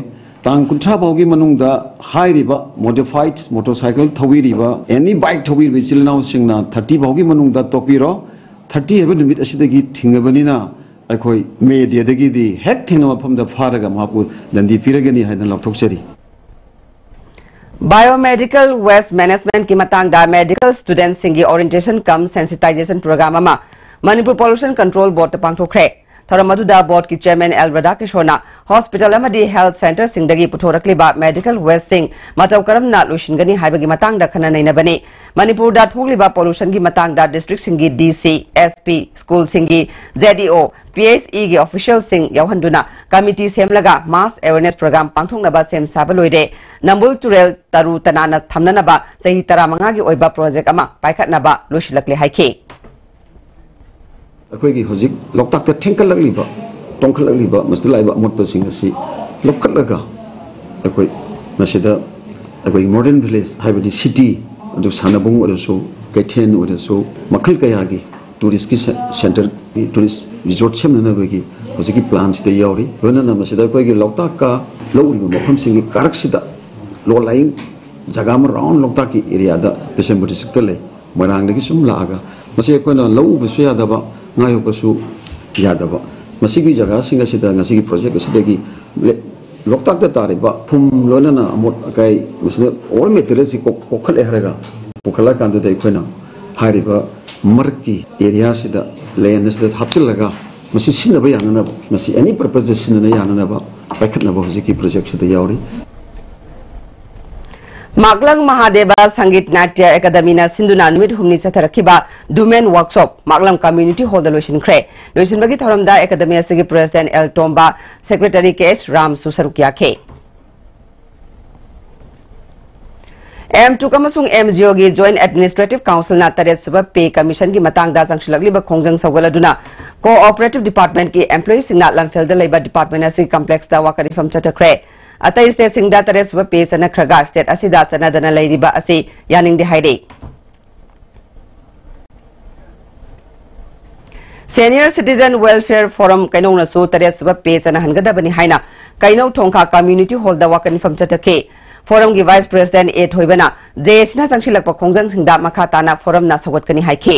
ꯇꯥꯡ ꯀꯨꯟꯊ꯭ꯔꯥ ꯐꯥꯎꯒꯤ ꯃꯅꯨꯡꯗ ꯍꯥꯏꯔꯤꯕ ꯃꯣꯗꯤꯐꯥꯏꯠ ꯃꯣꯇꯣꯔꯁꯥꯏꯀꯜ ꯊꯧꯕꯤꯔꯤꯕ, ꯑꯦꯅꯤ ꯕꯥꯏꯛ ꯊꯧꯕꯤꯔꯤꯕ ꯏꯆꯤꯜ ꯏꯅꯥꯎꯁꯤꯡꯅ ꯊꯥꯔꯇꯤ ꯐꯥꯎꯒꯤ ꯃꯅꯨꯡꯗ ꯇꯣꯛꯄꯤꯔꯣ꯫ ꯊꯥꯔꯇꯤ ꯍꯥꯏꯕ ꯅꯨꯃꯤꯠ ꯑꯁꯤꯗꯒꯤ ꯊꯤꯡꯉꯕꯅꯤꯅ ꯑꯩꯈꯣꯏ ꯃꯦ ꯗꯦꯗꯒꯤꯗꯤ ꯍꯦꯛ ꯊꯦꯡꯅ ꯃꯐꯝꯗ ꯐꯥꯔꯒ ꯃꯍꯥꯛꯄꯨ ꯗꯟꯗꯤ ꯄꯤꯔꯒꯅꯤ ꯍꯥꯏꯗꯅ ꯂꯥꯎꯊꯣꯛꯆꯔꯤ꯫ ꯕꯥꯏꯑꯣꯃꯦꯗꯤꯀꯦꯜ ꯋꯦꯁ ꯃꯦꯅꯦꯖꯃꯦꯟꯠꯀꯤ ꯃꯇꯥꯡꯗ ꯃꯦꯗꯤꯀꯦꯜ ꯁ꯭ꯇꯨꯗꯦꯟꯠꯁꯤꯡꯒꯤ ꯑꯣꯔꯤꯌꯦꯟꯇꯦꯁꯟ ꯀꯝ ꯁꯦꯟꯁꯤꯇꯥꯏꯖꯦꯁꯟ ꯄ꯭ꯔꯣꯒ꯭ꯔꯥꯝ ꯑꯃ ꯃꯅꯤꯄꯨꯔ ꯄꯣꯂꯨꯁꯟ ꯀꯟꯇ꯭ꯔꯣꯜ ꯕꯣꯔꯗꯇ ꯄꯥꯡꯊꯣꯛꯈ꯭ꯔꯦ꯫ ꯊꯧꯔꯝ ꯑꯗꯨꯗ ꯕꯣꯔꯗꯀꯤ ꯆꯦꯌꯔꯃꯦꯟ ꯑꯦꯜ ꯔꯥꯙꯥꯀꯤꯁꯣꯔꯅ ꯍꯣꯁꯄꯤꯇꯥꯜ ꯑꯃꯗꯤ ꯍꯦꯜꯊ ꯁꯦꯟꯇꯔꯁꯤꯡꯗꯒꯤ ꯄꯨꯊꯣꯔꯛꯂꯤꯕ ꯃꯦꯗꯤꯀꯦꯜ ꯋꯦꯁꯁꯤꯡ ꯃꯇꯧ ꯀꯔꯝꯅ ꯂꯣꯏꯁꯤꯟꯒꯅꯤ ꯍꯥꯏꯕꯒꯤ ꯃꯇꯥꯡꯗ ꯈꯟꯅ ꯅꯩꯅꯕꯅꯤ꯫ ꯃꯅꯤꯄꯨꯔꯗ ꯊꯣꯛꯂꯤꯕ ꯄꯣꯂꯨꯁꯟꯒꯤ ꯃꯇꯥꯡꯗ ꯗꯤꯁꯇ꯭ꯔꯤꯛꯁꯤꯡꯒꯤ ꯗꯤ ꯁꯤ, ꯑꯦꯁ ꯄꯤ, ꯁ꯭ꯀꯨꯜꯁꯤꯡꯒꯤ ꯖꯦ ꯗꯤ ꯑꯣ, ꯄꯤ ꯑꯩꯆ ꯏꯒꯤ ꯑꯣꯐꯤꯁꯤꯌꯦꯜꯁꯤꯡ ꯌꯥꯎꯍꯟꯗꯨꯅ ꯀꯃꯤꯇꯤ ꯁꯦꯝꯂꯒ ꯃꯥꯁ ꯑꯦꯋꯦꯔꯅꯦꯁ ꯄ꯭ꯔꯣꯒ꯭ꯔꯥꯝ ꯄꯥꯡꯊꯣꯛꯅꯕ ꯁꯦꯝ ꯁꯥꯕ ꯂꯣꯏꯔꯦ꯫ ꯅꯝꯕꯨꯜ ꯇꯨꯔꯦꯜ ꯇꯔꯨ ꯇꯅꯥꯟꯅ ꯊꯝꯅꯅꯕ ꯆꯍꯤ ꯇꯔꯥꯃꯉꯥꯒꯤ ꯑꯣꯏꯕ ꯄ꯭ꯔꯣꯖꯦꯛ ꯑꯃ ꯄꯥꯏꯈꯠꯅꯕ ꯂꯣꯏꯁꯤꯜꯂꯛꯂꯦ ꯍꯥꯏꯈꯤ꯫ ꯑꯩꯈꯣꯏꯒꯤ ꯍꯧꯖꯤꯛ ꯂꯣꯛꯇꯥꯛꯇ ꯊꯦꯡꯀꯠꯂꯛꯂꯤꯕ, ꯇꯣꯡꯈꯠꯂꯛꯂꯤꯕ ꯃꯁꯤꯗ ꯂꯥꯛꯏꯕ ꯑꯃꯣꯠꯄꯁꯤꯡ ꯑꯁꯤ ꯂꯧꯈꯠꯂꯒ ꯑꯩꯈꯣꯏ ꯃꯁꯤꯗ ꯑꯩꯈꯣꯏꯒꯤ ꯃꯣꯗꯔꯟ ꯚꯤꯂꯦꯖ ꯍꯥꯏꯕꯗꯤ ꯁꯤꯇꯤ, ꯑꯗꯨ ꯁꯥꯟꯅꯕꯨꯡ ꯑꯣꯏꯔꯁꯨ, ꯀꯩꯊꯦꯜ ꯑꯣꯏꯔꯁꯨ, ꯃꯈꯜ ꯀꯌꯥꯒꯤ ꯇꯨꯔꯤꯁꯀꯤ ꯁꯦ-, ꯁꯦꯟꯇꯔꯒꯤ ꯇꯨꯔꯤꯁ ꯔꯤꯖꯣꯔꯠ ꯁꯦꯝꯅꯅꯕꯒꯤ ꯍꯧꯖꯤꯛꯀꯤ ꯄ꯭ꯂꯥꯟꯁꯤꯗ ꯌꯥꯎꯔꯤ꯫ ꯂꯣꯏꯅꯅ ꯃꯁꯤꯗ ꯑꯩꯈꯣꯏꯒꯤ ꯂꯣꯛꯇꯥꯛꯀ ꯂꯧꯔꯤꯕ ꯃꯐꯝꯁꯤꯡꯒꯤ ꯀꯥꯔꯛꯁꯤꯗ ꯂꯣ ꯂꯥꯏꯌꯤꯡ ꯖꯒꯥ ꯑꯃ ꯔꯥꯎꯟ ꯂꯣꯛꯇꯥꯛꯀꯤ ꯑꯦꯔꯤꯌꯥꯗ ꯕꯤꯁꯦꯝꯄꯨꯔ ꯗꯤꯁꯇ꯭ꯔꯤꯛꯇ ꯂꯩ꯫ ꯃꯣꯏꯔꯥꯡꯗꯒꯤ ꯁꯨꯝ ꯂꯥꯛꯑꯒ ꯃꯁꯤ ꯑꯩꯈꯣꯏꯅ ꯂꯧ ꯎꯕꯁꯨ ꯌꯥꯗꯕ, ꯉꯥ ꯌꯣꯛꯄꯁꯨ ꯌꯥꯗꯕ꯫ ꯃꯁꯤꯒꯤ ꯖꯒꯥꯁꯤꯡ ꯑꯁꯤꯗ ꯉꯁꯤꯒꯤ ꯄ꯭ꯔꯣꯖꯦꯛ ꯑꯁꯤꯗꯒꯤ ꯂꯦ-, ꯂꯣꯛꯇꯥꯛꯇ ꯇꯥꯔꯤꯕ ꯐꯨꯝ ꯂꯣꯏꯅꯅ ꯑꯃꯣꯠ ꯑꯀꯥꯏ ꯃꯁꯤꯗ ꯑꯣꯜ ꯃꯦꯇꯔꯤꯌꯦꯜꯁꯤ ꯀꯣꯛ-, ꯀꯣꯛꯈꯠꯂꯦ ꯍꯥꯏꯔꯒ ꯄꯨꯈꯠꯂꯀꯥꯟꯗꯨꯗ ꯑꯩꯈꯣꯏꯅ ꯍꯥꯏꯔꯤꯕ ꯃꯔꯛꯀꯤ ꯑꯦꯔꯤꯌꯥꯁꯤꯗ, ꯂꯦꯟ ꯑꯁꯤꯗ ꯍꯥꯞꯆꯤꯜꯂꯒ ꯃꯁꯤ ꯁꯤꯖꯤꯟꯅꯕ ꯌꯥꯅꯅꯕ, ꯃꯁꯤ ꯑꯦꯅꯤ ꯄꯔꯄꯁꯇ ꯁꯤꯖꯤꯟꯅꯕ ꯌꯥꯅꯅꯕ ꯄꯥꯏꯈꯠꯅꯕ ꯍꯧꯖꯤꯛꯀꯤ ꯄ꯭ꯔꯣꯖꯦꯛꯁꯤꯗ ꯌꯥꯎꯔꯤ꯫ ꯃꯥꯛꯂꯪ ꯃꯍꯥꯗꯦꯕ ꯁꯪꯒꯤꯠ ꯅꯥꯇ꯭ꯌ ꯑꯦꯀꯥꯗꯃꯤꯅ ꯁꯤꯟꯗꯨꯅ ꯅꯨꯃꯤꯠ ꯍꯨꯝꯅꯤ ꯆꯠꯊꯔꯛꯈꯤꯕ ꯗꯨꯃꯦꯟ ꯋꯥꯔꯛꯁꯣꯞ ꯃꯥꯛꯂꯪ ꯀꯝꯃ꯭ꯌꯨꯅꯤꯇꯤ ꯍꯣꯜꯗ ꯂꯣꯏꯁꯤꯟꯈ꯭ꯔꯦ꯫ ꯂꯣꯏꯁꯤꯟꯕꯒꯤ ꯊꯧꯔꯝꯗ ꯑꯦꯀꯥꯗꯃꯤ ꯑꯁꯤꯒꯤ ꯄ꯭ꯔꯦꯁꯤꯗꯦꯟꯠ ꯑꯦꯜ ꯇꯣꯝꯕ, ꯁꯦꯀ꯭ꯔꯦꯇꯔꯤ ꯀꯦ ꯑꯦꯁ ꯔꯥꯝꯁꯨ ꯁꯔꯨꯛ ꯌꯥꯈꯤ꯫ ꯑꯦꯝ ꯇꯨꯛ ꯑꯃꯁꯨꯡ ꯑꯦꯝ ꯖꯤ ꯑꯣꯒꯤ ꯖꯣꯏꯟꯠ ꯑꯦꯗꯃꯤꯅꯤꯁꯇ꯭ꯔꯦꯇꯤꯚ ꯀꯥꯎꯟꯁꯤꯜꯅ ꯇꯔꯦꯠ ꯁꯨꯕ ꯄꯦ ꯀꯃꯤꯁꯟꯒꯤ ꯃꯇꯥꯡꯗ ꯆꯪꯁꯤꯜꯂꯛꯂꯤꯕ ꯈꯣꯡꯖꯪ ꯁꯧꯒꯠꯂꯗꯨꯅ ꯀꯣꯑꯣꯄꯔꯦꯇꯤꯚ ꯗꯤꯄꯥꯔꯠꯃꯦꯟꯠꯀꯤ ꯑꯦꯝꯄ꯭ꯂꯣꯌꯤꯁꯤꯡꯅ ꯂꯝꯐꯦꯜꯗ ꯂꯩꯕ ꯗꯤꯄꯥꯔꯠꯃꯦꯟꯠ ꯑꯁꯤꯒꯤ ꯀꯝꯄ꯭ꯂꯦꯛꯁꯇ ꯋꯥꯀꯠ ꯃꯤꯐꯝ ꯆꯠꯊꯈ꯭ꯔꯦ꯫ ꯑꯇꯩ ꯁ꯭ꯇꯦꯠꯁꯤꯡꯗ ꯇꯔꯦꯠ ꯁꯨꯕ ꯄꯦ ꯆꯠꯅꯈ꯭ꯔꯒ ꯁ꯭ꯇꯦꯠ ꯑꯁꯤꯗ ꯆꯠꯅꯗꯅ ꯂꯩꯔꯤꯕ ꯑꯁꯤ ꯌꯥꯅꯤꯡꯗꯦ ꯍꯥꯏꯔꯤ꯫ Senior Citizen Welfare Forum ꯀꯩꯅꯧꯅꯁꯨ ꯇꯔꯦꯠ ꯁꯨꯕ ꯄꯦ ꯆꯠꯅꯍꯟꯒꯗꯕꯅꯤ ꯍꯥꯏꯅ ꯀꯩꯅꯧ ꯊꯣꯡꯈꯥ ꯀꯝꯃ꯭ꯌꯨꯅꯤꯇꯤ ꯍꯣꯜꯗ ꯋꯥꯀꯠ ꯃꯤꯐꯝ ꯆꯠꯊꯈꯤ꯫ ꯐꯣꯔꯝꯒꯤ ꯚꯥꯏꯁ ꯄ꯭ꯔꯦꯁꯤꯗꯦꯟꯠ ꯑꯦ ꯊꯣꯏꯕꯅ ꯖꯦ ꯑꯦ ꯁꯤꯅ ꯆꯪꯁꯤꯜꯂꯛꯄ ꯈꯣꯡꯖꯪꯁꯤꯡꯗ ꯃꯈꯥ ꯇꯥꯅ ꯐꯣꯔꯝꯅ ꯁꯧꯒꯠꯀꯅꯤ ꯍꯥꯏꯈꯤ꯫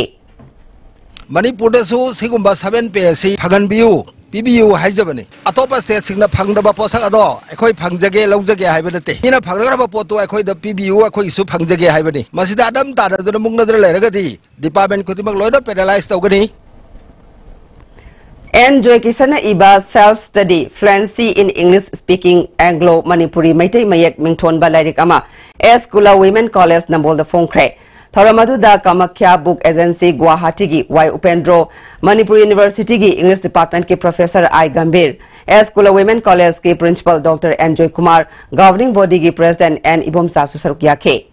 ꯃꯅꯤꯄꯨꯔꯗꯁꯨ ꯁꯤꯒꯨꯝꯕ ꯁꯚꯦꯟ ꯄꯦ ꯑꯁꯤ ꯐꯪꯍꯟꯕꯤꯌꯨ, ꯄꯤꯕꯤꯌꯨ ꯍꯥꯏꯖꯕꯅꯤ꯫ ꯑꯇꯣꯞꯄ ꯁ꯭ꯇꯦꯠꯁꯤꯡꯅ ꯐꯪꯗꯕ ꯄꯣꯠꯁꯛ ꯑꯗꯣ ꯑꯩꯈꯣꯏ ꯐꯪꯖꯒꯦ, ꯂꯧꯖꯒꯦ ꯍꯥꯏꯕ ꯅꯠꯇꯦ꯫ ꯃꯤꯅ ꯐꯪꯅꯈ꯭ꯔꯕ ꯄꯣꯠꯇꯨ ꯑꯩꯈꯣꯏꯗ ꯄꯤꯕꯤꯌꯨ, ꯑꯩꯈꯣꯏꯒꯤꯁꯨ ꯐꯪꯖꯒꯦ ꯍꯥꯏꯕꯅꯤ꯫ ꯃꯁꯤꯗ ꯑꯗꯝ ꯇꯥꯗꯗꯨꯅ ꯃꯨꯛꯅꯗꯨꯅ ꯂꯩꯔꯒꯗꯤ ꯗꯤꯄꯥꯔꯠꯃꯦꯟꯠ ꯈꯨꯗꯤꯡꯃꯛ ꯂꯣꯏꯅ ꯄꯦꯔꯦꯂꯥꯏꯖ ꯇꯧꯒꯅꯤ꯫ ꯑꯦꯟ ꯖꯣꯏꯀꯤꯁꯟꯅ ꯏꯕ Self Study Fluency in English Speaking Anglo Manipuri Meitei ꯃꯌꯦꯛ ꯃꯤꯡꯊꯣꯟꯕ ꯂꯥꯏꯔꯤꯛ ꯑꯃ ꯑꯦꯁ ꯀꯨꯂꯥ ꯋꯤꯃꯦꯟ ꯀꯣꯂꯦꯖ ꯅꯝꯕꯣꯜꯗ ꯐꯣꯡꯈ꯭ꯔꯦ꯫ ꯊꯧꯔꯝ ꯑꯗꯨꯗ ꯀꯃꯈ꯭ꯌꯥ ꯕꯨꯛ ꯑꯦꯖꯦꯟꯁꯤ ꯒꯨꯋꯥꯍꯥꯇꯤꯒꯤ ꯋꯥꯏ ꯎꯄꯦꯟꯗ꯭ꯔꯣ, ꯃꯅꯤꯄꯨꯔ ꯌꯨꯅꯤꯚꯔꯁꯤꯇꯤꯒꯤ ꯏꯪꯂꯤꯁ ꯗꯤꯄꯥꯔꯠꯃꯦꯟꯠꯀꯤ professor I Gambhir, S Kula women ꯀꯣꯂꯦꯖꯀꯤ principal doctor N Joykumar, governing ꯕꯣꯗꯤꯒꯤ ꯄ꯭ꯔꯦꯁꯤꯗꯦꯟꯠ ꯑꯦꯟ ꯏꯕꯣꯝꯆꯥꯁꯨ ꯁꯔꯨꯛ ꯌꯥꯈꯤ꯫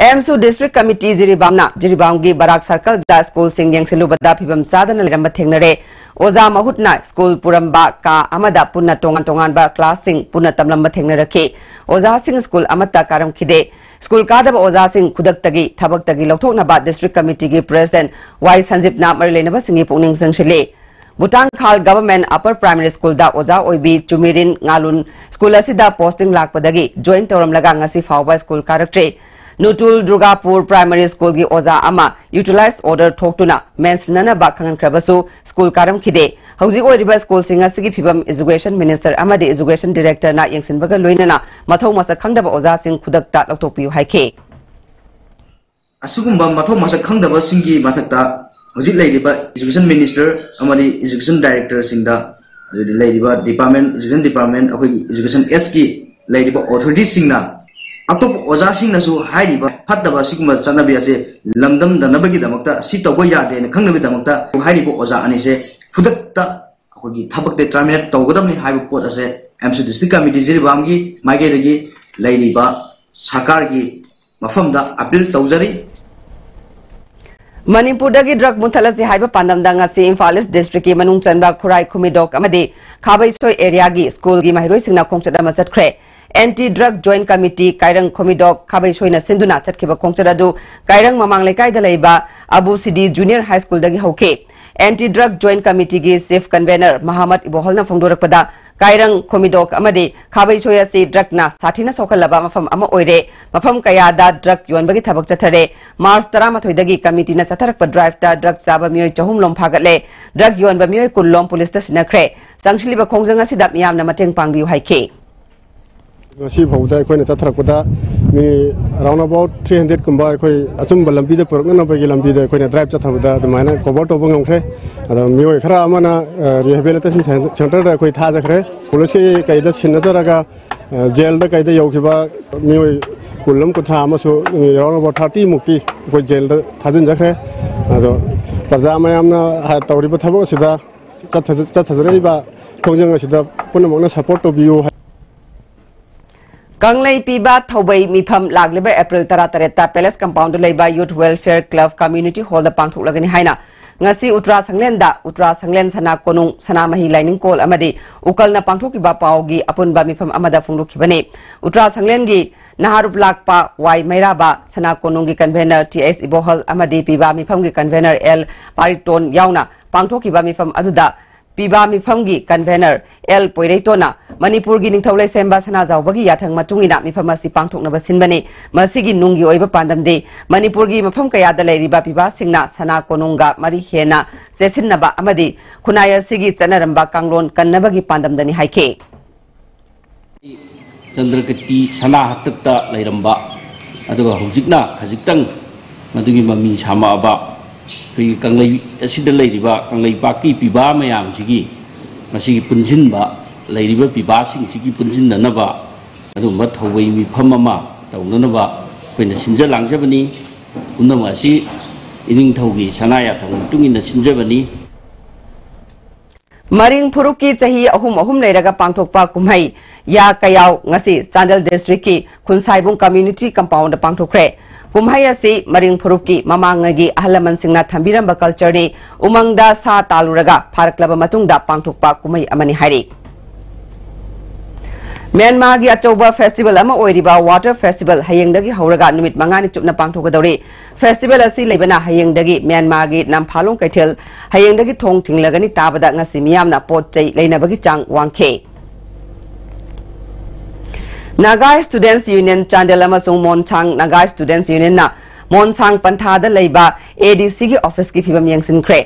ꯑꯦꯝꯁꯨ ꯗꯤꯁꯇ꯭ꯔꯤꯛ ꯀꯃꯤꯇꯤ ꯖꯤꯔꯤꯕꯥꯝꯅ ꯖꯤꯔꯤꯕꯥꯝꯒꯤ ꯕꯔꯥꯛ ꯁꯔꯀꯜꯗ ꯁ꯭ꯀꯨꯜꯁꯤꯡ ꯌꯦꯡꯁꯤꯜꯂꯨꯕꯗ ꯐꯤꯕꯝ ꯆꯥꯗꯅ ꯂꯩꯔꯝꯕ ꯊꯦꯡꯅꯔꯦ꯫ ꯑꯣꯖꯥ ꯃꯍꯨꯠꯅ ꯁ꯭ꯀꯨꯜ ꯄꯨꯔꯝꯕ ꯀꯥ ꯑꯃꯗ ꯄꯨꯟꯅ ꯇꯣꯉꯥꯟ ꯇꯣꯉꯥꯟꯕ ꯀ꯭ꯂꯥꯁꯁꯤꯡ ꯄꯨꯟꯅ ꯇꯝꯂꯝꯕ ꯊꯦꯡꯅꯔꯛꯈꯤ꯫ ꯑꯣꯖꯥꯁꯤꯡ ꯁ꯭ꯀꯨꯜ ꯑꯃꯠꯇ ꯀꯥꯔꯝꯈꯤꯗꯦ꯫ ꯁ꯭ꯀꯨꯜ ꯀꯥꯗꯕ ꯑꯣꯖꯥꯁꯤꯡ ꯈꯨꯗꯛꯇꯒꯤ ꯊꯕꯛꯇꯒꯤ ꯂꯧꯊꯣꯛꯅꯕ ꯗꯤꯁꯇ꯭ꯔꯤꯛ ꯀꯃꯤꯇꯤꯒꯤ ꯄ꯭ꯔꯦꯁꯤꯗꯦꯟꯠ ꯋꯥꯏ ꯁꯟꯖꯤꯞꯅ ꯃꯔꯤ ꯂꯩꯅꯕꯁꯤꯡꯒꯤ ꯄꯨꯛꯅꯤꯡ ꯆꯪꯁꯤꯜꯂꯤ꯫ ꯚꯨꯇꯥꯟ ꯈꯥꯜ ꯒꯚꯔꯟꯃꯦꯟꯠ ꯑꯄꯔ ꯄ꯭ꯔꯥꯏꯃꯔꯤ ꯁ꯭ꯀꯨꯜꯗ ꯑꯣꯖꯥ ꯑꯣꯏꯕꯤ ꯆꯨꯃꯤꯔꯤꯟ ꯉꯥꯂꯨꯟ ꯁ꯭ꯀꯨꯜ ꯑꯁꯤꯗ ꯄꯣꯁꯇꯤꯡ ꯂꯥꯛꯄꯗꯒꯤ ꯖꯣꯏꯟ ꯇꯧꯔꯝꯂꯒ ꯉꯁꯤ ꯐꯥꯎꯕ ꯁ꯭ꯀꯨꯜ ꯀꯥꯔꯛꯇ꯭ꯔꯤ꯫ ꯅꯨꯇꯨꯜ ꯗꯨꯔꯒꯥꯄꯨꯔ ꯄ꯭ꯔꯥꯏꯃꯔꯤ ꯁ꯭ꯀꯨꯜꯒꯤ ꯑꯣꯖꯥ ꯑꯃ ꯌꯨꯇꯤꯂꯥꯏꯖ ꯑꯣꯔꯗꯔ ꯊꯣꯛꯇꯨꯅ ꯃꯦꯟꯁꯤꯟꯅꯅꯕ ꯈꯪꯍꯟꯈ꯭ꯔꯕꯁꯨ ꯁ꯭ꯀꯨꯜ ꯀꯥꯔꯝꯈꯤꯗꯦ꯫ ꯍꯧꯖꯤꯛ ꯑꯣꯏꯔꯤꯕ ꯁ꯭ꯀꯨꯜꯁꯤꯡ ꯑꯁꯤꯒꯤ ꯐꯤꯕꯝ ꯏꯖꯨꯀꯦꯁꯟ ꯃꯤꯅꯤꯁꯇꯔ ꯑꯃꯗꯤ ꯏꯖꯨꯀꯦꯁꯟ ꯗꯤꯔꯦꯛꯇꯔꯅ ꯌꯦꯡꯁꯤꯟꯕꯒ ꯂꯣꯏꯅꯅ ꯃꯊꯧ ꯃꯁꯛ ꯈꯪꯗꯕ ꯑꯣꯖꯥꯁꯤꯡ ꯈꯨꯗꯛꯇ ꯂꯧꯊꯣꯛꯄꯤꯌꯨ ꯍꯥꯏꯈꯤ꯫ ꯑꯁꯤꯒꯨꯝꯕ ꯃꯊꯧ ꯃꯁꯛ ꯈꯪꯗꯕꯁꯤꯡꯒꯤ ꯃꯊꯛꯇ ꯍꯧꯖꯤꯛ ꯂꯩꯔꯤꯕ education minister ꯑꯃꯗꯤ education directorꯁꯤꯡꯗ, ꯑꯗꯨꯗꯤ ꯂꯩꯔꯤꯕ department, education department, ꯑꯩꯈꯣꯏꯒꯤ education Sꯀꯤ ꯂꯩꯔꯤꯕ authorityꯁꯤꯡꯅ, ꯑꯇꯣꯞꯄ ꯑꯣꯖꯥꯁꯤꯡꯅꯁꯨ ꯍꯥꯏꯔꯤꯕ ꯐꯠꯇꯕ ꯑꯁꯤꯒꯨꯝꯕ ꯆꯠꯅꯕꯤ ꯑꯁꯦ ꯂꯝꯗꯝꯗꯅꯕꯒꯤꯗꯃꯛꯇ, ꯁꯤ ꯇꯧꯕ ꯌꯥꯗꯦꯅ ꯈꯪꯅꯕꯒꯤꯗꯃꯛꯇ ꯍꯥꯏꯔꯤꯕ ꯑꯣꯖꯥ ꯑꯅꯤꯁꯦ ꯈꯨꯗꯛꯇ ꯑꯩꯈꯣꯏꯒꯤ ꯊꯕꯛꯇ terminate ꯇꯧꯒꯗꯕꯅꯤ ꯍꯥꯏꯕ ꯄꯣꯠ ꯑꯁꯦ ꯑꯦꯝꯁꯨ district committee ꯖꯤꯔꯤꯕꯥꯝꯒꯤ ꯃꯥꯏꯀꯩꯗꯒꯤ ꯂꯩꯔꯤꯕ ꯁꯔꯀꯥꯔꯒꯤ ꯃꯐꯝꯗ appeal ꯇꯧꯖꯔꯤ꯫ ꯃꯅꯤꯄꯨꯔꯗꯒꯤ drug ꯃꯨꯊꯠꯂꯁꯤ ꯍꯥꯏꯕ ꯄꯥꯟꯗꯝꯗ ꯉꯁꯤ ꯏꯝꯐꯥꯜ East districtꯀꯤ ꯃꯅꯨꯡ ꯆꯟꯕ ꯈꯨꯔꯥꯏ ꯈꯨꯃꯤꯗꯣꯛ ꯑꯃꯗꯤ ꯈꯥꯕꯩꯁꯣꯏ areaꯒꯤ schoolꯒꯤ ꯃꯍꯩꯔꯣꯏꯁꯤꯡꯅ ꯈꯣꯡꯆꯠ ꯑꯃ ꯆꯠꯈ꯭ꯔꯦ꯫ Anti Drug Joint Committee ꯀꯥꯏꯔꯪ ꯈꯨꯃꯤꯗꯣꯛ ꯈꯥꯕꯩꯁꯣꯏꯅ ꯁꯤꯟꯗꯨꯅ ꯆꯠꯈꯤꯕ ꯈꯣꯡꯆꯠ ꯑꯗꯨ ꯀꯥꯏꯔꯪ ꯃꯃꯥꯡ ꯂꯩꯀꯥꯏꯗ ꯂꯩꯕ ꯑꯕꯨ ꯁꯤꯗꯤ Junior High Schoolꯗꯒꯤ ꯍꯧꯈꯤ꯫ Anti Drug Joint Committeeꯒꯤ Chief Convener ꯃꯍꯥꯃꯠ ꯏꯕꯣꯍꯜꯅ ꯐꯣꯡꯗꯣꯔꯛꯄꯗ, ꯀꯥꯏꯔꯪ ꯈꯨꯃꯤꯗꯣꯛ ꯑꯃꯗꯤ ꯈꯥꯕꯩꯁꯣꯏ ꯑꯁꯤ drugꯅ ꯁꯥꯊꯤꯅ ꯁꯣꯛꯍꯜꯂꯕ ꯃꯐꯝ ꯑꯃ ꯑꯣꯏꯔꯦ꯫ ꯃꯐꯝ ꯀꯌꯥꯗ drug ꯌꯣꯟꯕꯒꯤ ꯊꯕꯛ ꯆꯠꯊꯔꯦ꯫ ꯃꯥꯔꯆ ꯇꯔꯥꯃꯥꯊꯣꯏꯗꯒꯤ committeeꯅ ꯆꯠꯊꯔꯛꯄ driveꯇ drug ꯆꯥꯕ ꯃꯤꯑꯣꯏ ꯆꯍꯨꯝ ꯂꯣꯝ ꯐꯥꯒꯠꯂꯦ꯫ Drug ꯌꯣꯟꯕ ꯃꯤꯑꯣꯏ ꯀꯨꯟ ꯂꯣꯝ policeꯇ ꯁꯤꯟꯅꯈ꯭ꯔꯦ꯫ ꯆꯪꯁꯤꯜꯂꯤꯕ ꯈꯣꯡꯖꯪ ꯑꯁꯤꯗ ꯃꯤꯌꯥꯝꯅ ꯃꯇꯦꯡ ꯄꯥꯡꯕꯤꯌꯨ ꯍꯥꯏꯈꯤ꯫ ꯉꯁꯤ ꯐꯥꯎꯕꯗ ꯑꯩꯈꯣꯏꯅ ꯆꯠꯊꯔꯛꯄꯗ ꯃꯤ round about three hundred ꯀꯨꯝꯕ ꯑꯩꯈꯣꯏ ꯑꯆꯨꯝꯕ ꯂꯝꯕꯤꯗ ꯄꯨꯔꯛꯅꯅꯕꯒꯤ ꯂꯝꯕꯤꯗ ꯑꯩꯈꯣꯏꯅ drive ꯆꯠꯊꯕꯗ ꯑꯗꯨꯃꯥꯏꯅ cover ꯇꯧꯕ ꯉꯝꯈ꯭ꯔꯦ꯫ ꯑꯗꯣ ꯃꯤꯑꯣꯏ ꯈꯔ ꯑꯃꯅ rehabilitation centreꯗ ꯑꯩꯈꯣꯏ ꯊꯥꯖꯈ꯭ꯔꯦ꯫ Police ꯀꯩꯗ ꯁꯤꯟꯅꯖꯔꯒ jailꯗ ꯀꯩꯗ ꯌꯧꯈꯤꯕ ꯃꯤꯑꯣꯏ ꯀꯨꯟ ꯑꯃ ꯀꯨꯟꯊ꯭ꯔꯥ ꯑꯃꯁꯨ round about thirty ꯃꯨꯛꯇꯤ ꯑꯩꯈꯣꯏ jailꯗ ꯊꯥꯖꯤꯟꯖꯈ꯭ꯔꯦ꯫ ꯑꯗꯣ ꯄ꯭ꯔꯖꯥ ꯃꯌꯥꯝꯅ ꯇꯧꯔꯤꯕ ꯊꯕꯛ ꯑꯁꯤꯗ ꯆꯠꯊꯖ-, ꯆꯠꯊꯖꯔꯛꯏꯕ ꯈꯣꯡꯖꯪ ꯑꯁꯤꯗ ꯄꯨꯝꯅꯃꯛꯅ support ꯇꯧꯕꯤꯌꯨ ꯍꯥꯏ꯫ ꯀꯪꯂꯩ ꯄꯤꯕ ꯊꯧꯕꯩ ꯃꯤꯐꯝ ꯂꯥꯛꯂꯤꯕ ꯑꯦꯄ꯭ꯔꯤꯜ ꯇꯔꯥꯇꯔꯦꯠꯇ Palace Compoundꯗ ꯂꯩꯕ Youth Welfare Club Community Hallꯗ ꯄꯥꯡꯊꯣꯛꯂꯒꯅꯤ ꯍꯥꯏꯅ ꯉꯁꯤ ꯎꯇ꯭ꯔꯥ ꯁꯪꯂꯦꯟꯗ ꯎꯇ꯭ꯔꯥ ꯁꯪꯂꯦꯟ ꯁꯅꯥ ꯀꯣꯅꯨꯡ, ꯁꯅꯥꯃꯍꯤ ꯂꯥꯏꯅꯤꯡ ꯀꯣꯜ ꯑꯃꯗꯤ ꯎꯀꯜꯅ ꯄꯥꯡꯊꯣꯛꯈꯤꯕ ꯄꯥꯎꯒꯤ ꯑꯄꯨꯟꯕ ꯃꯤꯐꯝ ꯑꯃꯗ ꯐꯣꯡꯗꯣꯛꯈꯤꯕꯅꯤ꯫ ꯎꯇ꯭ꯔꯥ ꯁꯪꯂꯦꯟꯒꯤ ꯅꯍꯥꯔꯨꯞ ꯂꯥꯛꯄ ꯋꯥꯏ ꯃꯩꯔꯥꯕ, ꯁꯅꯥ ꯀꯣꯅꯨꯡꯒꯤ convener ꯇꯤ ꯑꯩꯆ ꯏꯕꯣꯍꯜ ꯑꯃꯗꯤ ꯄꯤꯕ ꯃꯤꯐꯝꯒꯤ convener ꯑꯦꯜ ꯄꯥꯔꯤꯇꯣꯟ ꯌꯥꯎꯅ ꯄꯥꯡꯊꯣꯛꯈꯤꯕ ꯃꯤꯐꯝ ꯑꯗꯨꯗ ꯄꯤꯕ ꯃꯤꯐꯝꯒꯤ convener ꯑꯦꯜ ꯄꯣꯏꯔꯩꯇꯣꯟꯅ ꯃꯅꯤꯄꯨꯔꯒꯤ ꯅꯤꯡꯊꯧ ꯂꯩꯁꯦꯝꯕ ꯁꯅꯥꯖꯥꯎꯕꯒꯤ ꯌꯥꯊꯪ ꯃꯇꯨꯡ ꯏꯟꯅ ꯃꯤꯐꯝ ꯑꯁꯤ ꯄꯥꯡꯊꯣꯛꯅꯕ ꯁꯤꯟꯕꯅꯤ꯫ ꯃꯁꯤꯒꯤ ꯅꯨꯡꯒꯤ ꯑꯣꯏꯕ ꯄꯥꯟꯗꯝꯗꯤ ꯃꯅꯤꯄꯨꯔꯒꯤ ꯃꯐꯝ ꯀꯌꯥꯗ ꯂꯩꯔꯤꯕ ꯄꯤꯕꯥꯁꯤꯡꯅ ꯁꯅꯥ ꯀꯣꯅꯨꯡꯒ ꯃꯔꯤ ꯍꯦꯟꯅ ꯆꯦꯠꯁꯤꯟꯅꯕ ꯑꯃꯗꯤ ꯈꯨꯟꯅꯥꯏ ꯑꯁꯤꯒꯤ ꯆꯠꯅꯔꯝꯕ ꯀꯥꯡꯂꯣꯟ ꯀꯟꯅꯕꯒꯤ ꯄꯥꯟꯗꯝꯗꯅꯤ ꯍꯥꯏꯈꯤ꯫ ꯆꯟꯗ꯭ꯔꯀꯤꯔꯇꯤ ꯁꯅꯥ ꯍꯥꯛꯇꯛꯇ ꯂꯩꯔꯝꯕ, ꯑꯗꯨꯒ ꯍꯧꯖꯤꯛꯅ ꯈꯖꯤꯛꯇꯪ ꯃꯗꯨꯒꯤ ꯃꯃꯤ ꯁꯥꯝꯃꯛꯑꯕ ꯑꯩꯈꯣꯏꯒꯤ ꯀꯪꯂꯩ ꯑꯁꯤꯗ ꯂꯩꯔꯤꯕ ꯀꯪꯂꯩꯄꯥꯛꯀꯤ ꯄꯤꯕꯥ ꯃꯌꯥꯝꯁꯤꯒꯤ, ꯃꯁꯤꯒꯤ ꯄꯨꯟꯁꯤꯟꯕ, ꯂꯩꯔꯤꯕ ꯄꯤꯕꯥꯁꯤꯡꯁꯤꯒꯤ ꯄꯨꯟꯁꯤꯟꯅꯅꯕ ꯑꯗꯨꯒꯨꯝꯕ ꯊꯧꯕꯩ ꯃꯤꯐꯝ ꯑꯃ ꯇꯧꯅꯅꯕ ꯑꯩꯈꯣꯏꯅ ꯁꯤꯟꯖ ꯂꯥꯡꯖꯕꯅꯤ꯫ ꯄꯨꯝꯅꯃꯛ ꯑꯁꯤ ꯏꯅꯤꯡꯊꯧꯒꯤ ꯁꯅꯥ ꯌꯥꯊꯪꯒꯤ ꯃꯇꯨꯡ ꯏꯟꯅ ꯁꯤꯟꯖꯕꯅꯤ꯫ ꯃꯔꯤꯡ ꯐꯨꯔꯨꯞꯀꯤ ꯆꯍꯤ ꯑꯍꯨꯝ ꯑꯍꯨꯝ ꯂꯩꯔꯒ ꯄꯥꯡꯊꯣꯛꯄ ꯀꯨꯝꯍꯩ ꯌꯥ ꯀꯌꯥꯎ ꯉꯁꯤ ꯆꯥꯟꯗꯦꯜ ꯗꯤꯁꯇ꯭ꯔꯤꯛꯀꯤ ꯈꯨꯟꯁꯥꯏꯕꯨꯡ ꯀꯝꯃ꯭ꯌꯨꯅꯤꯇꯤ ꯀꯝꯄꯥꯎꯟꯗ ꯄꯥꯡꯊꯣꯛꯈ꯭ꯔꯦ꯫ ꯀꯨꯝꯍꯩ ꯑꯁꯤ ꯃꯔꯤꯡ ꯐꯨꯔꯨꯞꯀꯤ ꯃꯃꯥꯡꯉꯩꯒꯤ ꯑꯍꯜ ꯂꯃꯟꯁꯤꯡꯅ ꯊꯝꯕꯤꯔꯝꯕ ꯀꯜꯆꯔꯅꯤ꯫ ꯎꯃꯪꯗ ꯁꯥ ꯇꯥꯜꯂꯨꯔꯒ ꯐꯥꯔꯛꯂꯕ ꯃꯇꯨꯡꯗ ꯄꯥꯡꯊꯣꯛꯄ ꯀꯨꯝꯍꯩ ꯑꯃꯅꯤ ꯍꯥꯏꯔꯤ꯫ ꯃ꯭ꯌꯥꯟꯃꯥꯔꯒꯤ ꯑꯆꯧꯕ ꯐꯦꯁꯇꯤꯚꯦꯜ ꯑꯃ ꯑꯣꯏꯔꯤꯕ ꯋꯥꯇꯔ ꯐꯦꯁꯇꯤꯚꯦꯜ ꯍꯌꯦꯡꯗꯒꯤ ꯍꯧꯔꯒ ꯅꯨꯃꯤꯠ ꯃꯉꯥꯅꯤ ꯆꯨꯞꯅ ꯄꯥꯡꯊꯣꯛꯀꯗꯧꯔꯤ꯫ ꯐꯦꯁꯇꯤꯚꯦꯜ ꯑꯁꯤ ꯂꯩꯕꯅ ꯍꯌꯦꯡꯗꯒꯤ ꯃ꯭ꯌꯥꯟꯃꯥꯔꯒꯤ ꯅꯝꯐꯥꯂꯣꯡ ꯀꯩꯊꯦꯜ ꯍꯌꯦꯡꯗꯒꯤ ꯊꯣꯡ ꯊꯤꯡꯂꯒꯅꯤ ꯇꯥꯕꯗ ꯉꯁꯤ ꯃꯤꯌꯥꯝꯅ ꯄꯣꯠ ꯆꯩ ꯂꯩꯅꯕꯒꯤ ꯆꯥꯡ ꯋꯥꯡꯈꯤ꯫ ꯅꯥꯒꯥ ꯁ꯭ꯇꯨꯗꯦꯟꯠꯁ ꯌꯨꯅꯤꯌꯟ ꯆꯥꯟꯗꯦꯜ ꯑꯃꯁꯨꯡ ꯃꯣꯟꯁꯥꯡ ꯅꯥꯒꯥ ꯁ꯭ꯇꯨꯗꯦꯟꯠꯁ ꯌꯨꯅꯤꯌꯟꯅ ꯃꯣꯟꯁꯥꯡ ꯄꯟꯊꯥꯗ ꯂꯩꯕ ꯑꯦ ꯗꯤ ꯁꯤꯒꯤ ꯑꯣꯐꯤꯁꯀꯤ ꯐꯤꯕꯝ ꯌꯦꯡꯁꯤꯟꯈ꯭ꯔꯦ꯫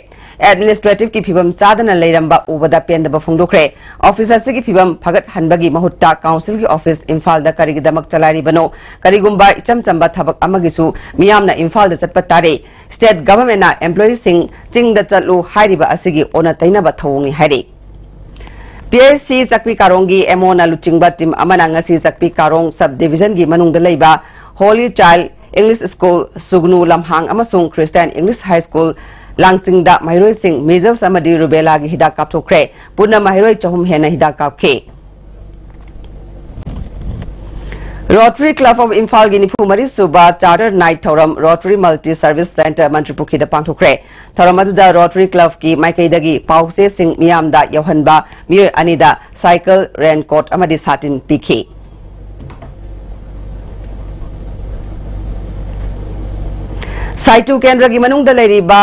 ꯑꯦꯗꯃꯤꯅꯤꯁꯇ꯭ꯔꯦꯇꯤꯚꯀꯤ ꯐꯤꯕꯝ ꯆꯥꯗꯅ ꯂꯩꯔꯝꯕ ꯎꯕꯗ ꯄꯦꯟꯗꯕ ꯐꯣꯡꯗꯣꯛꯈ꯭ꯔꯦ꯫ ꯑꯣꯐꯤꯁ ꯑꯁꯤꯒꯤ ꯐꯤꯕꯝ ꯐꯒꯠꯍꯟꯕꯒꯤ ꯃꯍꯨꯠꯇ ꯀꯥꯎꯟꯁꯤꯜꯒꯤ ꯑꯣꯐꯤꯁ ꯏꯝꯐꯥꯜꯗ ꯀꯔꯤꯒꯤꯗꯃꯛ ꯆꯂꯥꯏꯔꯤꯕꯅꯣ? ꯀꯔꯤꯒꯨꯝꯕ ꯏꯆꯝ ꯆꯝꯕ ꯊꯕꯛ ꯑꯃꯒꯤꯁꯨ ꯃꯤꯌꯥꯝꯅ ꯏꯝꯐꯥꯜꯗ ꯆꯠꯄ ꯇꯥꯔꯦ꯫ ꯁ꯭ꯇꯦꯠ ꯒꯚꯔꯟꯃꯦꯟꯠꯅ ꯑꯦꯝꯄ꯭ꯂꯣꯌꯤꯁꯤꯡ ꯆꯤꯡꯗ ꯆꯠꯂꯨ ꯍꯥꯏꯔꯤꯕ ꯑꯁꯤꯒꯤ ꯑꯣꯟꯅ ꯇꯩꯅꯕ ꯊꯧꯑꯣꯡꯅꯤ ꯍꯥꯏꯔꯤ꯫ ꯄꯤ ꯑꯩꯆ ꯁꯤ ꯆꯛꯄꯤ ꯀꯥꯔꯣꯡꯒꯤ ꯑꯦꯝ ꯑꯣꯅ ꯂꯨꯆꯤꯡꯕ ꯇꯤꯝ ꯑꯃꯅ ꯉꯁꯤ ꯆꯛꯄꯤ ꯀꯥꯔꯣꯡ ꯁꯕ ꯗꯤꯚꯤꯖꯟꯒꯤ ꯃꯅꯨꯡꯗ ꯂꯩꯕ ꯍꯣꯂꯤ ꯆꯥꯏꯜꯗ ꯏꯪꯂꯤꯁ ꯁ꯭ꯀꯨꯜ, ꯁꯨꯒꯅꯨ ꯂꯝꯍꯥꯡ ꯑꯃꯁꯨꯡ Christian English high school ꯂꯥꯡꯆꯤꯡꯗ ꯃꯍꯩꯔꯣꯏꯁꯤꯡ measles ꯑꯃꯗꯤ ꯔꯨꯕꯦꯂꯥꯒꯤ ꯍꯤꯗꯥꯛ ꯀꯥꯞꯊꯣꯛꯈ꯭ꯔꯦ꯫ ꯄꯨꯟꯅ ꯃꯍꯩꯔꯣꯏ ꯆꯍꯨꯝ ꯍꯦꯟꯅ ꯍꯤꯗꯥꯛ ꯀꯥꯞꯈꯤ꯫ ꯔꯣꯇꯔꯤ ꯀ꯭ꯂꯕ ꯑꯣꯐ ꯏꯝꯐꯥꯜꯒꯤ ꯅꯤꯐꯨ ꯃꯔꯤ ꯁꯨꯕ ꯆꯥꯔꯇꯔ ꯅꯥꯏꯠ ꯊꯧꯔꯝ ꯔꯣꯇꯔꯤ ꯃꯜꯇꯤ ꯁꯔꯚꯤꯁ ꯁꯦꯟꯇꯔ ꯃꯟꯇ꯭ꯔꯤꯄꯨꯈ꯭ꯔꯤꯗ ꯄꯥꯡꯊꯣꯛꯈ꯭ꯔꯦ꯫ ꯊꯧꯔꯝ ꯑꯗꯨꯗ ꯔꯣꯇꯔꯤ ꯀ꯭ꯂꯕꯀꯤ ꯃꯥꯏꯀꯩꯗꯒꯤ ꯄꯥꯎꯆꯦꯁꯤꯡ ꯃꯤꯌꯥꯝꯗ ꯌꯧꯍꯟꯕ, ꯃꯤꯑꯣꯏ ꯑꯅꯤꯗ ꯁꯥꯏꯀꯜ, ꯔꯦꯟꯀꯣꯠ ꯑꯃꯗꯤ ꯁꯥꯇꯤꯟ ꯄꯤꯈꯤ꯫ ꯁꯥꯏꯇꯨ ꯀꯦꯟꯗ꯭ꯔꯒꯤ ꯃꯅꯨꯡꯗ ꯂꯩꯔꯤꯕ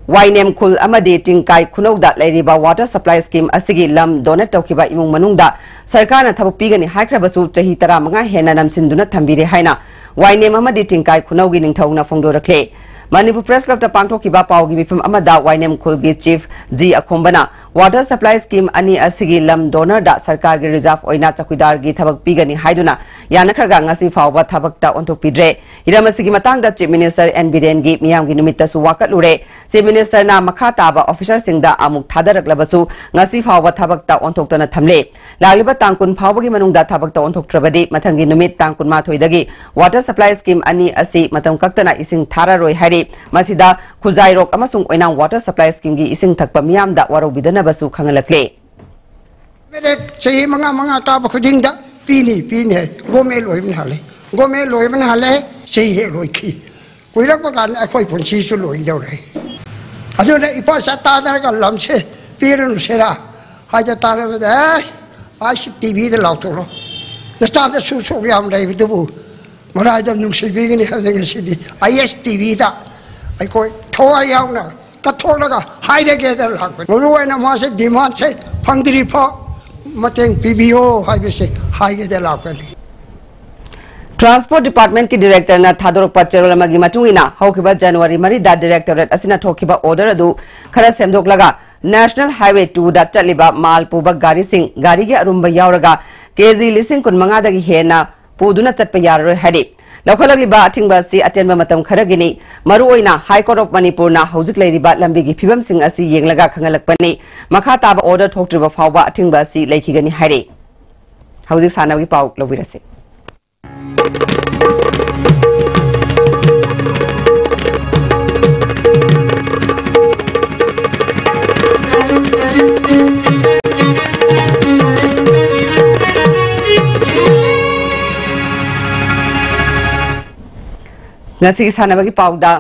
ꯋꯥꯏꯅꯦꯝ ꯈꯨꯜ ꯑꯃꯗꯤ ꯇꯤꯡꯀꯥꯏ ꯈꯨꯅꯧꯗ ꯂꯩꯔꯤꯕ ꯋꯥꯇꯔ ꯁꯄ꯭ꯂꯥꯏ ꯁ꯭ꯀꯤꯝ ꯑꯁꯤꯒꯤ ꯂꯝ ꯗꯣꯅꯦꯠ ꯇꯧꯈꯤꯕ ꯏꯃꯨꯡ ꯃꯅꯨꯡꯗ ꯁꯔꯀꯥꯔꯅ ꯊꯕꯛ ꯄꯤꯒꯅꯤ ꯍꯥꯏꯈ꯭ꯔꯕꯁꯨ ꯆꯍꯤ ꯇꯔꯥꯃꯉꯥ ꯍꯦꯟꯅ ꯅꯝꯁꯤꯟꯗꯨꯅ ꯊꯝꯕꯤꯔꯦ ꯍꯥꯏꯅ ꯋꯥꯏꯅꯦꯝ ꯑꯃꯗꯤ ꯇꯤꯡꯀꯥꯏ ꯈꯨꯅꯧꯒꯤ ꯅꯤꯡꯊꯧꯅ ꯐꯣꯡꯗꯣꯔꯛꯂꯦ꯫ ꯃꯅꯤꯄꯨꯔ ꯄ꯭ꯔꯦꯁ ꯀ꯭ꯂꯕꯇ ꯄꯥꯡꯊꯣꯛꯈꯤꯕ ꯄꯥꯎꯒꯤ ꯃꯤꯐꯝ ꯑꯃꯗ ꯋꯥꯏꯅꯦꯝ ꯈꯨꯜꯒꯤ ꯆꯤꯐ ꯖꯤ ꯑꯈꯣꯝꯕꯅ Water supply scheme ꯑꯅꯤ ꯑꯁꯤꯒꯤ ꯂꯝ donorꯗ ꯁꯔꯀꯥꯔꯒꯤ reserve ꯑꯣꯏꯅ ꯆꯧꯀꯤꯗꯥꯔꯒꯤ ꯊꯕꯛ ꯄꯤꯒꯅꯤ ꯍꯥꯏꯗꯨꯅ ꯌꯥꯅꯈ꯭ꯔꯒ ꯉꯁꯤ ꯐꯥꯎꯕ ꯊꯕꯛꯇ ꯑꯣꯟꯊꯣꯛꯄꯤꯗ꯭ꯔꯦ꯫ ꯍꯤꯔꯝ ꯑꯁꯤꯒꯤ ꯃꯇꯥꯡꯗ Chief Minister ꯑꯦꯟ ꯕꯤꯔꯦꯟꯒꯤ ꯃꯤꯌꯥꯝꯒꯤ ꯅꯨꯃꯤꯠꯇꯁꯨ ꯋꯥꯀꯠꯂꯨꯔꯦ꯫ Chief Ministerꯅ ꯃꯈꯥ ꯇꯥꯕ officerꯁꯤꯡꯗ ꯑꯃꯨꯛ ꯊꯥꯗꯔꯛꯂꯕꯁꯨ ꯉꯁꯤ ꯐꯥꯎꯕ ꯊꯕꯛꯇ ꯑꯣꯟꯊꯣꯛꯇꯅ ꯊꯝꯂꯦ꯫ ꯂꯥꯛꯂꯤꯕ ꯇꯥꯡ ꯀꯨꯟ ꯐꯥꯎꯕꯒꯤ ꯃꯅꯨꯡꯗ ꯊꯕꯛꯇ ꯑꯣꯟꯊꯣꯛꯇ꯭ꯔꯕꯗꯤ ꯃꯊꯪꯒꯤ ꯅꯨꯃꯤꯠ ꯇꯥꯡ ꯀꯨꯟꯃꯥꯊꯣꯏꯗꯒꯤ water supply scheme ꯑꯅꯤ ꯑꯁꯤ ꯃꯇꯝ ꯀꯛꯇꯅ ꯏꯁꯤꯡ ꯊꯥꯔꯔꯣꯏ ꯍꯥꯏꯔꯤ꯫ ꯃꯁꯤꯗ ꯈꯨꯖꯥꯏꯔꯣꯛ ꯑꯃꯁꯨꯡ ꯑꯣꯏꯅꯥꯝ water supply schemeꯒꯤ ꯏꯁꯤꯡ ꯊꯛꯄ ꯃꯤꯌꯥꯝꯗ ꯋꯥꯔꯧꯕꯤꯗꯅꯕꯁꯨ ꯈꯪꯍꯜꯂꯛꯂꯦ꯫ ꯃꯦꯔꯦꯛ ꯆꯍꯤ ꯃꯉꯥ ꯃꯉꯥ ꯀꯥꯕ ꯈꯨꯗꯤꯡꯗ ꯄꯤꯅꯤ, ꯄꯤꯅꯤ ꯍꯥꯏ꯫ ꯒꯣꯔꯃꯦꯟ ꯂꯣꯏꯕꯅ ꯍꯥꯜꯂꯦ꯫ ꯒꯣꯔꯃꯦꯟ ꯂꯣꯏꯕꯅ ꯍꯥꯜꯂꯦ꯫ ꯆꯍꯤ ꯍꯦꯛ ꯂꯣꯏꯈꯤ꯫ ꯀꯨꯏꯔꯛꯄ ꯀꯥꯟꯗ ꯑꯩꯈꯣꯏ ꯄꯨꯟꯁꯤꯁꯨ ꯂꯣꯏꯗꯧꯔꯦ꯫ ꯑꯗꯨꯅ ꯏꯄꯥ ꯆꯥ ꯇꯥꯗꯔꯒ ꯂꯝꯁꯦ ꯄꯤꯔꯨꯅꯨꯁꯤꯔꯥ ꯍꯥꯏꯗ ꯇꯥꯔꯕꯗ, ꯑꯦ, ꯑꯩꯁꯤ ꯇꯤꯚꯤꯗ ꯂꯥꯎꯊꯣꯛꯂꯣ꯫ ꯅꯆꯥꯗ ꯁꯨ ꯁꯨ ꯌꯥꯝ ꯂꯩꯕꯗꯨꯕꯨ ꯃꯔꯥꯏꯗ ꯅꯨꯡꯁꯤꯕꯤꯒꯅꯤ ꯍꯥꯏꯕꯗ ꯉꯁꯤꯗꯤ ꯑꯥꯏ ꯑꯦꯁ ꯇꯤꯚꯤꯗ ꯑꯩꯈꯣꯏ ꯊꯋꯥꯏ ꯌꯥꯎꯅ ꯀꯠꯊꯣꯛꯂꯒ ꯍꯥꯏꯔꯒꯦꯗ ꯂꯥꯛꯄꯅꯤ꯫ ꯃꯔꯨ ꯑꯣꯏꯅ ꯃꯥꯁꯦ demandꯁꯦ ꯐꯪꯗ꯭ꯔꯤ ꯐꯥꯎ ꯃꯇꯦꯡ ꯄꯤꯕꯤꯌꯣ ꯍꯥꯏꯕꯁꯦ ꯍꯥꯏꯒꯦꯗ ꯂꯥꯛꯄꯅꯤ꯫ Transport Departmentꯀꯤ Directorꯅ ꯊꯥꯗꯣꯔꯛꯄ ꯆꯦꯔꯣꯜ ꯑꯃꯒꯤ ꯃꯇꯨꯡ ꯏꯟꯅ, ꯍꯧꯈꯤꯕ January ꯃꯔꯤꯗ Directorate ꯑꯁꯤꯅ ꯊꯣꯛꯈꯤꯕ order ꯑꯗꯨ ꯈꯔ ꯁꯦꯝꯗꯣꯛꯂꯒ National Highway twoꯗ ꯆꯠꯂꯤꯕ ꯃꯥꯜ ꯄꯨꯕ ꯒꯥꯔꯤꯁꯤꯡ ꯒꯥꯔꯤꯒꯤ ꯑꯔꯨꯝꯕ ꯌꯥꯎꯔꯒ ꯀꯦꯖꯤ ꯂꯤꯁꯤꯡ ꯀꯨꯟꯃꯉꯥꯗꯒꯤ ꯍꯦꯟꯅ ꯄꯨꯗꯨꯅ ꯆꯠꯄ ꯌꯥꯔꯔꯣꯏ ꯍꯥꯏꯔꯤ꯫ ꯂꯧꯈꯠꯂꯛꯂꯤꯕ ꯑꯊꯤꯡꯕ ꯑꯁꯤ ꯑꯇꯦꯟꯕ ꯃꯇꯝ ꯈꯔꯒꯤꯅꯤ꯫ ꯃꯔꯨꯑꯣꯏꯅ High Court of ꯃꯅꯤꯄꯨꯔꯅ ꯍꯧꯖꯤꯛ ꯂꯩꯔꯤꯕ ꯂꯝꯕꯤꯒꯤ ꯐꯤꯕꯝꯁꯤꯡ ꯑꯁꯤ ꯌꯦꯡꯂꯒ ꯈꯪꯍꯜꯂꯛꯄꯅꯤ꯫ ꯃꯈꯥ ꯇꯥꯕ order ꯊꯣꯛꯇ꯭ꯔꯤꯕ ꯐꯥꯎꯕ ꯑꯊꯤꯡꯕ ꯑꯁꯤ ꯂꯩꯈꯤꯒꯅꯤ ꯍꯥꯏꯔꯤ꯫ ꯍꯧꯖꯤꯛ ꯁꯥꯟꯅꯕꯒꯤ ꯄꯥꯎ ꯂꯧꯕꯤꯔꯁꯤ꯫ ꯉꯁꯤꯒꯤ ꯁꯥꯟꯅꯕꯒꯤ ꯄꯥꯎꯗ,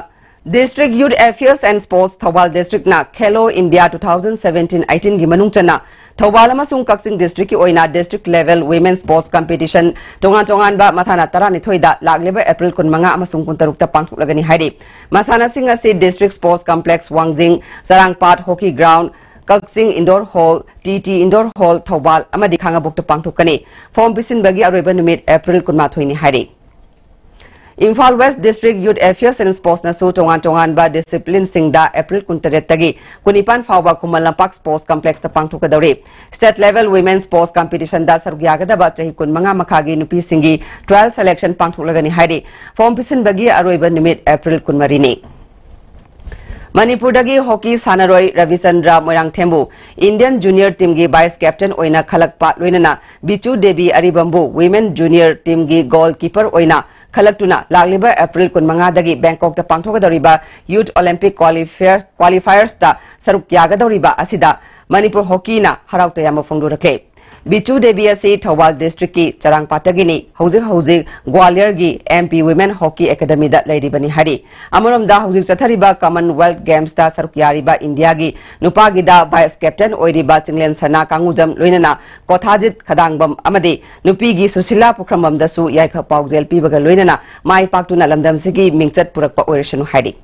District Youth Affairs and Sports Thoubal Districtꯅ Khelo India two thousand seventeen eighteenꯒꯤ ꯃꯅꯨꯡ ꯆꯟꯅ ꯊꯧꯕꯥꯜ ꯑꯃꯁꯨꯡ ꯀꯛꯆꯤꯡ Districtꯀꯤ ꯑꯣꯏꯅ District Level Women Sports Competition ꯇꯣꯉꯥꯟ ꯇꯣꯉꯥꯟꯕ ꯃꯁꯥꯟꯅ ꯇꯔꯥꯅꯤꯊꯣꯏꯗ ꯂꯥꯛꯂꯤꯕ April ꯀꯨꯟꯃꯉꯥ ꯑꯃꯁꯨꯡ ꯀꯨꯟꯇꯔꯨꯛꯇ ꯄꯥꯡꯊꯣꯛꯂꯒꯅꯤ ꯍꯥꯏꯔꯤ꯫ ꯃꯁꯥꯟꯅꯁꯤꯡ ꯑꯁꯤ District Sports Complex ꯋꯥꯡꯖꯤꯡ, ꯆꯔꯥꯡꯄꯥꯠ Hockey Ground, ꯀꯛꯆꯤꯡ Indoor Hall, T T Indoor Hall, Thoubal ꯑꯃꯗꯤ ꯈꯥꯉꯕꯣꯛꯇ ꯄꯥꯡꯊꯣꯛꯀꯅꯤ꯫ Form ꯄꯤꯁꯤꯟꯕꯒꯤ ꯑꯔꯣꯏꯕ ꯅꯨꯃꯤꯠ April ꯀꯨꯟꯃꯥꯊꯣꯏꯅꯤ ꯍꯥꯏꯔꯤ꯫ Imphal West District Youth Affairs and Sports ꯅꯁꯨ ꯇꯣꯉꯥꯟ ꯇꯣꯉꯥꯟꯕ discipline ꯁꯤꯡꯗ April ꯀꯨꯟꯇꯔꯦꯠꯇꯒꯤ ꯀꯨꯟꯅꯤꯄꯥꯟ ꯐꯥꯎꯕ ꯈꯨꯃꯟ ꯂꯝꯄꯥꯛ Sports Complex ꯇ ꯄꯥꯡꯊꯣꯛꯀꯗꯧꯔꯤ꯫ State Level Women Sports Competition ꯗ ꯁꯔꯨꯛ ꯌꯥꯒꯗꯕ ꯆꯍꯤ ꯀꯨꯟꯃꯉꯥ ꯃꯈꯥꯒꯤ ꯅꯨꯄꯤꯁꯤꯡꯒꯤ trial selection ꯄꯥꯡꯊꯣꯛꯂꯒꯅꯤ ꯍꯥꯏꯔꯤ꯫ Form ꯄꯤꯁꯤꯟꯕꯒꯤ ꯑꯔꯣꯏꯕ ꯅꯨꯃꯤꯠ April ꯀꯨꯟꯃꯔꯤꯅꯤ꯫ ꯃꯅꯤꯄꯨꯔꯗꯒꯤ hockey ꯁꯥꯟꯅꯔꯣꯏ ꯔꯕꯤꯆꯟꯗ꯭ꯔ ꯃꯣꯏꯔꯥꯡꯊꯦꯝꯕꯨ Indian Junior Team ꯒꯤ Vice Captain ꯑꯣꯏꯅ ꯈꯜꯂꯛꯄ, ꯂꯣꯏꯅꯅ ꯕꯤꯆꯨ ꯗꯦꯕꯤ ꯑꯔꯤꯕꯝꯕꯨ Women Junior Team ꯒꯤ goalkeeper ꯑꯣꯏꯅ ꯈꯜꯂꯛꯇꯨꯅ ꯂꯥꯛꯂꯤꯕ April ꯀꯨꯟꯃꯉꯥꯗꯒꯤ ꯕꯦꯡꯀꯣꯛꯇ ꯄꯥꯡꯊꯣꯛꯀꯗꯧꯔꯤꯕ Youth Olympic Qualifier, Qualifiers ꯇ ꯁꯔꯨꯛ ꯌꯥꯒꯗꯧꯔꯤꯕ ꯑꯁꯤꯗ ꯃꯅꯤꯄꯨꯔ hockey ꯅ ꯍꯔꯥꯎ ꯇꯌꯥꯝꯕ ꯐꯣꯡꯗꯣꯔꯛꯂꯦ꯫ ꯕꯤꯆꯨ ꯗꯦꯕꯤ ꯑꯁꯤ ꯊꯧꯕꯥꯜ district ꯀꯤ ꯆꯔꯥꯡꯄꯥꯠꯇꯒꯤꯅꯤ꯫ ꯍꯧꯖꯤꯛ ꯍꯧꯖꯤꯛ ꯒ꯭ꯋꯥꯂꯤꯌꯔꯒꯤ M P Women Hockey Academy ꯗ ꯂꯩꯔꯤꯕꯅꯤ ꯍꯥꯏꯔꯤ꯫ ꯑꯃꯔꯣꯝꯗ ꯍꯧꯖꯤꯛ ꯆꯠꯊꯔꯤꯕ Commonwealth Games ꯇ ꯁꯔꯨꯛ ꯌꯥꯔꯤꯕ ꯏꯟꯗꯤꯌꯥꯒꯤ ꯅꯨꯄꯥꯒꯤꯗ Vice Captain ꯑꯣꯏꯔꯤꯕ ꯆꯤꯡꯂꯦꯟ ꯁꯅꯥ ꯀꯥꯡꯉꯨꯖꯝ, ꯂꯣꯏꯅꯅ ꯀꯣꯊꯥꯖꯤꯠ ꯈꯗꯥꯡꯕꯝ ꯑꯃꯗꯤ ꯅꯨꯄꯤꯒꯤ ꯁꯨꯁꯤꯂꯥ ꯄꯨꯈ꯭ꯔꯝꯕꯝꯗꯁꯨ ꯌꯥꯏꯐ ꯄꯥꯎꯖꯦꯜ ꯄꯤꯕꯒ ꯂꯣꯏꯅꯅ ꯃꯥꯏ ꯄꯥꯛꯇꯨꯅ ꯂꯝꯗꯝꯁꯤꯒꯤ ꯃꯤꯡꯆꯠ ꯄꯨꯔꯛꯄ ꯑꯣꯏꯔꯁꯅꯨ ꯍꯥꯏꯔꯤ꯫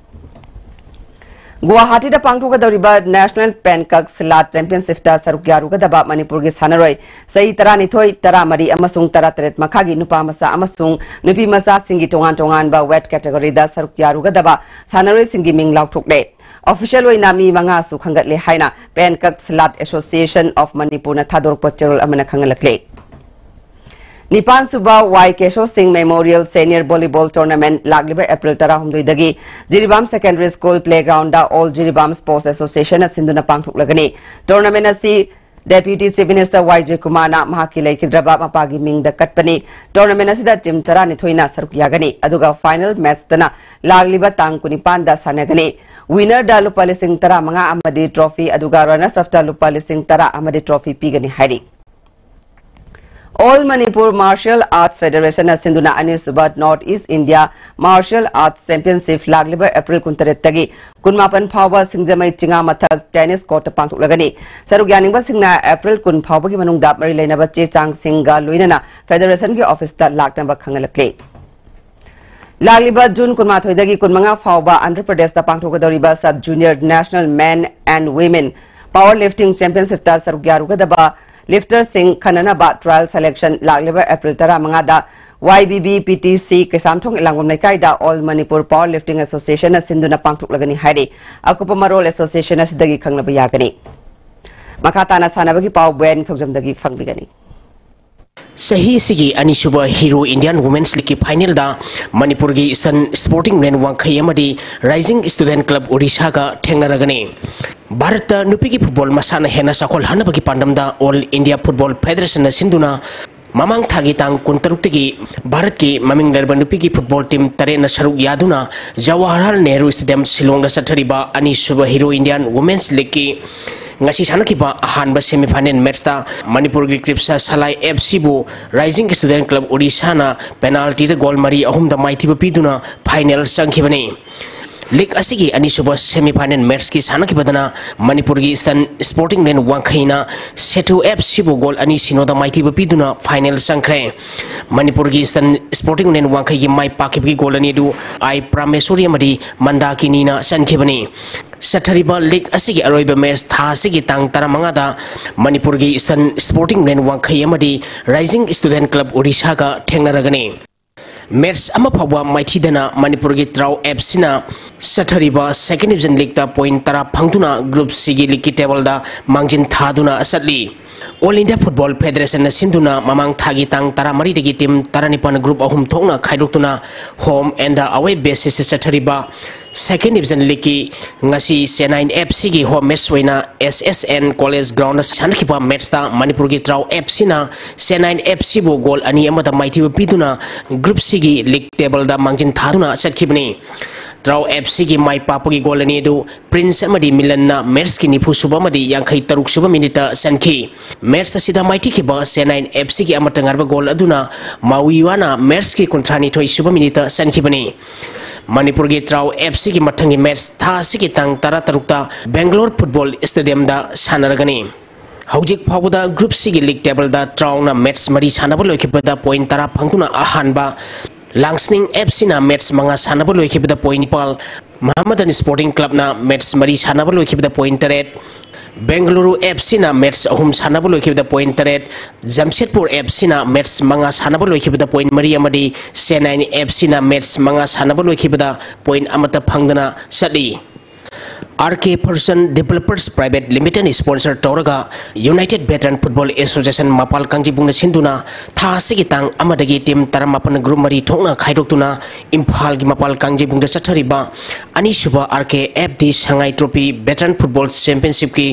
ꯒꯨꯋꯥꯍꯥꯇꯤꯗ ꯄꯥꯡꯊꯣꯛꯀꯗꯧꯔꯤꯕ National Pankak Silat Championship ꯇ ꯁꯔꯨꯛ ꯌꯥꯔꯨꯒꯗꯕ ꯃꯅꯤꯄꯨꯔꯒꯤ ꯁꯥꯟꯅꯔꯣꯏ ꯆꯍꯤ ꯇꯔꯥꯅꯤꯊꯣꯏ, ꯇꯔꯥꯃꯔꯤ ꯑꯃꯁꯨꯡ ꯇꯔꯥꯇꯔꯦꯠ ꯃꯈꯥꯒꯤ ꯅꯨꯄꯥ ꯃꯆꯥ ꯑꯃꯁꯨꯡ ꯅꯨꯄꯤ ꯃꯆꯥꯁꯤꯡꯒꯤ ꯇꯣꯉꯥꯟ ꯇꯣꯉꯥꯟꯕ weight category ꯗ ꯁꯔꯨꯛ ꯌꯥꯔꯨꯒꯗꯕ ꯁꯥꯟꯅꯔꯣꯏꯁꯤꯡꯒꯤ ꯃꯤꯡ ꯂꯥꯎꯊꯣꯛꯂꯦ꯫ Official ꯑꯣꯏꯅ ꯃꯤ ꯃꯉꯥꯁꯨ ꯈꯟꯒꯠꯂꯦ ꯍꯥꯏꯅ Pankak Silat Association of Manipur ꯅ ꯊꯥꯗꯣꯔꯛꯄ ꯆꯦꯔꯣꯜ ꯑꯃꯅ ꯈꯪꯍꯜꯂꯛꯂꯦ꯫ ꯅꯤꯄꯥꯟ ꯁꯨꯕ ꯋꯥꯏ ꯀꯦꯁꯣ ꯁꯤꯡ Memorial Senior Volleyball Tournament ꯂꯥꯛꯂꯤꯕ April ꯇꯔꯥꯍꯨꯝꯗꯣꯏꯗꯒꯤ Jiribam Secondary School Playground ꯗ All Jiribam Sports Association ꯅ ꯁꯤꯟꯗꯨꯅ ꯄꯥꯡꯊꯣꯛꯂꯒꯅꯤ꯫ Tournament ꯑꯁꯤ Deputy Chief Minister ꯋꯥꯏ ꯖꯌꯀꯨꯃꯥꯔꯅ ꯃꯍꯥꯛꯀꯤ ꯂꯩꯈꯤꯗ꯭ꯔꯕ ꯃꯄꯥꯒꯤ ꯃꯤꯡꯗ ꯀꯠꯄꯅꯤ꯫ Tournament ꯑꯁꯤꯗ team ꯇꯔꯥꯅꯤꯊꯣꯏꯅ ꯁꯔꯨꯛ ꯌꯥꯒꯅꯤ, ꯑꯗꯨꯒ final match ꯇꯅ ꯂꯥꯛꯂꯤꯕ ꯇꯥꯡ ꯀꯨꯟꯅꯤꯄꯥꯟꯗ ꯁꯥꯟꯅꯒꯅꯤ꯫ Winner ꯗ ꯂꯨꯄꯥ ꯂꯤꯁꯤꯡ ꯇꯔꯥꯃꯉꯥ ꯑꯃꯗꯤ trophy, ꯑꯗꯨꯒ runners up ꯇ ꯂꯨꯄꯥ ꯂꯤꯁꯤꯡ ꯇꯔꯥ ꯑꯃꯗꯤ trophy ꯄꯤꯒꯅꯤ ꯍꯥꯏꯔꯤ꯫ All Manipur Martial Arts Federation ꯅ ꯁꯤꯟꯗꯨꯅ ꯑꯅꯤꯁꯨꯕ North East India Martial Arts Championship ꯂꯥꯛꯂꯤꯕ April ꯀꯨꯟꯇꯔꯦꯠꯇꯒꯤ ꯀꯨꯟꯃꯥꯄꯟ ꯐꯥꯎꯕ ꯁꯤꯡꯖꯃꯩ ꯆꯤꯉꯥ ꯃꯊꯛ tennis court ꯇ ꯄꯥꯡꯊꯣꯛꯂꯒꯅꯤ꯫ ꯁꯔꯨꯛ ꯌꯥꯅꯤꯡꯕꯁꯤꯡꯅ April ꯀꯨꯟ ꯐꯥꯎꯕꯒꯤ ꯃꯅꯨꯡꯗ ꯃꯔꯤ ꯂꯩꯅꯕ ꯆꯦ ꯆꯥꯡꯁꯤꯡꯒ ꯂꯣꯏꯅꯅ federation ꯒꯤ office ꯇ ꯂꯥꯛꯅꯕ ꯈꯪꯍꯜꯂꯛꯂꯤ꯫ ꯂꯥꯛꯂꯤꯕ June ꯀꯨꯟꯃꯥꯊꯣꯏꯗꯒꯤ ꯀꯨꯟꯃꯉꯥ ꯐꯥꯎꯕ ꯑꯟꯙ꯭ꯔ ꯄ꯭ꯔꯗꯦꯁꯇ ꯄꯥꯡꯊꯣꯛꯀꯗꯧꯔꯤꯕ Sub Junior National Men and Women Power Lifting Championship ꯇ ꯁꯔꯨꯛ ꯌꯥꯔꯨꯒꯗꯕ lifter ꯁꯤꯡ ꯈꯟꯅꯅꯕ trial selection ꯂꯥꯛꯂꯤꯕ April ꯇꯔꯥꯃꯉꯥꯗ Y B B P T C Keishamthong ꯏꯂꯥꯡꯕꯝ ꯂꯩꯀꯥꯏꯗ All Manipur Power Lifting Association ꯅ ꯁꯤꯟꯗꯨꯅ ꯄꯥꯡꯊꯣꯛꯂꯒꯅꯤ ꯍꯥꯏꯔꯤ꯫ ꯑꯀꯨꯞꯄ ꯃꯔꯣꯜ association ꯑꯁꯤꯗꯒꯤ ꯈꯪꯅꯕ ꯌꯥꯒꯅꯤ꯫ ꯃꯈꯥ ꯇꯥꯅ ꯁꯥꯟꯅꯕꯒꯤ ꯄꯥꯎ ꯕꯣꯌꯥꯏ ꯅꯤꯡꯊꯧꯖꯝꯗꯒꯤ ꯐꯪꯕꯤꯒꯅꯤ꯫ ꯆꯍꯤ ꯑꯁꯤꯒꯤ ꯑꯅꯤꯁꯨꯕ Hero Indian Women's League ꯀꯤ final ꯗ ꯃꯅꯤꯄꯨꯔꯒꯤ Eastern Sporting Union ꯋꯥꯡꯈꯩ ꯑꯃꯗꯤ Rising Student Club Odisha ꯒ ꯊꯦꯡꯅꯔꯒꯅꯤ꯫ ꯚꯥꯔꯠꯇ ꯅꯨꯄꯤꯒꯤ football ꯃꯁꯥꯟꯅ ꯍꯦꯟꯅ ꯆꯥꯎꯈꯠꯍꯟꯅꯕꯒꯤ ꯄꯥꯟꯗꯝꯗ All India Football Federation ꯅ ꯁꯤꯟꯗꯨꯅ ꯃꯃꯥꯡ ꯊꯥꯒꯤ ꯇꯥꯡ ꯀꯨꯟꯇꯔꯨꯛꯇꯒꯤ ꯚꯥꯔꯠꯀꯤ ꯃꯃꯤꯡ ꯂꯩꯔꯕ ꯅꯨꯄꯤꯒꯤ football team ꯇꯔꯦꯠꯅ ꯁꯔꯨꯛ ꯌꯥꯗꯨꯅ ꯖꯋꯥꯍꯔꯂꯥꯜ ꯅꯦꯍꯔꯨ Stadium ꯁꯤꯂꯣꯡꯗ ꯆꯠꯊꯔꯤꯕ ꯑꯅꯤꯁꯨꯕ Hero Indian Women's League ꯀꯤ ꯉꯁꯤ ꯁꯥꯟꯅꯈꯤꯕ ꯑꯍꯥꯟꯕ semi final match ꯇ ꯃꯅꯤꯄꯨꯔꯒꯤ ꯀ꯭ꯔꯤꯞꯁꯥ ꯁꯂꯥꯏ F C ꯕꯨ Rising Student Club Odisha ꯅ penalty ꯗ goal ꯃꯔꯤ ꯑꯍꯨꯝꯗ ꯃꯥꯏꯊꯤꯕ ꯄꯤꯗꯨꯅ final ꯆꯪꯈꯤꯕꯅꯤ꯫ League ꯑꯁꯤꯒꯤ ꯑꯅꯤꯁꯨꯕ semi final match ꯀꯤ ꯁꯥꯟꯅꯈꯤꯕꯗꯅ ꯃꯅꯤꯄꯨꯔꯒꯤ Eastern Sporting Union ꯋꯥꯡꯈꯩꯅ Setu F C ꯕꯨ goal ꯑꯅꯤ ꯁꯤꯅꯣꯗ ꯃꯥꯏꯊꯤꯕ ꯄꯤꯗꯨꯅ final ꯆꯪꯈ꯭ꯔꯦ꯫ ꯃꯅꯤꯄꯨꯔꯒꯤ Eastern Sporting Union ꯋꯥꯡꯈꯩꯒꯤ ꯃꯥꯏ ꯄꯥꯛꯈꯤꯕꯒꯤ goal ꯑꯅꯤ ꯑꯗꯨ ꯑꯥꯏ ꯄ꯭ꯔꯥꯃꯦꯁꯣꯔꯤ ꯑꯃꯗꯤ ꯃꯟꯗꯥꯀꯤꯅꯤꯅ ꯆꯟꯈꯤꯕꯅꯤ꯫ ꯆꯠꯊꯔꯤꯕ league ꯑꯁꯤꯒꯤ ꯑꯔꯣꯏꯕ match ꯊꯥ ꯑꯁꯤꯒꯤ ꯇꯥꯡ ꯇꯔꯥꯃꯉꯥꯗ ꯃꯅꯤꯄꯨꯔꯒꯤ Eastern Sporting Union ꯋꯥꯡꯈꯩ ꯑꯃꯗꯤ Rising Student Club Odisha ꯒ ꯊꯦꯡꯅꯔꯒꯅꯤ꯫ Match ꯑꯃ ꯐꯥꯎꯕ ꯃꯥꯏꯊꯤꯗꯅ ꯃꯅꯤꯄꯨꯔꯒꯤ ꯇ꯭ꯔꯥꯎ F C ꯅ ꯆꯠꯊꯔꯤꯕ Second Division League ꯇ point ꯇꯔꯥ ꯐꯪꯗꯨꯅ Group C ꯒꯤ league ꯀꯤ table ꯗ ꯃꯥꯡꯖꯤꯟ ꯊꯥꯗꯨꯅ ꯆꯠꯂꯤ꯫ All India Football Federation ꯅ ꯁꯤꯟꯗꯨꯅ ꯃꯃꯥꯡ ꯊꯥꯒꯤ ꯇꯥꯡ ꯇꯔꯥꯃꯔꯤꯗꯒꯤ team ꯇꯔꯥꯅꯤꯄꯥꯟ group ꯑꯍꯨꯝ ꯊꯣꯛꯅ ꯈꯥꯏꯗꯣꯛꯇꯨꯅ home and away basis ꯇ ꯆꯠꯊꯔꯤꯕ Second Division League ꯀꯤ ꯉꯁꯤ ꯆꯦꯟꯅꯥꯏ F C ꯒꯤ home match ꯑꯣꯏꯅ S S N College Ground ꯗ ꯁꯥꯟꯅꯈꯤꯕ match ꯇ ꯃꯅꯤꯄꯨꯔꯒꯤ ꯇ꯭ꯔꯥꯎ F C ꯅ ꯆꯦꯟꯅꯥꯏ F C ꯕꯨ goal ꯑꯅꯤ ꯑꯃꯗ ꯃꯥꯏꯊꯤꯕ ꯄꯤꯗꯨꯅ Group C ꯒꯤ league table ꯗ ꯃꯥꯡꯖꯤꯟ ꯊꯥꯗꯨꯅ ꯆꯠꯈꯤꯕꯅꯤ꯫ ꯇ꯭ꯔꯥꯎ F C ꯒꯤ ꯃꯥꯏ ꯄꯥꯛꯄꯒꯤ goal ꯑꯅꯤ ꯑꯗꯨ Prince ꯑꯃꯗꯤ Milan ꯅ match ꯀꯤ ꯅꯤꯐꯨ ꯁꯨꯕ ꯑꯃꯗꯤ ꯌꯥꯡꯈꯩ ꯇꯔꯨꯛ ꯁꯨꯕ minute ꯇ ꯆꯟꯈꯤ꯫ Match ꯑꯁꯤꯗ ꯃꯥꯏꯊꯤꯈꯤꯕ ꯆꯦꯟꯅꯥꯏ F C ꯒꯤ ꯑꯃꯠꯇ ꯉꯥꯏꯔꯕ goal ꯑꯗꯨꯅ ꯃꯥꯋꯤꯋꯥꯅ match ꯀꯤ ꯀꯨꯟꯊ꯭ꯔꯥꯅꯤꯊꯣꯏ ꯁꯨꯕ minute ꯇ ꯆꯟꯈꯤꯕꯅꯤ꯫ ꯃꯅꯤꯄꯨꯔꯒꯤ ꯇ꯭ꯔꯥꯎ F C ꯒꯤ ꯃꯊꯪꯒꯤ match ꯊꯥ ꯑꯁꯤꯒꯤ ꯇꯥꯡ ꯇꯔꯥꯇꯔꯨꯛꯇ Bangalore Football Stadium ꯗ ꯁꯥꯟꯅꯔꯒꯅꯤ꯫ ꯍꯧꯖꯤꯛ ꯐꯥꯎꯕꯗ Group C ꯒꯤ league table ꯗ ꯇ꯭ꯔꯥꯎꯅ match ꯃꯔꯤ ꯁꯥꯟꯅꯕ ꯂꯣꯏꯈꯤꯕꯗ point ꯇꯔꯥ ꯐꯪꯗꯨꯅ ꯑꯍꯥꯟꯕ, ꯂꯥꯡꯁꯅꯤꯡ F C ꯅ match ꯃꯉꯥ ꯁꯥꯟꯅꯕ ꯂꯣꯏꯈꯤꯕꯗ point ꯅꯤꯄꯥꯜ, ꯃꯍꯃꯗꯟ Sporting Club ꯅ match ꯃꯔꯤ ꯁꯥꯟꯅꯕ ꯂꯣꯏꯈꯤꯕꯗ point ꯇꯔꯦꯠ, ꯕꯦꯡꯒꯂꯨꯔꯨ ꯑꯦꯐ ꯁꯤꯅ ꯃꯦꯠꯁ ꯑꯍꯨꯝ ꯁꯥꯟꯅꯕ ꯂꯣꯏꯈꯤꯕꯗ ꯄꯣꯏꯟ ꯇꯔꯦꯠ, ꯖꯝꯁꯦꯗꯄꯨꯔ ꯑꯦꯐ ꯁꯤꯅ ꯃꯦꯠꯁ ꯃꯉꯥ ꯁꯥꯟꯅꯕ ꯂꯣꯏꯈꯤꯕꯗ ꯄꯣꯏꯟ ꯃꯔꯤ ꯑꯃꯗꯤ ꯆꯦꯟꯅꯥꯏ ꯑꯦꯐ ꯁꯤꯅ ꯃꯦꯠꯁ ꯃꯉꯥ ꯁꯥꯟꯅꯕ ꯂꯣꯏꯈꯤꯕꯗ ꯄꯣꯏꯟ ꯑꯃꯠꯇ ꯐꯪꯗꯅ ꯆꯠꯂꯤ꯫ ꯑꯥꯔ ꯀꯦ ꯐꯔꯁꯟ ꯗꯤꯕꯦꯂꯄꯔꯁ ꯄ꯭ꯔꯥꯏꯚꯦꯠ ꯂꯤꯃꯤꯇꯦꯗꯅ ꯁ꯭ꯄꯣꯟꯁꯔ ꯇꯧꯔꯒ United Veteran Football Association ꯃꯄꯥꯜ ꯀꯥꯡꯖꯩꯕꯨꯡꯅ ꯁꯤꯟꯗꯨꯅ ꯊꯥ ꯑꯁꯤꯒꯤ ꯇꯥꯡ ꯑꯃꯗꯒꯤ ꯇꯤꯝ ꯇꯔꯥꯃꯥꯄꯟ ꯒ꯭ꯔꯨꯞ ꯃꯔꯤ ꯊꯣꯛꯅ ꯈꯥꯏꯗꯣꯛꯇꯨꯅ ꯏꯝꯐꯥꯜꯒꯤ ꯃꯄꯥꯜ ꯀꯥꯡꯖꯩꯕꯨꯡꯗ ꯆꯠꯊꯔꯤꯕ ꯑꯅꯤꯁꯨꯕ ꯑꯥꯔ ꯀꯦ ꯑꯦꯐ ꯗꯤ ꯁꯉꯥꯏ ꯇ꯭ꯔꯣꯐꯤ ꯚꯦꯇꯔꯟ ꯐꯨꯠꯕꯣꯜ ꯆꯦꯝꯄꯤꯌꯟꯁꯤꯞꯀꯤ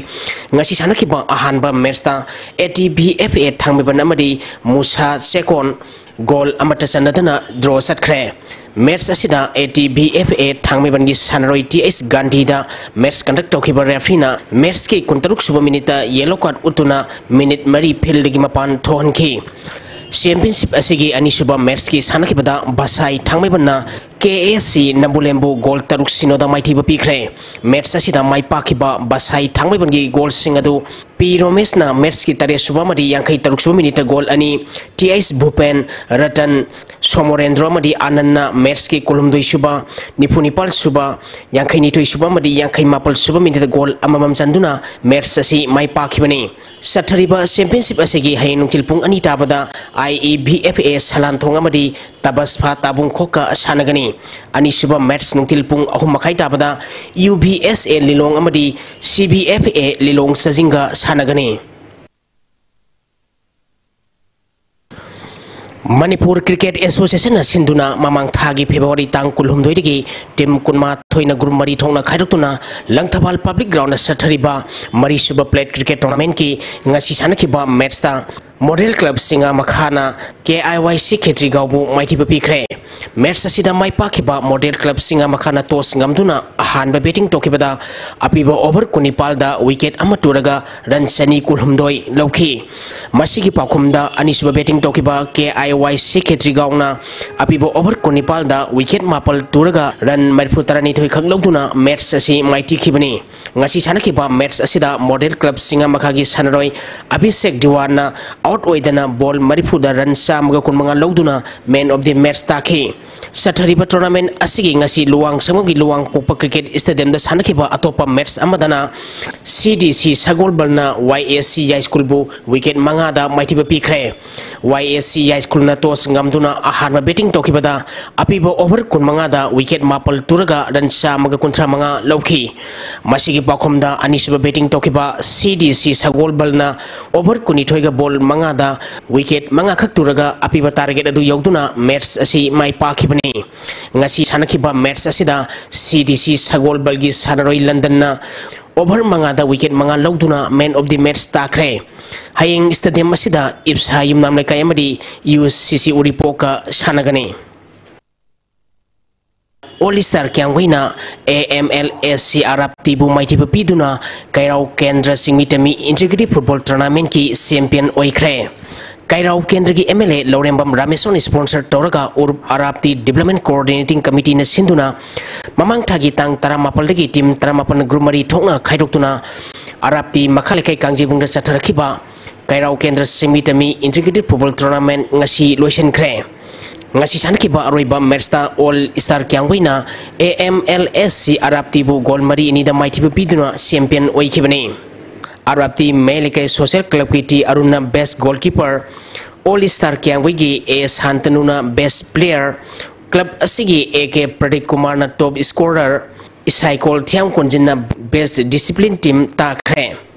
ꯉꯁꯤ ꯁꯥꯟꯅꯈꯤꯕ ꯑꯍꯥꯟꯕ ꯃꯦꯠꯁꯇ A T V F A ꯊꯥꯡꯃꯩꯕꯟ ꯑꯃꯗꯤ ꯃꯨꯁꯥ ꯆꯦꯀꯣꯟ ꯒꯣꯜ ꯑꯃꯠꯇ ꯆꯟꯅꯗꯅ ꯗ꯭ꯔꯣ ꯆꯠꯈ꯭ꯔꯦ꯫ ꯃꯦꯠꯁ ꯑꯁꯤꯗ A T V F A ꯊꯥꯡꯃꯩꯕꯟꯒꯤ ꯁꯥꯟꯅꯔꯣꯏ ꯇꯤ ꯑꯩꯆ ꯒꯥꯟꯙꯤꯗ ꯃꯦꯠꯁ ꯀꯟꯗꯛ ꯇꯧꯈꯤꯕ ꯔꯦꯐ꯭ꯔꯤꯅ ꯃꯦꯠꯁꯀꯤ ꯀꯨꯟꯇꯔꯨꯛ ꯁꯨꯕ ꯃꯤꯅꯤꯠꯇ ꯌꯦꯂꯣ ꯀꯥꯔꯗ ꯎꯠꯇꯨꯅ ꯃꯤꯅꯤꯠ ꯃꯔꯤ ꯐꯤꯜꯗꯒꯤ ꯃꯄꯥꯟ ꯊꯣꯛꯍꯟꯈꯤ꯫ ꯆꯦꯝꯄꯤꯌꯟꯁꯤꯞ ꯑꯁꯤꯒꯤ ꯑꯅꯤꯁꯨꯕ ꯃꯦꯠꯁꯀꯤ ꯁꯥꯟꯅꯈꯤꯕꯗ ꯕꯁꯥꯏ ꯊꯥꯡꯃꯩꯕꯟꯅ ꯀꯦ ꯑꯦꯁ ꯁꯤ ꯅꯝꯕꯨꯂꯦꯝꯕꯨ ꯒꯣꯜ ꯇꯔꯨꯛ ꯁꯤꯅꯣꯗ ꯃꯥꯏꯊꯤꯕ ꯄꯤꯈ꯭ꯔꯦ꯫ ꯃꯦꯠꯁ ꯑꯁꯤꯗ ꯃꯥꯏ ꯄꯥꯛꯈꯤꯕ ꯕꯁꯥꯏ ꯊꯥꯡꯃꯩꯕꯟꯒꯤ ꯒꯣꯜꯁꯤꯡ ꯑꯗꯨ ꯄꯤ ꯔꯣꯃꯦꯁꯅ ꯃꯦꯠꯁꯀꯤ ꯇꯔꯦꯠ ꯁꯨꯕ ꯑꯃꯗꯤ ꯌꯥꯡꯈꯩ ꯇꯔꯨꯛ ꯁꯨꯕ ꯃꯤꯅꯤꯠꯇ ꯒꯣꯜ ꯑꯅꯤ, ꯇꯤ ꯑꯩꯆ ꯚꯨꯄꯦꯟ, ꯔꯇꯟ, ꯁꯣꯃꯣꯔꯦꯟꯗ꯭ꯔꯣ ꯑꯃꯗꯤ ꯑꯥꯅꯟꯅ ꯃꯦꯠꯁꯀꯤ ꯀꯨꯟꯍꯨꯝꯗꯣꯏ ꯁꯨꯕ, ꯅꯤꯐꯨ ꯅꯤꯄꯥꯜ ꯁꯨꯕ, ꯌꯥꯡꯈꯩ ꯅꯤꯊꯣꯏ ꯁꯨꯕ ꯑꯃꯗꯤ ꯌꯥꯡꯈꯩ ꯃꯥꯄꯜ ꯁꯨꯕ ꯃꯤꯅꯤꯠꯇ ꯒꯣꯜ ꯑꯃꯃꯝ ꯆꯟꯗꯨꯅ ꯃꯦꯠꯁ ꯑꯁꯤ ꯃꯥꯏ ꯄꯥꯛꯈꯤꯕꯅꯤ꯫ ꯆꯠꯊꯔꯤꯕ ꯆꯦꯝꯄꯤꯌꯟꯁꯤꯞ ꯑꯁꯤꯒꯤ ꯍꯌꯦꯡ ꯅꯨꯡꯊꯤꯜ ꯄꯨꯡ ꯑꯅꯤ ꯇꯥꯕꯗ ꯑꯥꯏ ꯏ ꯚꯤ ꯑꯦꯐ ꯑꯦ ꯁꯂꯥꯟꯊꯣꯡ ꯑꯃꯗꯤ ꯇꯕꯁꯐꯥ ꯇꯥꯕꯨꯡꯈꯣꯛꯀ ꯁꯥꯟꯅꯒꯅꯤ꯫ ꯑꯅꯤꯁꯨꯕ ꯃꯦꯠꯁ ꯅꯨꯡꯊꯤꯜ ꯄꯨꯡ ꯑꯍꯨꯝ ꯃꯈꯥꯏ ꯇꯥꯕꯗ ꯌꯨ ꯚꯤ ꯑꯦꯁ ꯑꯦ ꯂꯤꯂꯣꯡ ꯑꯃꯗꯤ ꯁꯤ ꯚꯤ ꯑꯦꯐ ꯑꯦ ꯂꯤꯂꯣꯡ ꯆꯥꯖꯤꯡꯒ ꯁꯥꯟꯅꯒꯅꯤ꯫ ꯃꯅꯤꯄꯨꯔ ꯀ꯭ꯔꯤꯀꯦꯠ ꯑꯦꯁꯣꯁꯤꯌꯦꯁꯟꯅ ꯁꯤꯟꯗꯨꯅ ꯃꯃꯥꯡ ꯊꯥꯒꯤ ꯐꯦꯕ꯭ꯔꯨꯋꯥꯔꯤ ꯇꯥꯡ ꯀꯨꯟꯍꯨꯝꯗꯣꯏꯗꯒꯤ ꯇꯤꯝ ꯀꯨꯟꯃꯥꯊꯣꯏꯅ ꯒ꯭ꯔꯨꯞ ꯃꯔꯤ ꯊꯣꯛꯅ ꯈꯥꯏꯗꯣꯛꯇꯨꯅ ꯂꯪꯊꯕꯥꯜ ꯄꯕ꯭ꯂꯤꯛ ꯒ꯭ꯔꯥꯎꯟꯗ ꯆꯠꯊꯔꯤꯕ ꯃꯔꯤꯁꯨꯕ ꯄ꯭ꯂꯦꯠ ꯀ꯭ꯔꯤꯀꯦꯠ ꯇꯣꯔꯅꯥꯃꯦꯟꯠꯀꯤ ꯉꯁꯤ ꯁꯥꯟꯅꯈꯤꯕ ꯃꯦꯠꯁꯇ ꯃꯣꯗꯦꯜ ꯀ꯭ꯂꯕ ꯆꯤꯡꯉꯥ ꯃꯈꯥꯅ ꯀꯦ ꯑꯥꯏ ꯋꯥꯏ ꯁꯤ ꯈꯦꯇ꯭ꯔꯤꯒꯥꯎꯕꯨ ꯃꯥꯏꯊꯤꯕ ꯄꯤꯈ꯭ꯔꯦ꯫ ꯃꯦꯠꯁ ꯑꯁꯤꯗ ꯃꯥꯏ ꯄꯥꯛꯈꯤꯕ ꯃꯣꯗꯦꯜ ꯀ꯭ꯂꯕ ꯆꯤꯡꯉꯥ ꯃꯈꯥꯅ ꯇꯣꯁ ꯉꯝꯗꯨꯅ ꯑꯍꯥꯟꯕ ꯕꯦꯇꯤꯡ ꯇꯧꯈꯤꯕꯗ ꯑꯄꯤꯕ ꯑꯣꯚꯔ ꯀꯨꯟꯅꯤꯄꯥꯜꯗ ꯋꯤꯀꯦꯠ ꯑꯃ ꯇꯨꯔꯒ ꯔꯟ ꯆꯅꯤ ꯀꯨꯟꯍꯨꯝꯗꯣꯏ ꯂꯧꯈꯤ꯫ ꯃꯁꯤꯒꯤ ꯄꯥꯎꯈꯨꯝꯗ ꯑꯅꯤꯁꯨꯕ ꯕꯦꯇꯤꯡ ꯇꯧꯈꯤꯕ ꯀꯦ ꯑꯥꯏ ꯋꯥꯏ ꯁꯤ ꯈꯦꯇ꯭ꯔꯤꯒꯥꯎꯅ ꯑꯄꯤꯕ ꯑꯣꯚꯔ ꯀꯨꯟꯅꯤꯄꯥꯜꯗ ꯋꯤꯀꯦꯠ ꯃꯥꯄꯜ ꯇꯨꯔꯒ ꯔꯟ ꯃꯔꯤꯐꯨ ꯇꯔꯥꯅꯤꯊꯣꯏ ꯈꯛ ꯂꯧꯗꯨꯅ ꯃꯦꯠꯁ ꯑꯁꯤ ꯃꯥꯏꯊꯤꯈꯤꯕꯅꯤ꯫ ꯉꯁꯤ ꯁꯥꯟꯅꯈꯤꯕ ꯃꯦꯠꯁ ꯑꯁꯤꯗ ꯃꯣꯗꯦꯜ ꯀ꯭ꯂꯕ ꯆꯤꯡꯉꯥ ꯃꯈꯥꯒꯤ ꯁꯥꯟꯅꯔꯣꯏ ꯑꯚꯤꯁꯦꯛ ꯗꯤꯋꯥꯟꯅ ꯑꯥꯎꯠ ꯑꯣꯏꯗꯅ ꯕꯣꯜ ꯃꯔꯤꯐꯨꯗ ꯔꯟ ꯆꯥꯝꯃꯒ ꯀꯨꯟꯃꯉꯥ ꯂꯧꯗꯨꯅ ꯃꯦꯟ ꯑꯣꯐ ꯗꯤ ꯃꯦꯠꯁ ꯇꯥꯈꯤ꯫ ꯆꯠꯊꯔꯤꯕ tournament ꯑꯁꯤꯒꯤ ꯉꯁꯤ ꯂꯨꯋꯥꯡ ꯁꯪꯉꯝꯒꯤ ꯂꯨꯋꯥꯡ ꯄꯣꯛꯄ cricket stadiumꯗ ꯁꯥꯟꯅꯈꯤꯕ ꯑꯇꯣꯞꯄ match ꯑꯃꯗꯅ C D C ꯁꯒꯣꯜꯕꯜꯅ Y S C ꯌꯥꯏꯁ꯭ꯀꯨꯜꯕꯨ wicket ꯃꯉꯥꯗ ꯃꯥꯏꯊꯤꯕ ꯄꯤꯈ꯭ꯔꯦ꯫ Y S C ꯌꯥꯏꯁ꯭ꯀꯨꯜꯅ toss ꯉꯝꯗꯨꯅ ꯑꯍꯥꯟꯕ batting ꯇꯧꯈꯤꯕꯗ ꯑꯄꯤꯕ over ꯀꯨꯟꯃꯉꯥꯗ wicket ꯃꯥꯄꯜ ꯇꯨꯔꯒ run ꯆꯥꯝꯃꯒ ꯀꯨꯟꯊ꯭ꯔꯥ ꯃꯉꯥ ꯂꯧꯈꯤ꯫ ꯃꯁꯤꯒꯤ ꯄꯥꯎꯈꯨꯝꯗ ꯑꯅꯤꯁꯨꯕ batting ꯇꯧꯈꯤꯕ C D C ꯁꯒꯣꯜꯕꯜꯅ over ꯀꯨꯟꯅꯤꯊꯣꯏꯒ ball ꯃꯉꯥꯗ wicket ꯃꯉꯥꯈꯛ ꯇꯨꯔꯒ ꯑꯄꯤꯕ target ꯑꯗꯨ ꯌꯧꯗꯨꯅ match ꯑꯁꯤ ꯃꯥꯏ ꯄꯥꯛꯈꯤꯕꯅꯤ꯫ ꯉꯁꯤ ꯁꯥꯟꯅꯈꯤꯕ match ꯑꯁꯤꯗ C D C ꯁꯒꯣꯜꯕꯜꯒꯤ ꯁꯥꯟꯅꯔꯣꯏ ꯂꯟꯗꯟꯅ over ꯃꯉꯥꯗ wicket ꯃꯉꯥ ꯂꯧꯗꯨꯅ man of the match ꯇꯥꯈ꯭ꯔꯦ꯫ ꯍꯌꯦꯡ stadium ꯑꯁꯤꯗ ꯏꯞꯁꯥ ꯌꯨꯝꯅꯥꯝ ꯂꯩꯀꯥꯏ ꯑꯃꯗꯤ U C C ꯎꯔꯤꯄꯣꯛꯀ ꯁꯥꯟꯅꯒꯅꯤ꯫ All Star ꯀ꯭ꯌꯥꯝꯒꯩꯅ A M L S C ꯑꯔꯥꯞꯇꯤꯕꯨ ꯃꯥꯏꯊꯤꯕ ꯄꯤꯗꯨꯅ ꯀꯩꯔꯥꯎ ꯀꯦꯟꯗ꯭ꯔ ꯆꯤꯡꯃꯤ ꯇꯝꯃꯤ integrative football tournamentꯀꯤ champion ꯑꯣꯏꯈ꯭ꯔꯦ꯫ ꯀꯩꯔꯥꯎ ꯀꯦꯟꯗ꯭ꯔꯒꯤ M L A Laurembam ꯔꯥꯃꯦꯁꯣꯟ sponsor ꯇꯧꯔꯒ ꯎꯔꯨꯞ ꯑꯔꯥꯞꯇꯤ development coordinating committeeꯅ ꯁꯤꯟꯗꯨꯅ ꯃꯃꯥꯡ ꯊꯥꯒꯤ ꯇꯥꯡ ꯇꯔꯥꯃꯥꯄꯜꯗꯒꯤ team ꯇꯔꯥꯃꯥꯄꯜ group ꯃꯔꯤ ꯊꯣꯛꯅ ꯈꯥꯏꯗꯣꯛꯇꯨꯅ ꯑꯔꯥꯞꯇꯤ ꯃꯈꯥ ꯂꯩꯀꯥꯏ ꯀꯥꯡꯖꯩꯕꯨꯡꯗ ꯆꯠꯊꯔꯛꯈꯤꯕ ꯀꯩꯔꯥꯎ ꯀꯦꯟꯗ꯭ꯔ ꯆꯤꯡꯃꯤ ꯇꯝꯃꯤ integrative football tournament ꯉꯁꯤ ꯂꯣꯏꯁꯤꯟꯈ꯭ꯔꯦ꯫ ꯉꯁꯤ ꯁꯥꯟꯅꯈꯤꯕ ꯑꯔꯣꯏꯕ matchꯇ All Star ꯀ꯭ꯌꯥꯝꯒꯩꯅ A M L S C ꯑꯔꯥꯞꯇꯤꯕꯨ goal ꯃꯔꯤ ꯑꯅꯤꯗ ꯃꯥꯏꯊꯤꯕ ꯄꯤꯗꯨꯅ champion ꯑꯣꯏꯈꯤꯕꯅꯤ꯫ ꯑꯔꯥꯞꯇꯤ ꯃꯌꯥꯏ ꯂꯩꯀꯥꯏ social clubꯀꯤ ꯇꯤ ꯑꯔꯨꯟꯅ best goalkeeper, All Star ꯀ꯭ꯌꯥꯝꯒꯩꯒꯤ ꯑꯦ ꯁꯥꯟꯇꯅꯨꯅ best player, club ꯑꯁꯤꯒꯤ A K ꯄ꯭ꯔꯗꯤꯞ ꯀꯨꯃꯥꯔꯅ top scorer, ꯏꯁꯥꯏꯀꯣꯜ ꯊꯤꯌꯥꯝ ꯀꯣꯟꯖꯤꯟꯅ best discipline team ꯇꯥꯈ꯭ꯔꯦ꯫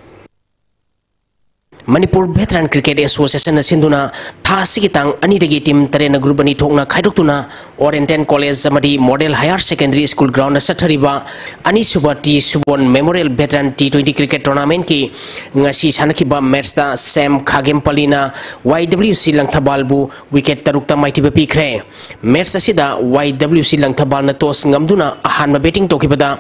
ꯃꯅꯤꯄꯨꯔ Veteran Cricket Associationꯅ ꯁꯤꯟꯗꯨꯅ ꯊꯥ ꯑꯁꯤꯒꯤ ꯇꯥꯡ ꯑꯅꯤꯗꯒꯤ team ꯇꯔꯦꯠꯅ group ꯑꯅꯤ ꯊꯣꯛꯅ ꯈꯥꯏꯗꯣꯛꯇꯨꯅ Oriental College ꯑꯃꯗꯤ Model Higher Secondary School groundꯗ ꯆꯠꯊꯔꯤꯕ ꯑꯅꯤꯁꯨꯕ T Subon Memorial Veteran T twenty Cricket Tournamentꯀꯤ ꯉꯁꯤ ꯁꯥꯟꯅꯈꯤꯕ matchꯇ ꯁꯦꯝ ꯈꯥꯒꯦꯝꯄꯜꯂꯤꯅ Y W C ꯂꯪꯊꯕꯥꯜꯕꯨ wicket ꯇꯔꯨꯛꯇ ꯃꯥꯏꯊꯤꯕ ꯄꯤꯈ꯭ꯔꯦ꯫ Match ꯑꯁꯤꯗ Y W C ꯂꯪꯊꯕꯥꯜꯅ toss ꯉꯝꯗꯨꯅ ꯑꯍꯥꯟꯕ batting ꯇꯧꯈꯤꯕꯗ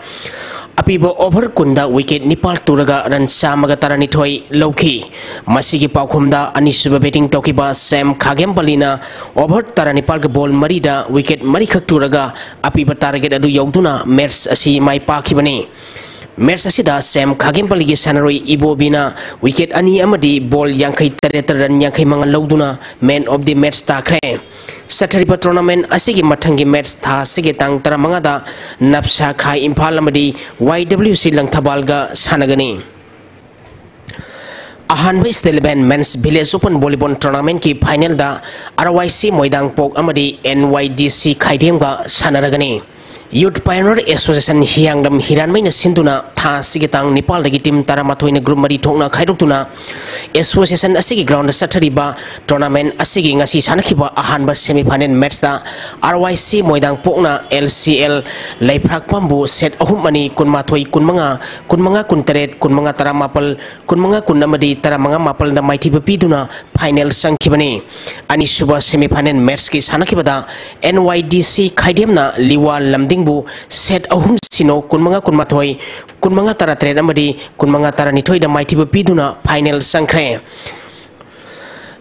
ꯑꯄꯤꯕ over ꯀꯨꯟꯗ wicket ꯅꯤꯄꯥꯜ ꯇꯨꯔꯒ run ꯆꯥꯝꯃꯒ ꯇꯔꯥꯅꯤꯊꯣꯏ ꯂꯧꯈꯤ꯫ ꯃꯁꯤꯒꯤ ꯄꯥꯎꯈꯨꯝꯗ ꯑꯅꯤꯁꯨꯕ batting ꯇꯧꯈꯤꯕ ꯁꯦꯝ ꯈꯥꯒꯦꯝꯄꯜꯂꯤꯅ over ꯇꯔꯥꯅꯤꯄꯥꯜꯒ ball ꯃꯔꯤꯗ wicket ꯃꯔꯤꯈꯛ ꯇꯨꯔꯒ ꯑꯄꯤꯕ target ꯑꯗꯨ ꯌꯧꯗꯨꯅ match ꯑꯁꯤ ꯃꯥꯏ ꯄꯥꯛꯈꯤꯕꯅꯤ꯫ Match ꯑꯁꯤꯗ ꯁꯦꯝ ꯈꯥꯒꯦꯝꯄꯜꯂꯤꯒꯤ ꯁꯥꯟꯅꯔꯣꯏ ꯏꯕꯣꯕꯤꯅ wicket ꯑꯅꯤ ꯑꯃꯗꯤ ball ꯌꯥꯡꯈꯩ ꯇꯔꯦꯠꯇ run ꯌꯥꯡꯈꯩ ꯃꯉꯥ ꯂꯧꯗꯨꯅ man of the match ꯇꯥꯈ꯭ꯔꯦ꯫ ꯆꯠꯊꯔꯤꯕ tournament ꯑꯁꯤꯒꯤ ꯃꯊꯪꯒꯤ match ꯊꯥ ꯑꯁꯤꯒꯤ ꯇꯥꯡ ꯇꯔꯥꯃꯉꯥꯗ ꯅꯞꯁꯥ ꯈꯥꯏ ꯏꯝꯐꯥꯜ ꯑꯃꯗꯤ ꯋꯥꯏ ꯗꯕ꯭ꯂꯤꯎ ꯁꯤ ꯂꯪꯊꯕꯥꯜꯒ ꯁꯥꯟꯅꯒꯅꯤ꯫ ꯑꯍꯥꯟꯕ State Level Men's Village Open Volleyball Tournamentꯀꯤ finalꯗ ꯑꯥꯔ ꯋꯥꯏ ꯁꯤ ꯃꯣꯏꯗꯥꯡꯄꯣꯛ ꯑꯃꯗꯤ ꯑꯦꯟ ꯋꯥꯏ ꯗꯤ ꯁꯤ ꯈꯥꯏꯗꯦꯝꯒ ꯁꯥꯟꯅꯔꯒꯅꯤ꯫ Youth Pioneer Association ꯍꯤꯌꯥꯡꯂꯝ ꯍꯤꯔꯥꯟꯃꯩꯅ ꯁꯤꯟꯗꯨꯅ ꯊꯥ ꯑꯁꯤꯒꯤ ꯇꯥꯡ ꯅꯤꯄꯥꯜꯗꯒꯤ team ꯇꯔꯥꯃꯥꯊꯣꯏꯅ group ꯃꯔꯤ ꯊꯣꯛꯅ ꯈꯥꯏꯗꯣꯛꯇꯨꯅ association ꯑꯁꯤꯒꯤ ground ꯆꯠꯊꯔꯤꯕ tournament ꯑꯁꯤꯒꯤ ꯉꯁꯤ ꯁꯥꯟꯅꯈꯤꯕ ꯑꯍꯥꯟꯕ semi final matchꯇ ꯑꯥꯔ ꯋꯥꯏ ꯁꯤ ꯃꯣꯏꯗꯥꯡꯄꯣꯛꯅ ꯑꯦꯜ ꯁꯤ ꯑꯦꯜ ꯂꯩꯐ꯭ꯔꯥꯛꯄꯝꯕꯨ set ꯑꯍꯨꯝ ꯑꯅꯤ, ꯀꯨꯟꯃꯥꯊꯣꯏ ꯀꯨꯟꯃꯉꯥ, ꯀꯨꯟꯃꯉꯥ ꯀꯨꯟꯇꯔꯦꯠ, ꯀꯨꯟꯃꯉꯥ ꯇꯔꯥꯃꯥꯄꯜ, ꯀꯨꯟꯃꯉꯥ ꯀꯨꯟ ꯑꯃꯗꯤ ꯇꯔꯥꯃꯉꯥ ꯃꯥꯄꯜꯗ ꯃꯥꯏꯊꯤꯕ ꯄꯤꯗꯨꯅ final ꯆꯪꯈꯤꯕꯅꯤ꯫ ꯑꯅꯤꯁꯨꯕ semi final matchꯀꯤ ꯁꯥꯟꯅꯈꯤꯕꯗ ꯑꯦꯟ ꯋꯥꯏ ꯗꯤ ꯁꯤ ꯈꯥꯏꯗꯦꯝꯅ ꯂꯤꯋꯥ ꯂꯝꯗꯤꯡꯕꯨ set ꯑꯍꯨꯝ ꯁꯤꯅꯣ, ꯀꯨꯟꯃꯉꯥ ꯀꯨꯟꯃꯥꯊꯣꯏ, ꯀꯨꯟꯃꯉꯥ ꯇꯔꯥꯇꯔꯦꯠ ꯑꯃꯗꯤ ꯀꯨꯟꯃꯉꯥ ꯇꯔꯥꯅꯤꯊꯣꯏꯗ ꯃꯥꯏꯊꯤꯕ ꯄꯤꯗꯨꯅ final ꯆꯪꯈ꯭ꯔꯦ꯫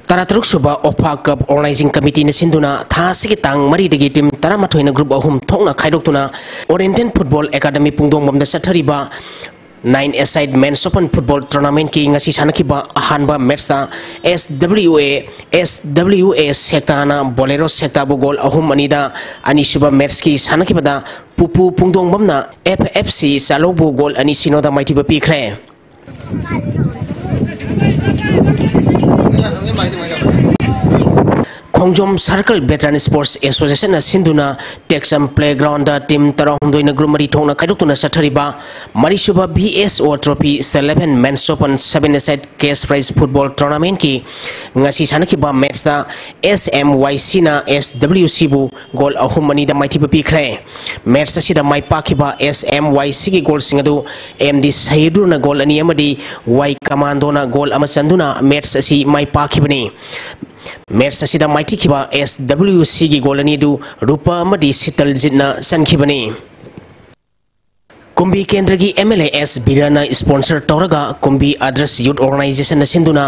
ꯇꯔꯥꯇꯔꯨꯛ ꯁꯨꯕ ꯑꯣꯐꯥ ꯀꯞ organizing committeeꯅ ꯁꯤꯟꯗꯨꯅ ꯊꯥ ꯑꯁꯤꯒꯤ ꯇꯥꯡ ꯃꯔꯤꯗꯒꯤ team ꯇꯔꯥꯃꯥꯊꯣꯏꯅ group ꯑꯍꯨꯝ ꯊꯣꯛꯅ ꯈꯥꯏꯗꯣꯛꯇꯨꯅ Oriental Football Academy ꯄꯨꯡꯗꯣꯡꯕꯝꯗ ꯆꯠꯊꯔꯤꯕ nine-a-side Men's Open Football Tournamentꯀꯤ ꯉꯁꯤ ꯁꯥꯟꯅꯈꯤꯕ ꯑꯍꯥꯟꯕ matchꯇ ꯑꯦꯁ ꯗꯕ꯭ꯂꯤꯎ ꯑꯦ, ꯑꯦꯁ ꯗꯕ꯭ꯂꯤꯎ ꯑꯦ ꯁꯦꯛꯇꯥꯅ ꯕꯣꯂꯦꯔꯣ ꯁꯦꯛꯇꯥꯕꯨ goal ꯑꯍꯨꯝ ꯑꯅꯤꯗ, ꯑꯅꯤꯁꯨꯕ matchꯀꯤ ꯁꯥꯟꯅꯈꯤꯕꯗ ꯄꯨꯄꯨ ꯄꯨꯡꯗꯣꯡꯕꯝꯅ ꯑꯦꯐ ꯑꯦꯐ ꯁꯤ ꯆꯥꯂꯧꯕꯨ goal ꯑꯅꯤ ꯁꯤꯅꯣꯗ ꯃꯥꯏꯊꯤꯕ ꯄꯤꯈ꯭ꯔꯦ꯫ ꯈꯣꯡꯖꯣꯝ Circle Veteran Sports Associationꯅ ꯁꯤꯟꯗꯨꯅ ꯇꯦꯛꯆꯝ playgroundꯗ team ꯇꯔꯥꯍꯨꯝꯗꯣꯏꯅ group ꯃꯔꯤ ꯊꯣꯛꯅ ꯈꯥꯏꯗꯣꯛꯇꯨꯅ ꯆꯠꯊꯔꯤꯕ ꯃꯔꯤꯁꯨꯕ ꯚꯤ ꯑꯦꯁ ꯑꯣ Trophy State Level Men's Open seven a-side cash prize football tournamentꯀꯤ ꯉꯁꯤ ꯁꯥꯟꯅꯈꯤꯕ matchꯇ ꯑꯦꯁ ꯑꯦꯝ ꯋꯥꯏ ꯁꯤꯅ ꯑꯦꯁ ꯗꯕ꯭ꯂꯤꯎ ꯁꯤꯕꯨ goal ꯑꯍꯨꯝ ꯑꯅꯤꯗ ꯃꯥꯏꯊꯤꯕ ꯄꯤꯈ꯭ꯔꯦ꯫ Match ꯑꯁꯤꯗ ꯃꯥꯏ ꯄꯥꯛꯈꯤꯕ ꯑꯦꯁ ꯑꯦꯝ ꯋꯥꯏ ꯁꯤꯒꯤ goalꯁꯤꯡ ꯑꯗꯨ ꯑꯦꯝ ꯗꯤ ꯁꯍꯤꯗꯨꯔꯅ goal ꯑꯅꯤ ꯑꯃꯗꯤ ꯋꯥꯏ ꯀꯃꯥꯟꯗꯣꯅ goal ꯑꯃ ꯆꯟꯗꯨꯅ match ꯑꯁꯤ ꯃꯥꯏ ꯄꯥꯛꯈꯤꯕꯅꯤ꯫ Match ꯑꯁꯤꯗ ꯃꯥꯏꯊꯤꯈꯤꯕ ꯑꯦꯁ ꯗꯕ꯭ꯂꯤꯎ ꯁꯤꯒꯤ goal ꯑꯅꯤ ꯑꯗꯨ ꯔꯨꯄꯥ ꯑꯃꯗꯤ ꯁꯤꯇꯜꯖꯤꯠꯅ ꯆꯟꯈꯤꯕꯅꯤ꯫ ꯀꯨꯝꯕꯤ ꯀꯦꯟꯗ꯭ꯔꯒꯤ ꯑꯦꯝ ꯑꯦꯜ ꯑꯦ ꯑꯦꯁ ꯕꯤꯔꯅ sponsor ꯇꯧꯔꯒ ꯀꯨꯝꯕꯤ Adarsh Youth Organizationꯅ ꯁꯤꯟꯗꯨꯅ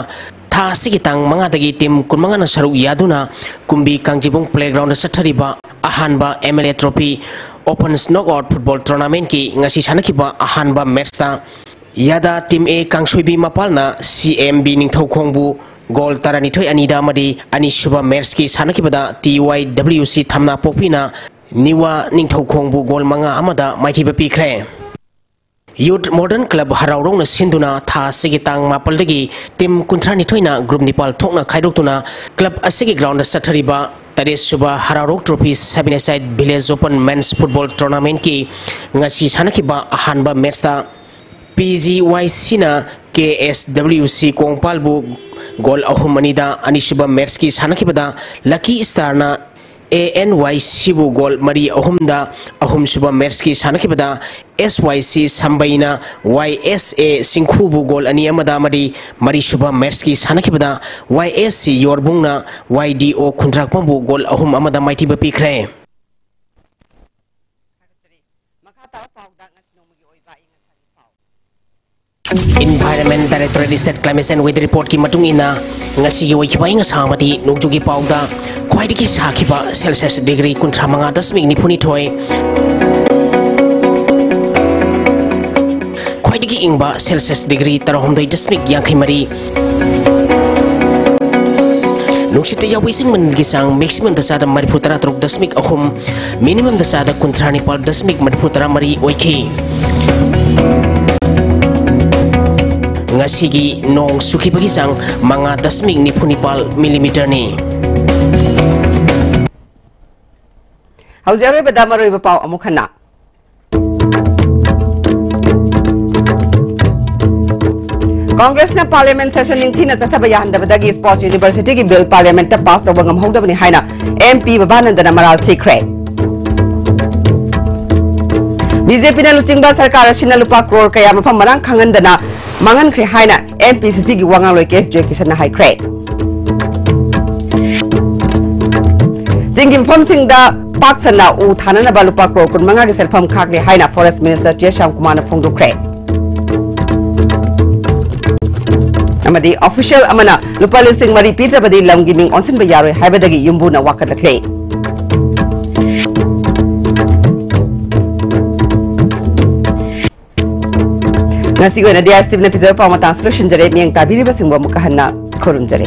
ꯊꯥ ꯑꯁꯤꯒꯤ ꯇꯥꯡ ꯃꯉꯥꯗꯒꯤ team ꯀꯨꯟꯃꯉꯥꯅ ꯁꯔꯨꯛ ꯌꯥꯗꯨꯅ ꯀꯨꯝꯕꯤ ꯀꯥꯡꯖꯤꯕꯨꯡ playgroundꯗ ꯆꯠꯊꯔꯤꯕ ꯑꯍꯥꯟꯕ ꯑꯦꯝ ꯑꯦꯜ ꯑꯦ Trophy Opens Knockout Football Tournamentꯀꯤ ꯉꯁꯤ ꯁꯥꯟꯅꯈꯤꯕ ꯑꯍꯥꯟꯕ matchꯇ ꯌꯥꯗꯥ team A ꯀꯥꯡꯁꯣꯏꯕꯤ ꯃꯄꯥꯜꯅ ꯁꯤ ꯑꯦꯝ ꯕꯤ ꯅꯤꯡꯊꯧꯈꯣꯡꯕꯨ ꯒꯣꯜ ꯇꯔꯥꯅꯤꯊꯣꯏ ꯑꯅꯤꯗ ꯑꯃꯗꯤ ꯑꯅꯤꯁꯨꯕ ꯃꯦꯠꯁꯀꯤ ꯁꯥꯟꯅꯈꯤꯕꯗ ꯇꯤ ꯋꯥꯏ ꯗꯕ꯭ꯂꯤꯎ ꯁꯤ ꯊꯝꯅꯥꯄꯣꯛꯄꯤꯅ ꯅꯤꯋꯥ ꯅꯤꯡꯊꯧꯈꯣꯡꯕꯨ ꯒꯣꯜ ꯃꯉꯥ ꯑꯃꯗ ꯃꯥꯏꯊꯤꯕ ꯄꯤꯈ꯭ꯔꯦ꯫ ꯌꯨꯠ ꯃꯣꯗꯔꯟ ꯀ꯭ꯂꯕ ꯍꯔꯥꯎꯔꯧꯅ ꯁꯤꯟꯗꯨꯅ ꯊꯥ ꯑꯁꯤꯒꯤ ꯇꯥꯡ ꯃꯥꯄꯜꯗꯒꯤ ꯇꯤꯝ ꯀꯨꯟꯊ꯭ꯔꯥꯅꯤꯊꯣꯏꯅ ꯒ꯭ꯔꯨꯞ ꯅꯤꯄꯥꯜ ꯊꯣꯛꯅ ꯈꯥꯏꯗꯣꯛꯇꯨꯅ ꯀ꯭ꯂꯕ ꯑꯁꯤꯒꯤ ꯒ꯭ꯔꯥꯎꯟꯗ ꯆꯠꯊꯔꯤꯕ ꯇꯔꯦꯠꯁꯨꯕ ꯍꯔꯥꯎꯔꯧ ꯇ꯭ꯔꯣꯐꯤ ꯁꯕ ꯏꯟ ꯑꯦ ꯁꯥꯏꯠ ꯚꯤꯂꯦꯖ ꯑꯣꯄꯟ ꯃꯦꯟꯁ ꯐꯨꯠꯕꯣꯜ ꯇꯣꯔꯅꯥꯃꯦꯟꯠꯀꯤ ꯉꯁꯤ ꯁꯥꯟꯅꯈꯤꯕ ꯑꯍꯥꯟꯕ ꯃꯦꯠꯁꯇ ꯄꯤ ꯖꯤ ꯋꯥꯏ ꯁꯤꯅ ꯀꯦ ꯑꯦꯁ ꯗꯕ꯭ꯂꯤꯎ ꯁꯤ ꯀꯣꯡꯄꯥꯜꯕꯨ ꯒꯣꯜ ꯑꯍꯨꯝ ꯑꯅꯤꯗ, ꯑꯅꯤꯁꯨꯕ ꯃꯦꯠꯁꯀꯤ ꯁꯥꯟꯅꯈꯤꯕꯗ ꯂꯀꯤ ꯁ꯭ꯇꯥꯔꯅ ꯑꯦ ꯑꯦꯟ ꯋꯥꯏ ꯁꯤꯕꯨ ꯒꯣꯜ ꯃꯔꯤ ꯑꯍꯨꯝꯗ, ꯑꯍꯨꯝꯁꯨꯕ ꯃꯦꯠꯁꯀꯤ ꯁꯥꯟꯅꯈꯤꯕꯗ ꯑꯦꯁ ꯋꯥꯏ ꯁꯤ ꯁꯝꯕꯩꯅ ꯋꯥꯏ ꯑꯦꯁ ꯑꯦ ꯁꯤꯡꯈꯨꯕꯨ ꯒꯣꯜ ꯑꯅꯤ ꯑꯃꯗ ꯑꯃꯗꯤ ꯃꯔꯤꯁꯨꯕ ꯃꯦꯠꯁꯀꯤ ꯁꯥꯟꯅꯈꯤꯕꯗ ꯋꯥꯏ ꯑꯦꯁ ꯁꯤ ꯌꯣꯔꯕꯨꯡꯅ ꯋꯥꯏ ꯗꯤ ꯑꯣ ꯈꯨꯟꯗ꯭ꯔꯥꯛꯄꯝꯕꯨ ꯒꯣꯜ ꯑꯍꯨꯝ ꯑꯃꯗ ꯃꯥꯏꯊꯤꯕ ꯄꯤꯈ꯭ꯔꯦ꯫ ꯃꯈꯥ ꯇꯥꯕ ꯄꯥꯎꯗ ꯉꯁꯤ ꯅꯣꯡꯃꯒꯤ ꯑꯣꯏꯕ ꯑꯏꯪ ꯑꯁꯥꯒꯤ ꯄꯥꯎ꯫ Environment Directorate State Climate Change Weather Reportꯀꯤ ꯃꯇꯨꯡ ꯏꯟꯅ, ꯉꯁꯤꯒꯤ ꯑꯣꯏꯈꯤꯕ ꯑꯏꯪ ꯑꯁꯥ ꯑꯃꯗꯤ ꯅꯣꯡꯖꯨꯒꯤ ꯄꯥꯎꯗ ꯈ꯭ꯋꯥꯏꯗꯒꯤ ꯁꯥꯈꯤꯕ ꯁꯦꯜꯁꯤꯌꯁ ꯗꯤꯒ꯭ꯔꯤ ꯀꯨꯟꯊ꯭ꯔꯥ ꯃꯉꯥ ꯗꯁꯃꯤꯛ ꯅꯤꯐꯨ ꯅꯤꯊꯣꯏ, ꯈ꯭ꯋꯥꯏꯗꯒꯤ ꯏꯪꯕ ꯁꯦꯜꯁꯤꯌꯁ ꯗꯤꯒ꯭ꯔꯤ ꯇꯔꯥꯍꯨꯝꯗꯣꯏ ꯗꯁꯃꯤꯛ ꯌꯥꯡꯈꯩ ꯃꯔꯤ, ꯅꯨꯡꯁꯤꯠꯇ ꯌꯥꯎꯕ ꯏꯁꯤꯡ ꯃꯅꯤꯜꯒꯤ ꯆꯥꯡ ꯃꯦꯛꯁꯤꯃꯝꯗ ꯆꯥꯗ ꯃꯔꯤꯐꯨ ꯇꯔꯥ ꯇꯔꯨꯛ ꯗꯁꯃꯤꯛ ꯑꯍꯨꯝ, ꯃꯤꯅꯤꯃꯝꯗ ꯆꯥꯗ ꯀꯨꯟꯊ꯭ꯔꯥ ꯅꯤꯄꯥꯜ ꯗꯁꯃꯤꯛ ꯃꯔꯤꯐꯨ ꯇꯔꯥ ꯃꯔꯤ ꯑꯣꯏꯈꯤ꯫ ꯉꯁꯤꯒꯤ ꯅꯣꯡ ꯆꯨꯈꯤꯕꯒꯤ ꯆꯥꯡ ꯃꯉꯥ ꯗꯁꯃꯤꯛ ꯅꯤꯐꯨ ꯅꯤꯄꯥꯜ ꯃꯤꯂꯤꯃꯤꯇꯔꯅꯤ꯫ ꯍꯧꯖꯤꯛ ꯑꯔꯣꯏꯕꯗ ꯃꯔꯨꯑꯣꯏꯕ ꯄꯥꯎ ꯑꯃꯨꯛ ꯍꯟꯅ꯫ ꯀꯣꯡꯒ꯭ꯔꯦꯁꯅ ꯄꯥꯔꯂꯤꯌꯥꯃꯦꯟꯠ ꯁꯦꯁꯟ ꯅꯤꯡꯊꯤꯅ ꯆꯠꯊꯕ ꯌꯥꯍꯟꯗꯕꯗꯒꯤ ꯁ꯭ꯄꯣꯔꯠꯁ ꯌꯨꯅꯤꯚꯔꯁꯤꯇꯤꯒꯤ ꯕꯤꯜ ꯄꯥꯔꯂꯤꯌꯥꯃꯦꯟꯠꯇ ꯄꯥꯁ ꯇꯧꯕ ꯉꯝꯍꯧꯗꯕꯅꯤ ꯍꯥꯏꯅ ꯑꯦꯝ ꯄꯤ ꯕꯕꯥꯅꯟꯗꯅ ꯃꯔꯥꯜ ꯁꯤꯈ꯭ꯔꯦ꯫ ꯕꯤ ꯖꯦ ꯄꯤꯅ ꯂꯨꯆꯤꯡꯕ ꯁꯔꯀꯥꯔ ꯑꯁꯤꯅ ꯂꯨꯄꯥ ꯀ꯭ꯔꯣꯔ ꯀꯌꯥ ꯃꯐꯝ ꯃꯔꯥꯡ ꯈꯪꯍꯟꯗꯅ ꯃꯥꯡꯍꯟꯈ꯭ꯔꯦ ꯍꯥꯏꯅ ꯑꯦꯝ ꯄꯤ ꯁꯤ ꯁꯤꯒꯤ ꯋꯥ ꯉꯥꯡꯂꯣꯏ ꯀꯦ ꯑꯦꯁ ꯖꯣꯏꯀꯤꯁꯟꯅ ꯍꯥꯏꯈ꯭ꯔꯦ꯫ ꯆꯤꯡꯒꯤ ꯃꯐꯝꯁꯤꯡꯗ ꯄꯥꯛ ꯁꯟꯅ ꯎ ꯊꯥꯅꯅꯕ ꯂꯨꯄꯥ ꯀ꯭ꯔꯣꯔ ꯀꯨꯟꯃꯉꯥꯒꯤ ꯁꯦꯟꯐꯝ ꯈꯥꯛꯂꯦ ꯍꯥꯏꯅ ꯐꯣꯔꯦꯁ ꯃꯤꯅꯤꯁꯇꯔ ꯇꯤ ꯑꯦꯁ ꯁ꯭ꯌꯥꯝꯀꯨꯃꯥꯔꯅ ꯐꯣꯡꯗꯣꯛꯈ꯭ꯔꯦ꯫ ꯑꯃꯗꯤ ꯑꯣꯐꯤꯁꯤꯌꯦꯜ ꯑꯃꯅ ꯂꯨꯄꯥ ꯂꯤꯁꯤꯡ ꯃꯔꯤ ꯄꯤꯗ꯭ꯔꯕꯗꯤ ꯂꯝꯒꯤ ꯃꯤꯡ ꯑꯣꯟꯁꯤꯟꯕ ꯌꯥꯔꯣꯏ ꯍꯥꯏꯕꯗꯒꯤ ꯌꯨꯝꯕꯨꯅ ꯋꯥꯀꯠꯂꯛꯂꯦ꯫ ꯉꯁꯤꯒꯤ ꯑꯣꯏꯅꯗꯤ ꯑꯥꯏ ꯑꯦꯁ ꯇꯤ ꯚꯤꯅ ꯄꯤꯖꯕ ꯄꯥꯎ ꯃꯇꯥꯡꯁꯤ ꯂꯣꯏꯁꯤꯟꯖꯔꯦ꯫ ꯃꯤꯠꯌꯦꯡ ꯇꯥꯕꯤꯔꯤꯕꯁꯤꯡꯕꯨ ꯑꯃꯨꯛꯀ ꯍꯟꯅ ꯈꯨꯔꯨꯝꯖꯔꯤ꯫